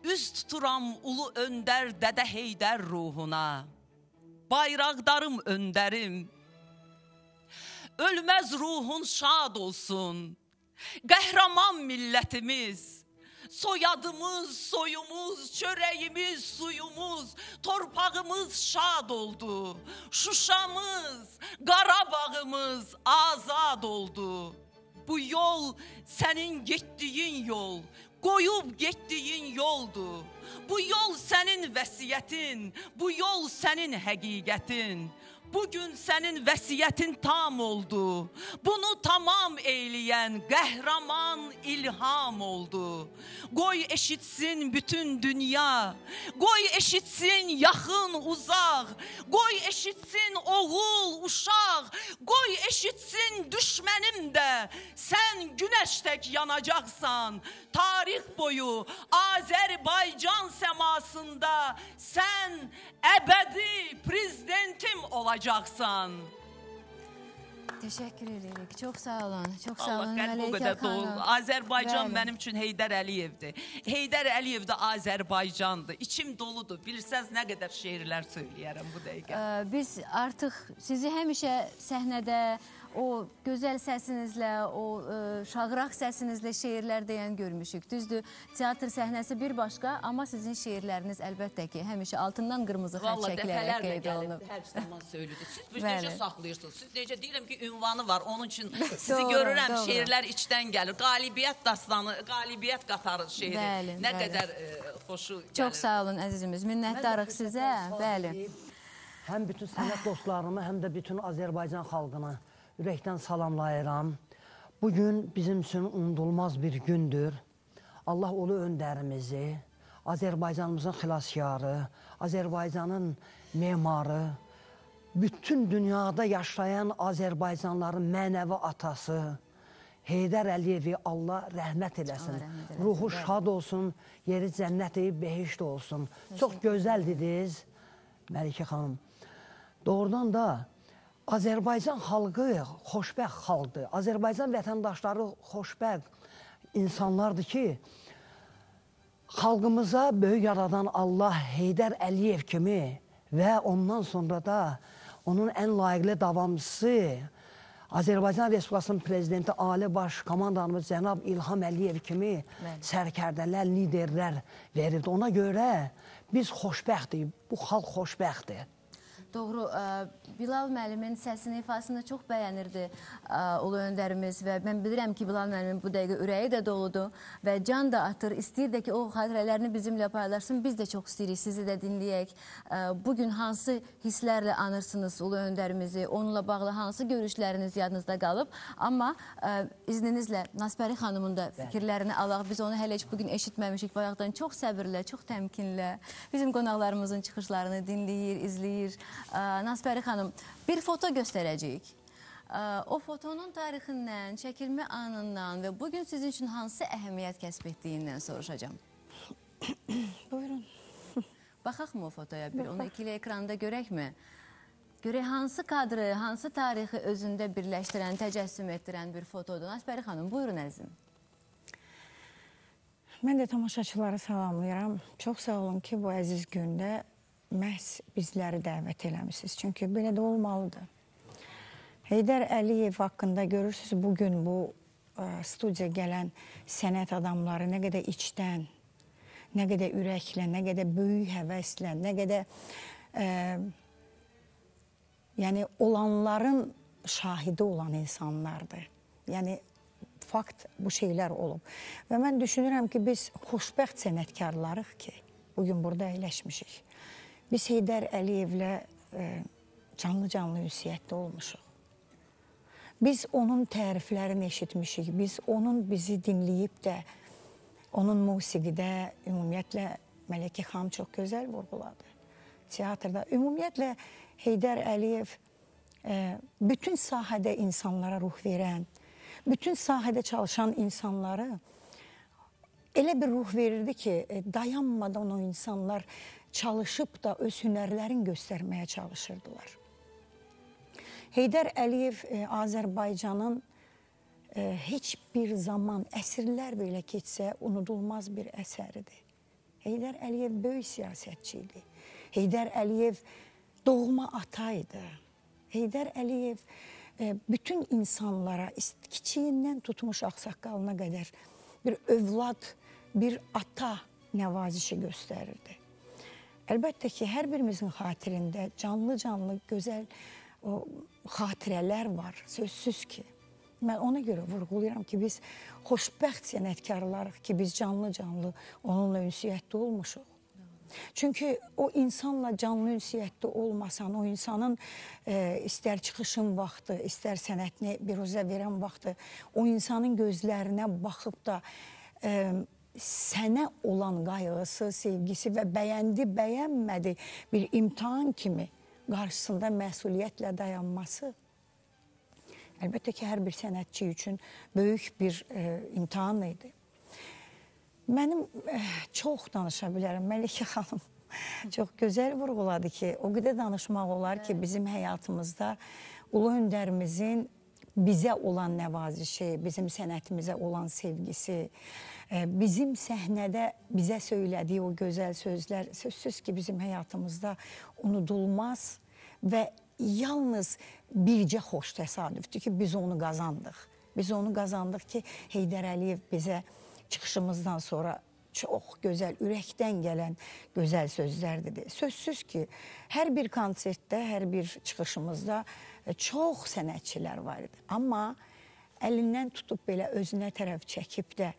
üz tuturam ulu öndər Dədə Heydər ruhuna. Bayraqdarım öndərim, ölməz ruhun şad olsun. Qəhrəman millətimiz, soyadımız, soyumuz, çörəyimiz, suyumuz, torpağımız şad oldu. Şuşamız, Qarabağımız azad oldu. Bu yol sənin getdiyin yol, qoyub getdiyin yoldur. Bu yol sənin vəsiyyətin, bu yol sənin həqiqətin. Bugün sənin vəsiyyətin tam oldu. Bunu tamam eyləyən qəhrəman İlham oldu. Qoy eşitsin bütün dünya, qoy eşitsin yaxın uzaq, qoy eşitsin oğul uşaq, qoy eşitsin düşmənim də. Sən günəş tək yanacaqsan. Tarix boyu Azərbaycan səmasında sən əbədi prezidentim olacaqsan. Təşəkkür edirik. Çox sağ olun. Çox sağ olun Mələykə xanım. Azərbaycan mənim üçün Heydər Əliyevdir. Heydər Əliyev də Azərbaycandır. İçim doludur. Bilirsəniz nə qədər şeirlər söyləyərəm bu dəqiqə. Biz artıq sizi həmişə səhnədə o gözəl səsinizlə, o şağıraq səsinizlə şeirlər deyən görmüşük. Düzdür, teatr səhnəsi bir başqa, amma sizin şeirləriniz əlbəttə ki, həmişə altından qırmızı xətt çəkilərək qeyd olunub. Hər zaman söylüdür. Siz necə saxlayırsınız? Siz necə deyirəm ki, ünvanı var. Onun üçün sizi görürəm, şeirlər içdən gəlir. Qalibiyyət dastanı, qalibiyyət qatarı şeiri. Nə qədər xoşu gəlir. Çox sağ olun əzizimiz. Minnətdarıq sizə. Bəli. Həm bütün sənət dostlarımı, həm də bütün Azərbaycan xalqına ürəkdən salamlayıram. Bugün bizim üçün unudulmaz bir gündür. Allah ulu öndərimizi, Azərbaycanımızın xilaskarı, Azərbaycanın memarı, bütün dünyada yaşayan Azərbaycanların mənəvi atası Heydər Əliyevi Allah rəhmət eləsin. Ruhu şad olsun, yeri cənnət behişt olsun. Çox gözəl dediniz, Məlikə xanım. Doğrudan da Azərbaycan xalqı xoşbəxt xalqdır. Azərbaycan vətəndaşları xoşbəxt insanlardır ki, xalqımıza böyük yaradan Allah Heydər Əliyev kimi və ondan sonra da onun ən layiqli davamçısı Azərbaycan Respublikasının Prezidenti Ali Baş Komandanımız cənab İlham Əliyev kimi sərkərdələr, liderlər verildi. Ona görə biz xoşbəxtik, bu xalq xoşbəxtdir. Doğru, Bilal müəllimin səsini, ifasını çox bəyənirdi ulu öndərimiz və mən bilirəm ki, Bilal müəllimin bu dəqiqə ürəyi də doludur və can da atır. İstəyir də ki, o xatirələrini bizimlə paylaşsın. Biz də çox istəyirik, sizi də dinləyək. Bugün hansı hisslərlə anırsınız ulu öndərimizi, onunla bağlı hansı görüşləriniz yadınızda qalıb? Amma izninizlə Naspəri xanımın da fikirlərini alaq. Biz onu hələ heç bugün eşitməmişik. Bayaqdan çox səbirlə, çox təmkinlə bizim qonaqlarımızın çıxışlarını dinləyir, izləyir. Naspəri xanım, bir foto göstərəcəyik. O fotonun tarixindən, çəkilmə anından və bugün sizin üçün hansı əhəmiyyət kəsb etdiyindən soruşacağım. Buyurun. Baxaq mı o fotoya bir? Onu ikili ekranda görəkmi? Görək hansı kadrı, hansı tarixi özündə birləşdirən, təcəssüm etdirən bir fotodur. Nasbəri xanım, buyurun əzizim. Mən də tamaşaçıları salamlayıram. Çox sağ olun ki, bu əziz gündə məhz bizləri dəvət eləmişsiniz. Çünki belə də olmalıdır. Heydər Əliyev haqqında görürsünüz, bugün bu studiya gələn sənət adamları nə qədər içdən, nə qədər ürəklə, nə qədər böyük həvəslə, nə qədər yəni olanların şahidi olan insanlardır. Yəni fakt bu şeylər olub. Və mən düşünürəm ki, biz xoşbəxt sənətkarlarıq ki, bugün burada əyləşmişik. Biz Heydər Əliyevlə canlı-canlı ünsiyyətdə olmuşuq. Biz onun təriflərini eşitmişik, biz onun bizi dinləyib də, onun musiqidə, ümumiyyətlə, Mələkə xanım çox gözəl vurğuladı. Teatrda, ümumiyyətlə, Heydər Əliyev bütün sahədə insanlara ruh verən, bütün sahədə çalışan insanları elə bir ruh verirdi ki, dayanmadan o insanlar çalışıb da öz hünərlərini göstərməyə çalışırdılar. Heydər Əliyev Azərbaycanın heç bir zaman, əsrlər belə keçsə, unudulmaz bir əsəridir. Heydər Əliyev böyük siyasətçi idi. Heydər Əliyev doğma ata idi. Heydər Əliyev bütün insanlara, kiçiyindən tutmuş ağsaqqalına qədər bir övlad, bir ata nəvazişi göstərirdi. Əlbəttə ki, hər birimizin xatirində canlı-canlı gözəl o xatirələr var, sözsüz ki. Mən ona görə vurğulayıram ki, biz xoşbəxt sənətkarlarıq ki, biz canlı-canlı onunla ünsiyyətdə olmuşuq. Çünki o insanla canlı ünsiyyətdə olmasan, o insanın istər çıxışın vaxtı, istər sənətini biruzə verən vaxtı, o insanın gözlərinə baxıb da sənə olan qayğısı, sevgisi və bəyəndi, bəyənmədi bir imtahan kimi qarşısında məsuliyyətlə dayanması, əlbəttə ki, hər bir sənətçi üçün böyük bir imtahan idi. Mənim çox danışa bilərəm, Mələkə xanım çox gözəl vurğuladı ki, o qədər danışmaq olar ki, bizim həyatımızda ulu öndərimizin bizə olan nəvazişi, bizim sənətimizə olan sevgisi, bizim səhnədə bizə söylədiyi o gözəl sözlər, sözsüz ki, bizim həyatımızda unudulmaz və yalnız bircə xoş təsadüfdür ki, biz onu qazandıq. Biz onu qazandıq ki, Heydər Əliyev bizə çıxışımızdan sonra çox gözəl, ürəkdən gələn gözəl sözlər dedi. Sözsüz ki, hər bir konsertdə, hər bir çıxışımızda çox sənətçilər var idi. Amma əlindən tutub belə özünə tərəf çəkib də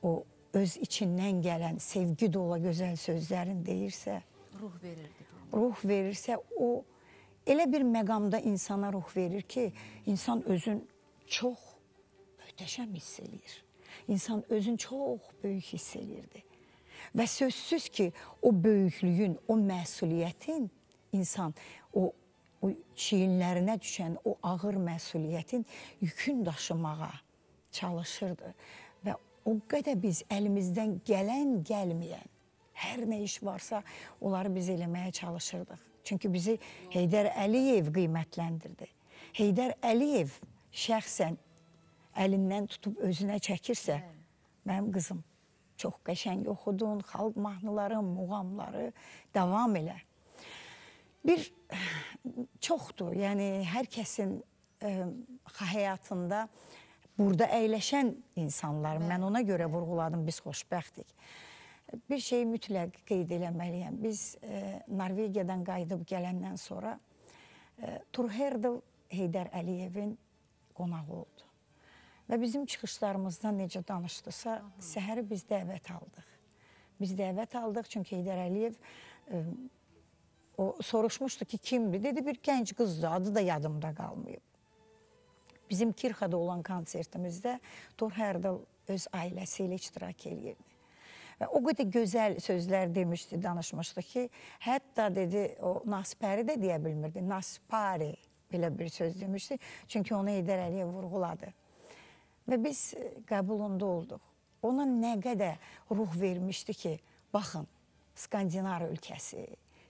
o öz içindən gələn sevgi dolu gözəl sözlərin deyirsə, ruh verirdi. Ruh verirsə, o elə bir məqamda insana ruh verir ki, insan özün çox möhtəşəm hiss eləyir. İnsan özün çox böyük hiss eləyirdi. Və sözsüz ki, o böyüklüyün, o məsuliyyətin insan, o çiyinlərinə düşən o ağır məsuliyyətin yükün daşımağa çalışırdı. Və o qədər biz əlimizdən gələn, gəlməyən, hər nə iş varsa onları biz eləməyə çalışırdıq. Çünki bizi Heydər Əliyev qiymətləndirdi. Heydər Əliyev şəxsən əlindən tutub özünə çəkirsə, mənim qızım çox qəşəng oxudun, xalq mahnıları, muğamları davam elə. Bir çoxdur, yəni hər kəsin həyatında burada əyləşən insanlar, mən ona görə vurğuladım, biz xoşbəxtik. Bir şeyi mütləq qeyd eləməliyəm. Biz Norvegiyadan qayıdıb gələndən sonra Tur Heyerdahl Heydər Əliyevin qonağı oldu. Və bizim çıxışlarımızdan necə danışdısa, səhəri biz dəvət aldıq. Biz dəvət aldıq, çünki Heydər Əliyev o soruşmuşdu ki, kimdir? Dedi, bir gənc qızdır, adı da yadımda qalmayıb. Bizim Kirxada olan konsertimizdə Tur Heyerdahl öz ailəsi ilə iştirak eləyirdi. Və o qədər gözəl sözlər demişdi, danışmışdı ki, hətta dedi, o Naspəri də deyə bilmirdi, Naspari Belə bir söz demişdi. Çünki onu Heydər Əliyev vurğuladı. Və biz qəbulunda olduq. Ona nə qədər ruh vermişdi ki, baxın, Skandinav ölkəsi,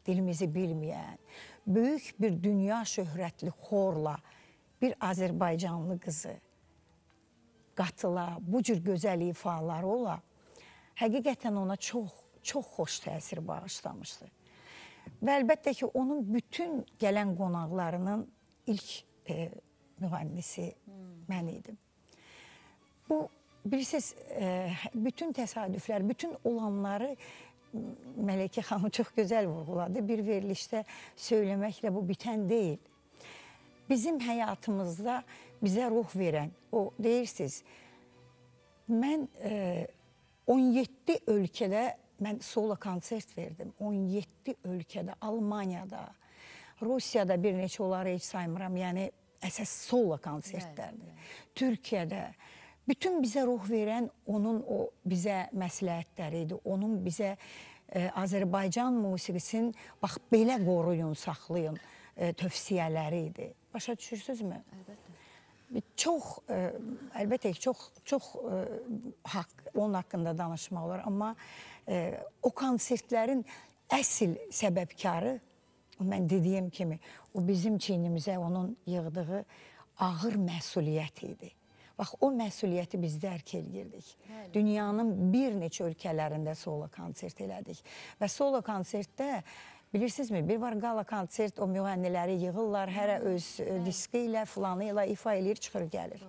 dilimizi bilməyən, böyük bir dünya şöhrətli xorla bir Azərbaycanlı qızı qatıla, bu cür gözəl ifaları ola, həqiqətən ona çox, çox xoş təsir bağışlamışdı. Və əlbəttə ki, onun bütün gələn qonaqlarının ilk müğənnisi mən idim. Bu, bilirsiniz, bütün təsadüflər, bütün olanları Mələkə xanım çox gözəl vurğuladı. Bir verilişdə söyləməklə bu bitən deyil. Bizim həyatımızda bizə ruh verən, o deyirsiniz, mən 17 ölkədə mən solo konsert verdim. 17 ölkədə, Almaniyada, Rusiyada bir neçə onları heç saymıram, yəni əsas solo konsertlərdir. Türkiyədə. Bütün bizə ruh verən onun o bizə məsləhətləri idi, onun bizə Azərbaycan musiqisinin bax belə qoruyun, saxlayın tövsiyələri idi. Başa düşürsünüzmü? Əlbəttə. Çox, əlbəttə ki, çox haqq, onun haqqında danışmaq olar, amma o konsertlərin əsl səbəbkarı, mən dediyim kimi, o bizim çiynimizə onun yığdığı ağır məsuliyyət idi. Bax, o məsuliyyəti biz dərk eləyirdik. Dünyanın bir neçə ölkələrində solo konsert elədik. Və solo konsertdə, bilirsinizmi, bir var qala konsert, o müğənniləri yığırlar, hərə öz diski ilə, filanı ilə ifa eləyir, çıxır, gəlir.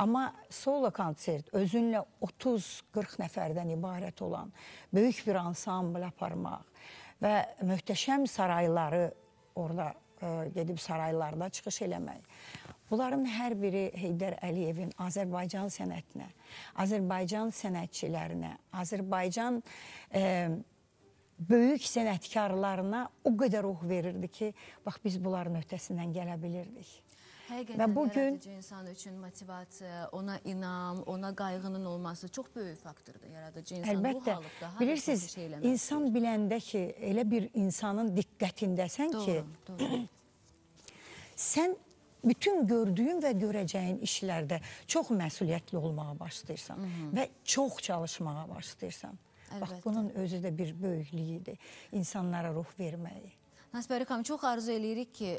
Amma solo konsert özünlə 30-40 nəfərdən ibarət olan böyük bir ansambl aparmaq və möhtəşəm sarayları orada gedib saraylarda çıxış eləmək. Bunların hər biri Heydər Əliyevin Azərbaycan sənətinə, Azərbaycan sənətçilərinə, Azərbaycan böyük sənətkarlarına o qədər ruh verirdi ki, bax biz bunların öhtəsindən gələ bilirdik. Həqiqətən və bugün yaradıcı insan üçün motivasiya, ona inam, ona qayğının olması çox böyük faktordur. Yaradıcı insan əlbəttə, ruh alıb daha bilirsiniz, çox şey eləmək insan istəyir. Biləndə ki, elə bir insanın diqqətindəsən ki, doğru. Sən bütün gördüyün və görəcəyin işlərdə çox məsuliyyətli olmağa başlayırsan və çox çalışmağa başlayırsan. Əlbəttə. Bax, bunun özü də bir böyüklüyü idi, insanlara ruh verməyi. Nazbəri xanım, çox arzu eləyirik ki,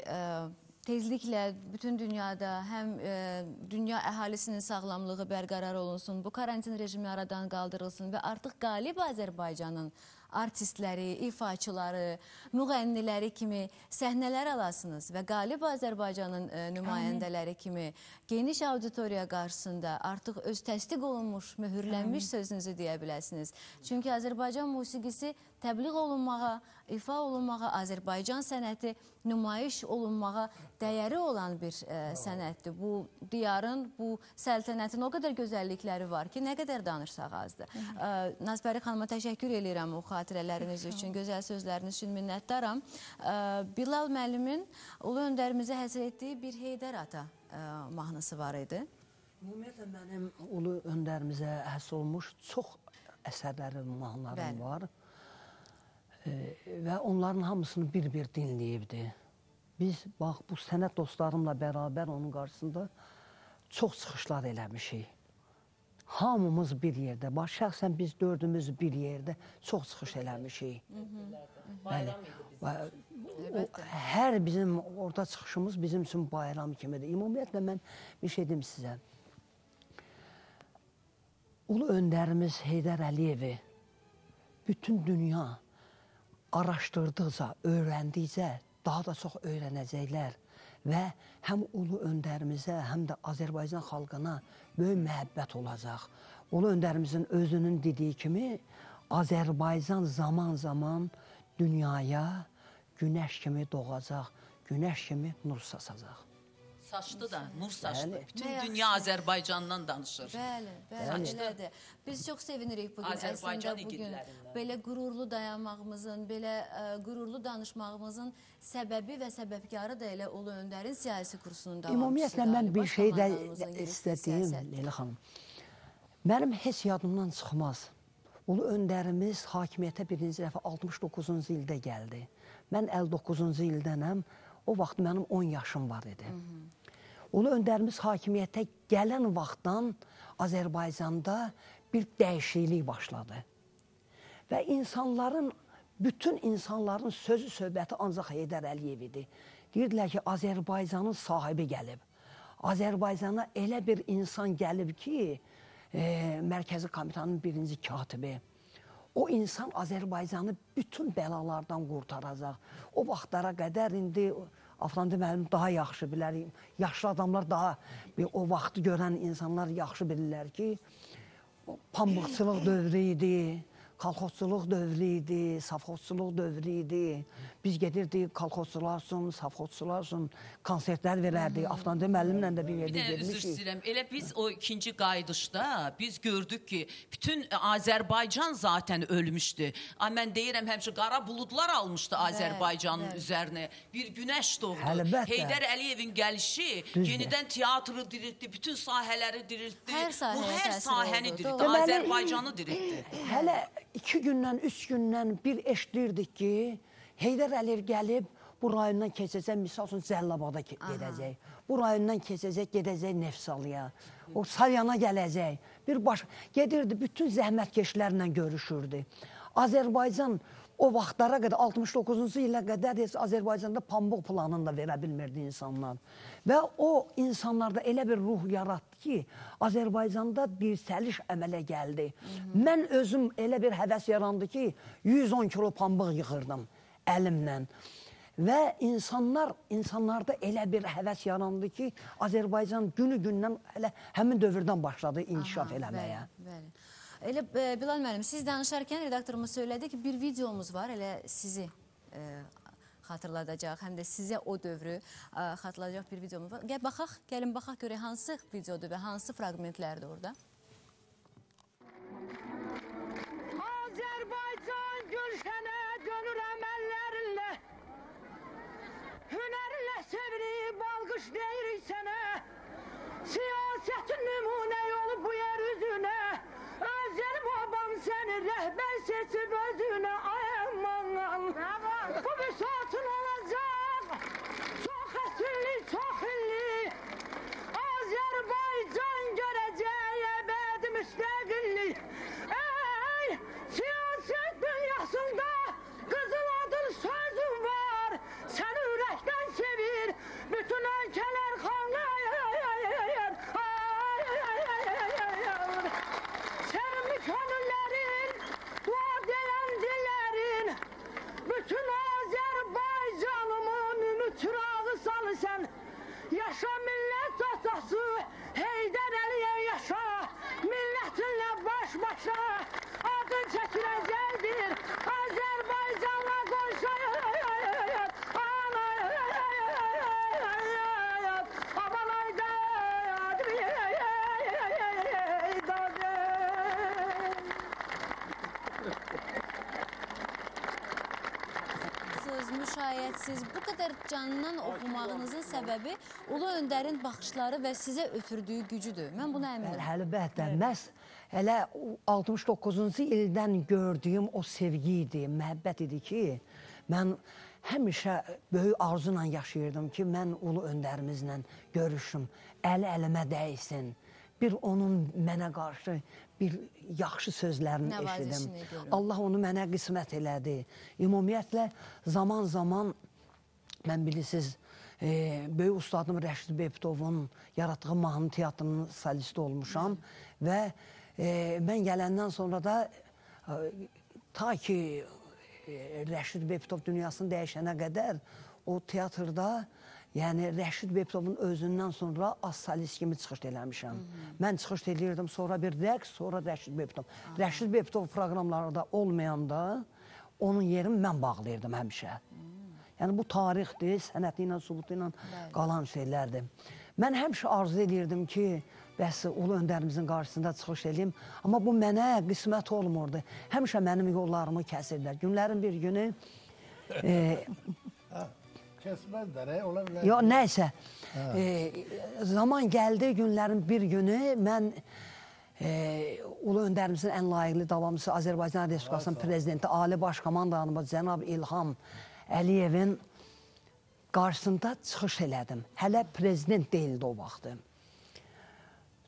tezliklə bütün dünyada həm dünya əhalisinin sağlamlığı bərqərar olunsun, bu karantin rejimi aradan qaldırılsın və artıq qalib Azərbaycanın artistləri, ifaçıları, müğənniləri kimi səhnələr alasınız və qalib Azərbaycanın nümayəndələri kimi geniş auditoriya qarşısında artıq öz təsdiq olunmuş, möhürlənmiş sözünüzü deyə biləsiniz. Çünki Azərbaycan musiqisi təbliğ olunmağa, ifa olunmağa, Azərbaycan sənəti nümayiş olunmağa dəyəri olan bir sənətdir. Bu diyarın, bu səltənətin o qədər gözəllikləri var ki, nə qədər danışsaq azdır. Nazbəri xanıma təşəkkür eləyirəm o xatirələriniz üçün, gözəl sözləriniz üçün minnətdaram. Bilal müəllimin Ulu Öndərimizə həsr etdiyi bir Heydər Ata mahnısı var idi. Ümumiyyətlə, mənim Ulu Öndərimizə həsr olmuş çox əsərlərim, mahnılarım var. Və onların hamısını bir-bir dinləyibdi. Biz, bax, bu sənət dostlarımla bərabər onun qarşısında çox çıxışlar eləmişik. Hamımız bir yerdə, bax, şəxsən biz dördümüz bir yerdə çox çıxış eləmişik. Bəli. Hər bizim orada çıxışımız bizim üçün bayram kimidir. Ümumiyyətlə, mən bir şey deyim sizə. Ulu Öndərimiz Heydər Əliyevi bütün dünya araşdırdıqca, öyrəndikcə daha da çox öyrənəcəklər və həm Ulu Öndərimizə, həm də Azərbaycan xalqına böyük məhəbbət olacaq. Ulu Öndərimizin özünün dediyi kimi, Azərbaycan zaman-zaman dünyaya günəş kimi doğacaq, günəş kimi nur saçacaq. Saçdı da, nur saçdı. Bəli. Bütün dünya Azərbaycandan danışır. Bəli, bəli, elədir. Biz çox sevinirik bugün. Azərbaycan əslində bugün igidlərindən. Belə qürurlu dayanmağımızın, belə qürurlu danışmağımızın səbəbi və səbəbkarı da elə Ulu Öndərin siyasi kursunun davamçısıdır. Ümumiyyətlə, mən bir şey də sizə deyim, Leyla xanım. Mənim heç yadımdan çıxmaz. Ulu Öndərimiz hakimiyyətə birinci dəfə 69-cu ildə gəldi. Mən 59-cu ildənəm O vaxt mənim 10 yaşım var idi. Ulu öndərimiz hakimiyyətə gələn vaxtdan Azərbaycanda bir dəyişiklik başladı. Və insanların, bütün insanların sözü söhbəti ancaq Heydər Əliyev idi. Deyirdilər ki, Azərbaycanın sahibi gəlib. Azərbaycana elə bir insan gəlib ki, Mərkəzi Komitənin birinci katibi. O insan Azərbaycanı bütün bəlalardan qurtaracaq. O vaxtlara qədər indi Aflandı müəllim daha yaxşı bilər, yaşlı adamlar daha o vaxtı görən insanlar yaxşı bilirlər ki, pambıqçılıq dövrü idi, kolxozçuluq dövrü idi, safxozçuluq dövrü idi. Biz gedirdik kolxozçular üçün, safxozçular üçün konsertlər verərdik. Aflandı müəllimlə də bir yerdə getmişik. Bir də üzr istəyirəm, elə biz o ikinci qayıdışda biz gördük ki, bütün Azərbaycan zaten ölmüşdü. Mən deyirəm həmişə qara buludlar almışdı Azərbaycanın üzərinə. Bir günəş doğdu. Heydər Əliyevin gəlişi yenidən teatrı diriltdi, bütün sahələri diriltdi. Bu hər sahəni diriltdi, Azərbaycanı diriltdi. Hələ 2 gündən, 3 gündən bir eşidirdik ki, Heydər Əliyev gəlib bu rayondan keçəcək, misal üçün Cəllabada gedəcək. Bu rayondan keçəcək, gedəcək Nefsalıya. O Salyana gələcək. Bir baş gedirdi, bütün zəhmətkeşlərlə görüşürdü. Azərbaycan o vaxtlara qədər, 69-cu ilə qədər heç Azərbaycanda pambıq planını da verə bilmirdi insanlar. Və o insanlarda elə bir ruh yaratdı ki, Azərbaycanda bir səliş əmələ gəldi. Mən özüm elə bir həvəs yarandı ki, 110 kilo pambıq yığırdım əlimlə. Və insanlarda elə bir həvəs yarandı ki, Azərbaycan günü-gündən hələ həmin dövrdən başladı inkişaf eləməyə. Bəli. Elə Bilal müəllim, siz danışarkən redaktorumuz söylədi ki, bir videomuz var, elə sizi xatırladacaq, həm də sizə o dövrü xatırladacaq bir videomuz var. Gəl baxaq, gəlin baxaq görək hansı videodur və hansı fraqmentlərdir orada. Azərbaycan gülşənə dönür əməllərinlə, hünərinlə sevirib alqış deyirik sənə, siyasətin nümunə yolu bu yer üzünə, Özər babam səni rəhbər seçib özünə, ay aman, bu bir saatın olacaq, çox əsilli, çox illi, Azərbaycan görəcək əbədi müstəqillik. Ey, siyasət dünyasında qızıl adın sözün var, səni ürəkdən sevir, bütün ölkələr xanlar. Könüllerin, dua deyən dillərin, bütün Azərbaycanımın ümid çırağı salısan. Yaşa millət atası, Heydər Əliyev yaşa, millətinlə baş başa, adın çəkiləcəkdir, Azərbaycanla qonşu. Müşayiətsiz, bu qədər candan oxumağınızın səbəbi Ulu Öndərin baxışları və sizə ötürdüyü gücüdür. Mən buna əminəm. Əlbəttə, məhz elə 69-cu ildən gördüyüm o sevgi idi, məhəbbət idi ki, mən həmişə böyük arzuyla yaşayırdım ki, mən Ulu Öndərimizlə görüşüm, əli əlimə dəysin. Bir onun mənə qarşı bir yaxşı sözlərini eşidim. Allah onu mənə qismət elədi. Ümumiyyətlə, zaman-zaman, mən bilirsiniz, böyük ustadım Rəşid Beybutovun yaratdığı mahnı teatrının solisti olmuşam. Və mən gələndən sonra da ta ki Rəşid Beybutov dünyasını dəyişənə qədər o teatrda, yəni Rəşid Beybutovun özündən sonra az solist kimi çıxış eləmişəm. Mən çıxış eləyirdim, sonra bir rəqs, sonra Rəşid Beybutov. Rəşid Beybutov proqramlarda olmayanda onun yerini mən bağlayırdım həmişə. Yəni bu tarixdir, sənəti ilə, sübutu ilə qalan şeylərdir. Mən həmişə arzu edirdim ki, bəs Ulu Öndərimizin qarşısında çıxış eləyim, amma bu mənə qismət olmurdu. Həmişə mənim yollarımı kəsirdilər. Günlərin bir günü... Kəsməzlər, ola bilər. Yox, nəysə, zaman gəldi, günlərin bir günü mən Ulu Öndərimizin ən layiqli davamçısı Azərbaycan Respublikasının Prezidenti Ali Baş Komandanımız cənab İlham Əliyevin Qarşısında çıxış elədim. Hələ prezident deyildi o vaxtı.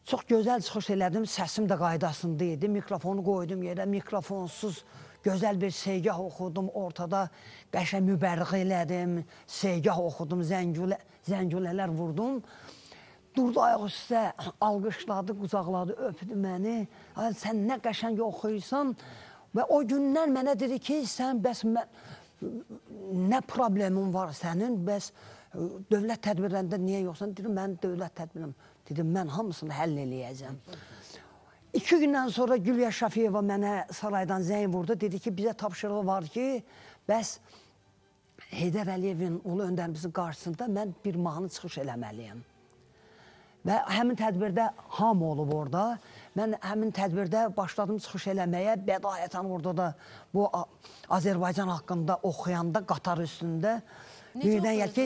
Çox gözəl çıxış elədim, səsim də qaydasında idi. Mikrofonu qoydum yerə, mikrofonsuz gözəl bir segah oxudum. Ortada qəşəng mübərriğ elədim, segah oxudum, zəngulələr vurdum. Durdu ayaq üstə, alqışladı, qucaqladı, öpdü məni. Ay, sən nə qəşəng oxuyursan. Və o gündən mənə dedi ki, sən bəs nə problemin var sənin, bəs dövlət tədbirlərində niyə yoxsan? Dedim, mənim dövlət tədbirim. Dedim, mən hamısını həll eləyəcəm. 2 gündən sonra Gülya Şafiyeva mənə saraydan zəng vurdu. Dedi ki, bizə tapşırığı var ki, bəs Heydər Əliyevin ulu öndərimizin qarşısında mən bir mahnı çıxış eləməliyəm. Və həmin tədbirdə hamı olub orada. Mən həmin tədbirdə başladım çıxış eləməyə. Bədayətən orada da bu Azərbaycan haqqında oxuyanda qatar üstündə. Birdən gəl ki,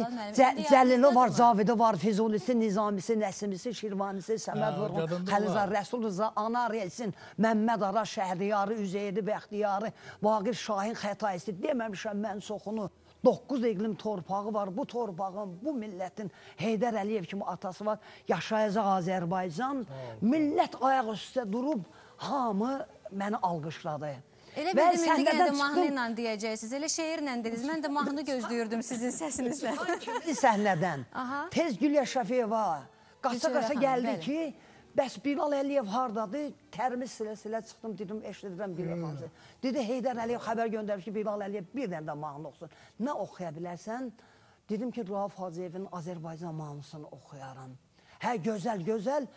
Cəlili var, Cavidi var, Füzulisi, Nizamisi, Nəsimisi, Şirvanisi, Səməd Vurğun, Xəlizar, Rəsul Rıza, Anar Elsin, Məmməd Araz, Şəhriyarı, Üzeyri, Bəxtiyarı, Vaqif Şahin, Xətaisi. Deməmişəm mən çoxunu. 9 iqlim torpağı var. Bu torpağın, bu millətin Heydər Əliyev kimi atası var. Yaşayacaq Azərbaycan. Millət ayaq üstə durub hamı məni alqışladı. Elə bildim, indi yenə də mahnı ilə deyəcəksiniz. Elə şeirlə dediniz. Mən də mahnı gözləyirdim sizin səsinizlə. Səhnədən. Tez Gülya Şafiyeva qaça-qaça gəldi ki, bəs Bilal Əliyev hardadır? Tərimi silə-silə çıxdım, dedim, eşidirəm Bilal xanımı. Dedi, Heydər Əliyev xəbər göndərmiş ki, Bilal Əliyev bir dənə də mahnı oxusun. Nə oxuya bilərsən? Dedim ki, Rauf Hacıyevin Azərbaycan mahnısını oxuyaram. Hə, gözəl, gözəl.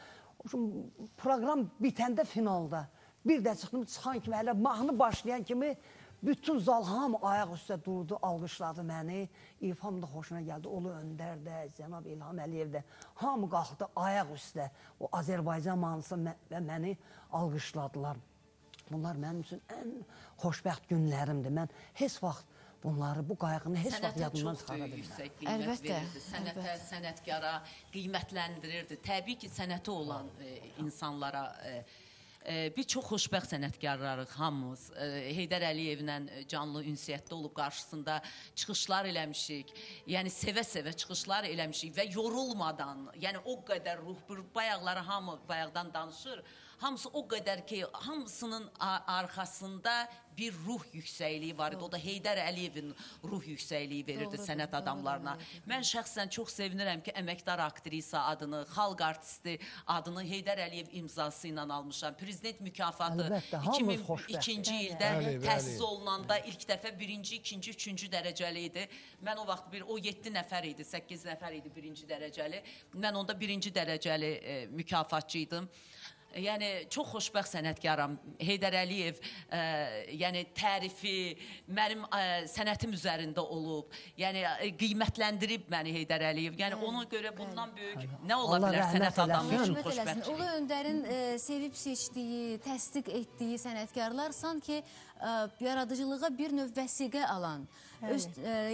Proqram bitəndə finalda. Bir də çıxdım, çıxan kimi, hələ mahnı başlayan kimi bütün zal hamı ayaq üstə durdu, alqışladı məni. İlham da xoşuna gəldi, Ulu Öndər də, cənab İlham Əliyev də. Hamı qalxdı ayaq üstə. O Azərbaycan mahnısı və məni alqışladılar. Bunlar mənim üçün ən xoşbəxt günlərimdir. Mən heç vaxt bunları, bu qayğını heç vaxt yadımdan çıxara bilmərəm. Əlbəttə. Sənətə, sənətkara qiymətləndirirdi. Təbii ki, sənəti olan insanlara... Biz çox xoşbəxt sənətkarlarıq hamımız. Heydər Əliyevlə canlı ünsiyyətdə olub qarşısında çıxışlar eləmişik. Yəni sevə-sevə çıxışlar eləmişik və yorulmadan, yəni o qədər ruh, bayaqları hamı bayaqdan danışır. Hamısı o qədər ki, hamısının arxasında bir ruh yüksəkliyi var idi. O da Heydər Əliyevin ruh yüksəkliyi verirdi sənət adamlarına. Mən şəxsən çox sevinirəm ki, əməkdar aktrisa adını, xalq artisti adını Heydər Əliyev imzası ilə almışam. Prezident mükafatı 2002-ci ildə təsis olunanda ilk dəfə birinci, ikinci, üçüncü dərəcəli idi. Mən o vaxt o 7 nəfər idi, 8 nəfər idi birinci dərəcəli. Mən onda birinci dərəcəli mükafatçı idim. Yəni, çox xoşbəxt sənətkaram. Heydər Əliyev, yəni, tərifi mənim sənətim üzərində olub. Yəni, qiymətləndirib məni Heydər Əliyev. Yəni, ona görə bundan böyük nə ola bilər sənət adamı üçün xoşbəxtçilik? Ulu Öndərin sevib seçdiyi, təsdiq etdiyi sənətkarlar sanki yaradıcılığa bir növ vəsiqə alan, öz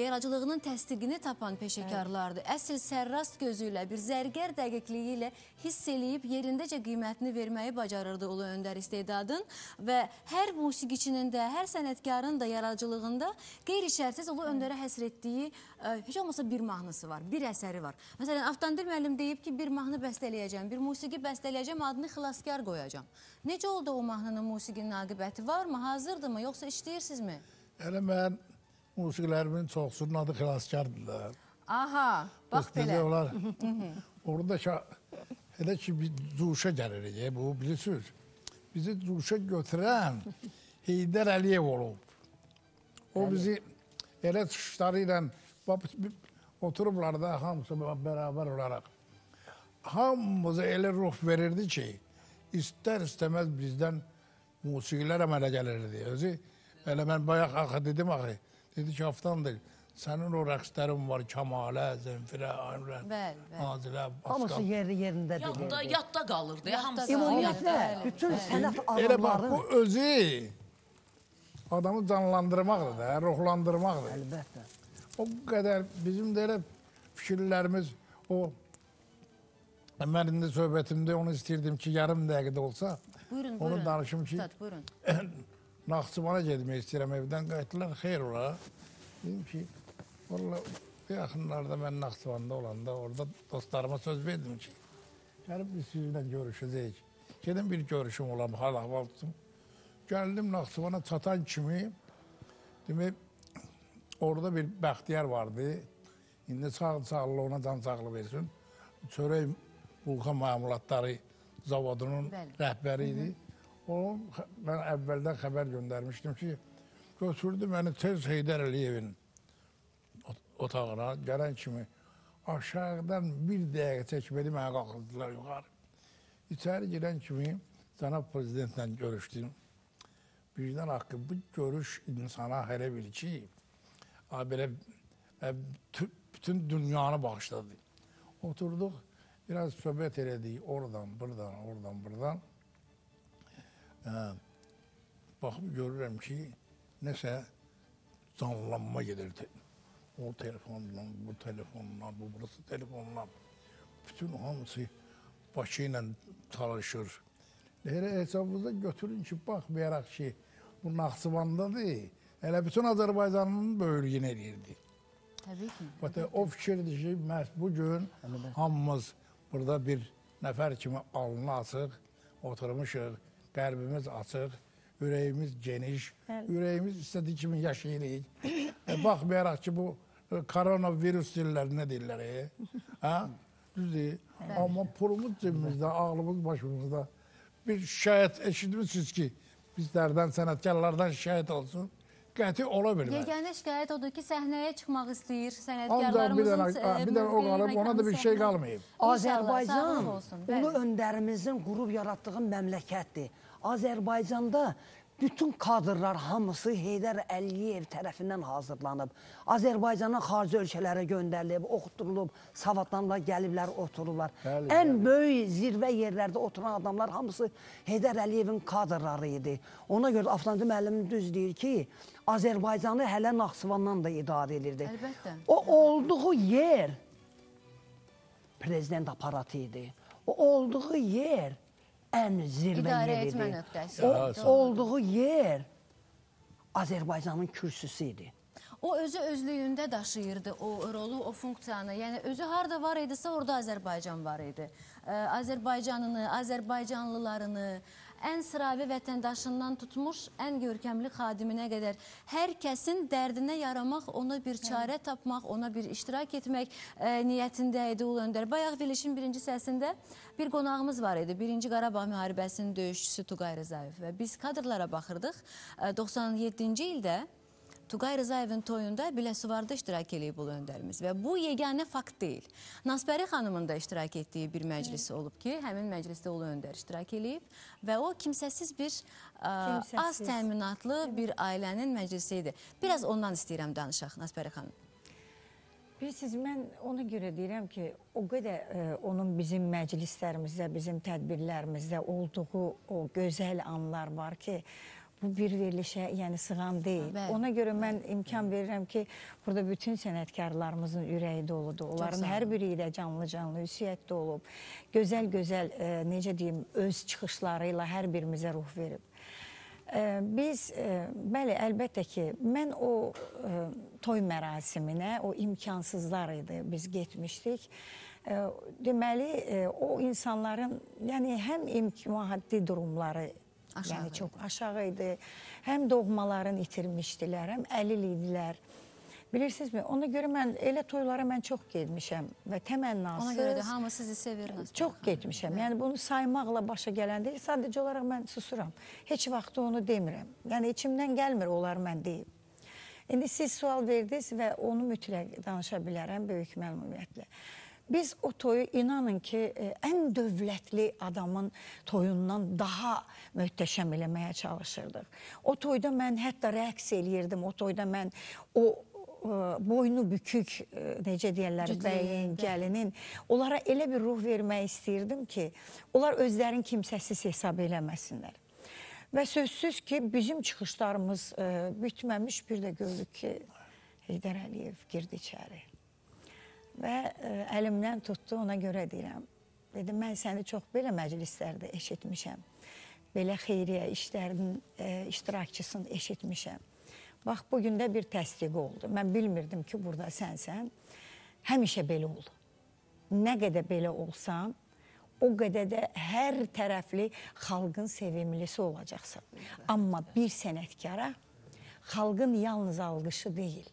yaradıcılığının təsdiqini tapan peşəkarlardır. Əsl sərrast gözü ilə, bir zərgər dəqiqliyi ilə hiss eləyib yerindəcə qiymətini verməyi bacarırdı Ulu Öndər istedadın və hər musiqiçinin də, hər sənətkarın da yaradıcılığında qeyri-şərtsiz Ulu Öndərə həsr etdiyi heç olmasa bir mahnısı var, bir əsəri var. Məsələn, Avtandil müəllim deyib ki, bir mahnı bəstələyəcəm, bir musiqi bəstələyəcəm, adını Xilaskar qoyacam. Necə oldu o mahnının, musiqinin aqibəti? Varmı, hazırdırmı, yoxsa işləyirsinizmi? Elə mən musiqilərimin çoxsunun adı Xilaskardılar. Aha, bax belə. Orada elə ki, biz cuşa gəlirik, bu bilirsiniz. Bizi cuşa götürən Heydər Əliyev olub. O bizi elə çıxışları ilə oturublar da hamısı bərabər olaraq. Hamımıza elə ruh verirdi ki, istər-istəməz bizdən musiqilər əmələ gəlirdi. Özü, elə mən bayaq axı dedim axı, dedi ki, Avtandil, sənin o rəqslərin var, Kəmalə, Zemfirə, Aynurə, Nazilə, Pascal. Hamısı yerli yerində bilirdi. Yadda qalırdı, hamısı. Ümumiyyətlə, bütün sənət adamları... Elə bax, bu özü adamı canlandırmaqdır da, ruhlandırmaqdır. Əlbəttə. O qədər bizim də elə fikirlərimiz, o... Mən indi söhbətimdə onu istəyirdim ki, yarım dəqiqədə olsa, buyurun, onu danışım ki, Üstad, buyurun. Naxçıvana getmək istəyirəm, evdən qayıtdılar, xeyr ola. Dedim ki, valla Bu yaxınlarda mən Naxçıvanda olanda orada dostlarıma söz verdim ki, gəlib biz sizinlə görüşəcəyik. Gedim bir görüşüm olam, hal ahval tutum. Gəldim Naxçıvana çatan kimi, demək, orada bir Bəxtiyar vardı. İndi sağlığı ona can sağlığı versin. Çörək bulka məmulatları zavodunun rəhbəri idi. O, mən əvvəldən xəbər göndərmişdim ki, götürdü məni tez Heydər Əliyevin otağına gələn kimi aşağıdan bir dəqiqə çəkməli mənə qalxırdılar yuxarı. İçəri girən kimi cənab prezidentlə görüşdüm. Vicdan haqqı, bu görüş insana hələ bil ki, belə bütün dünyanı bağışladı. Oturduq, biraz söhbət elədik oradan, buradan, oradan, buradan. Baxıb görürəm ki, nəsə canlanma gedirdi. O telefonla, bu telefonla, bu burası telefonla. Bütün hamısı Bakı ilə çalışır. Elə hesabınıza götürün ki, baxmayaraq ki, bu Naxçıvandadır, elə bütün Azərbaycanın böyürlüyünü eləyirdi. Təbii ki. O fikirdir ki, məhz bugün hamımız burada bir nəfər kimi alnı açıq, oturmuşuq, qəlbimiz açıq, ürəyimiz geniş, ürəyimiz istədiyi kimi yaşayırıq. Baxmayaraq ki, bu koronavirus deyirlər, nə deyirlər? Düz deyil. Amma pulumuz cibimizdə, ağlımız başımızda. Bir şikayət eşitmişsiniz ki, bizlərdən, sənətkarlardan şikayət olsun. Qəti ola bilməz. Yeganə şikayət odur ki, səhnəyə çıxmaq istəyir sənətkarlarımızın. Ancaq bir dənə o qalıb, ona da bir şey qalmayıb. Azərbaycan ulu öndərimizin qurub yaratdığı məmləkətdir. Azərbaycanda bütün kadrlar hamısı Heydər Əliyev tərəfindən hazırlanıb. Azərbaycandan xarici ölkələrə göndərilib, oxutdurulub, savadlanıblar, gəliblər, otururlar. Bəli, ən böyük zirvə yerlərdə oturan adamlar hamısı Heydər Əliyevin kadrları idi. Ona görə Avtandil müəllim düz deyir ki, Azərbaycanı hələ Naxçıvandan da idarə edirdi. Əlbəttə. O olduğu yer prezident aparatı idi. O olduğu yer ən zirvə yer idi. O olduğu yer Azərbaycanın kürsüsü idi. O özü özlüyündə daşıyırdı o rolu, o funksiyanı. Yəni özü harda var idisə orada Azərbaycan var idi. Azərbaycanını, Azərbaycanlılarını, ən sıravi vətəndaşından tutmuş, ən görkəmli xadiminə qədər hər kəsin dərdinə yaramaq, ona bir çarə tapmaq, ona bir iştirak etmək niyyətində idi Ulu Öndər. Bayaq verilişin birinci hissəsində bir qonağımız var idi. Birinci Qarabağ müharibəsinin döyüşçüsü Tuqay Rzayev və biz kadrlara baxırdıq. 97-ci ildə Tuqay Rzayevin toyunda Biləsuvarda iştirak eləyib Ulu Öndərimiz və bu yeganə fakt deyil. Nasbəri xanımın da iştirak etdiyi bir məclis olub ki, həmin məclisdə Ulu Öndər iştirak eləyib və o kimsəsiz bir az təminatlı bir ailənin məclisi idi. Biraz ondan istəyirəm danışaq Nasbəri xanım. Bilirsiniz, mən ona görə deyirəm ki, o qədər onun bizim məclislərimizdə, bizim tədbirlərimizdə olduğu o gözəl anlar var ki, bu bir verilişə, yəni sığan deyil. Bəli. Ona görə mən imkan verirəm ki, burada bütün sənətkarlarımızın ürəyi doludur. Onların hər biri ilə canlı-canlı ünsiyyətdə olub. Gözəl-gözəl, necə deyim, öz çıxışları ilə hər birimizə ruh verib. Biz, bəli, əlbəttə ki, mən o toy mərasiminə, o imkansızlar idi, biz getmişdik. Deməli, o insanların, yəni həm maddi durumları, yəni çox aşağı idi, həm doğmalarını itirmişdilər, həm əlil idilər. Bilirsinizmi, ona görə mən elə toylara mən çox getmişəm və təmənnasız. Ona görə də hamı sizi sevir. Çox getmişəm. Yəni bunu saymaqla başa gələn deyil, sadəcə olaraq mən susuram. Heç vaxt onu demirəm. Yəni içimdən gəlmir onlar mən deyim. İndi siz sual verdiniz və onu mütləq danışa bilərəm böyük məmnuniyyətlə. Biz o toyu inanın ki, ən dövlətli adamın toyundan daha möhtəşəm eləməyə çalışırdıq. O toyda mən hətta rəqs eləyirdim, o toyda mən o boynu bükük, necə deyərlər, bəyin, gəlinin, onlara elə bir ruh vermək istəyirdim ki, onlar özlərini kimsəsiz hesab eləməsinlər. Və sözsüz ki, bizim çıxışlarımız bitməmiş, bir də gördük ki, Heydər Əliyev girdi içəri. Və əlimdən tutdu, ona görə deyirəm. Dedim, mən səni çox belə məclislərdə eşitmişəm. Belə xeyriyyə işlərinin iştirakçısını eşitmişəm. Bax, bugün də bir təsdiqi oldu. Mən bilmirdim ki, burada sənsən. Həmişə belə ol. Nə qədər belə olsan, o qədər də hər tərəfli xalqın sevimlisi olacaqsan. Amma bir sənətkara xalqın yalnız alqışı deyil,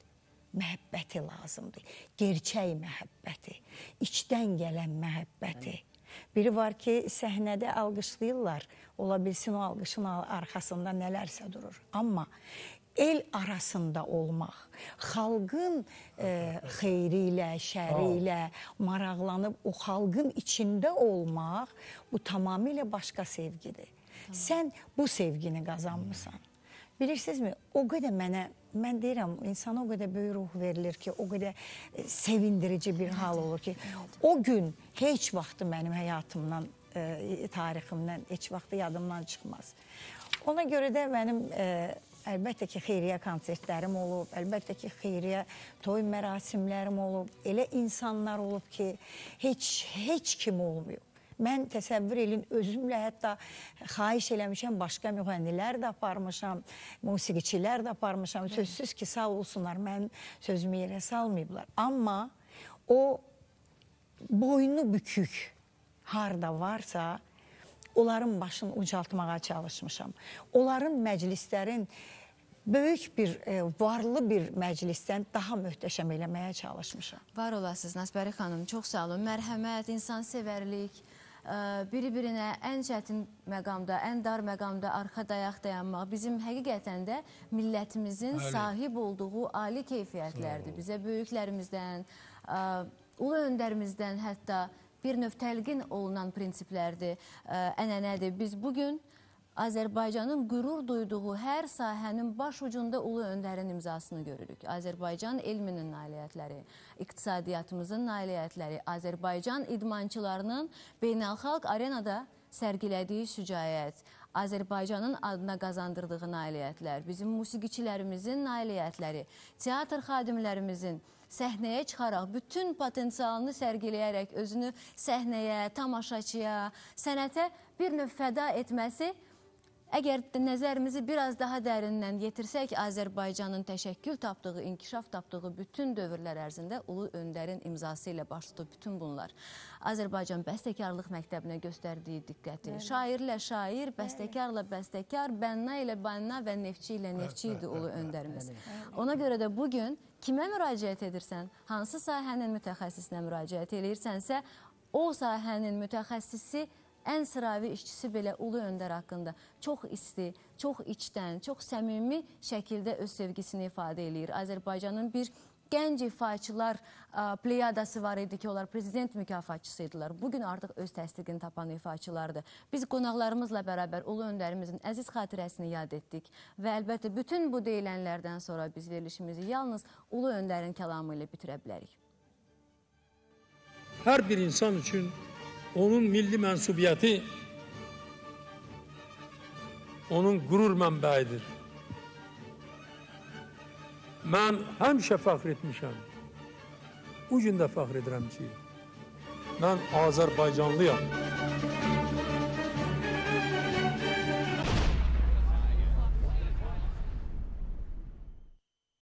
məhəbbəti lazımdır. Gerçək məhəbbəti, içdən gələn məhəbbəti. Biri var ki, səhnədə alqışlayırlar, ola bilsin o alqışın arxasında nələrsə durur. Amma el arasında olmaq, xalqın xeyri ilə, şəri ilə maraqlanıb o xalqın içində olmaq, bu tamamilə başqa sevgidir. Sən bu sevgini qazanmısan. Bilirsinizmi, o qədər mənə, mən deyirəm, insana o qədər böyük ruh verilir ki, o qədər sevindirici bir hal olur ki, o gün heç vaxtı mənim həyatımdan, tariximdən, heç vaxtı yadımdan çıxmaz. Ona görə də mənim əlbəttə ki, xeyriyyə konsertlərim olub, əlbəttə ki, xeyriyyə toy mərasimlərim olub, elə insanlar olub ki, heç kim olmayıb. Mən təsəvvür elin özümlə hətta xahiş eləmişəm, başqa müğənnilər də aparmışam, musiqiçilər də aparmışam. Sözsüz ki, sağ olsunlar, mənim sözümü yerə salmayıblar. Amma o boynu bükük harda varsa, onların başını ucaltmağa çalışmışam. Onların məclislərin böyük bir, varlı bir məclisdən daha möhtəşəm eləməyə çalışmışam. Var olasınız Nasbəri xanım, çox sağ olun. Mərhəmət, insansevərlik, biri-birinə ən çətin məqamda, ən dar məqamda arxa dayaq dayanmaq bizim həqiqətən də millətimizin sahib olduğu ali keyfiyyətlərdir. Bizə böyüklərimizdən, ulu öndərimizdən hətta bir növ təlqin olunan prinsiplərdir, ənənədir. Biz bugün Azərbaycanın qürur duyduğu hər sahənin baş ucunda ulu öndərin imzasını görürük. Azərbaycan elminin nailiyyətləri, iqtisadiyyatımızın nailiyyətləri, Azərbaycan idmançılarının beynəlxalq arenada sərgilədiyi şücaət, Azərbaycanın adına qazandırdığı nailiyyətlər, bizim musiqiçilərimizin nailiyyətləri, teatr xadimlərimizin səhnəyə çıxaraq, bütün potensialını sərgiləyərək özünü səhnəyə, tamaşaçıya, sənətə bir növ fəda etməsi, əgər nəzərimizi biraz daha dərindən yetirsək, Azərbaycanın təşəkkül tapdığı, inkişaf tapdığı bütün dövrlər ərzində ulu öndərin imzası ilə baş tutub bütün bunlar. Azərbaycan bəstəkarlıq məktəbinə göstərdiyi diqqəti, şairlə şair, bəstəkarla bəstəkar, bənna ilə bənna və neftçi ilə neftçi idi ulu öndərimiz. Ona görə də bugün kimə müraciət edirsən, hansı sahənin mütəxəssisinə müraciət edirsənsə, o sahənin mütəxəssisi ən sıravi işçisi belə ulu öndər haqqında çox isti, çox içdən, çox səmimi şəkildə öz sevgisini ifadə eləyir. Azərbaycanın bir gənc ifaçılar pleyadası var idi ki, onlar prezident mükafatçısı idilər. Bugün artıq öz təsdiqini tapan ifaçılardır. Biz qonaqlarımızla bərabər ulu öndərimizin əziz xatirəsini yad etdik və əlbəttə bütün bu deyilənlərdən sonra biz verilişimizi yalnız ulu öndərin kəlamı ilə bitirə bilərik. Hər bir insan üçün onun milli mənsubiyyəti onun qürur mənbəyidir. Mən həmişə fəxr etmişəm. Bu gün də fəxr edirəm ki, mən Azərbaycanlıyam.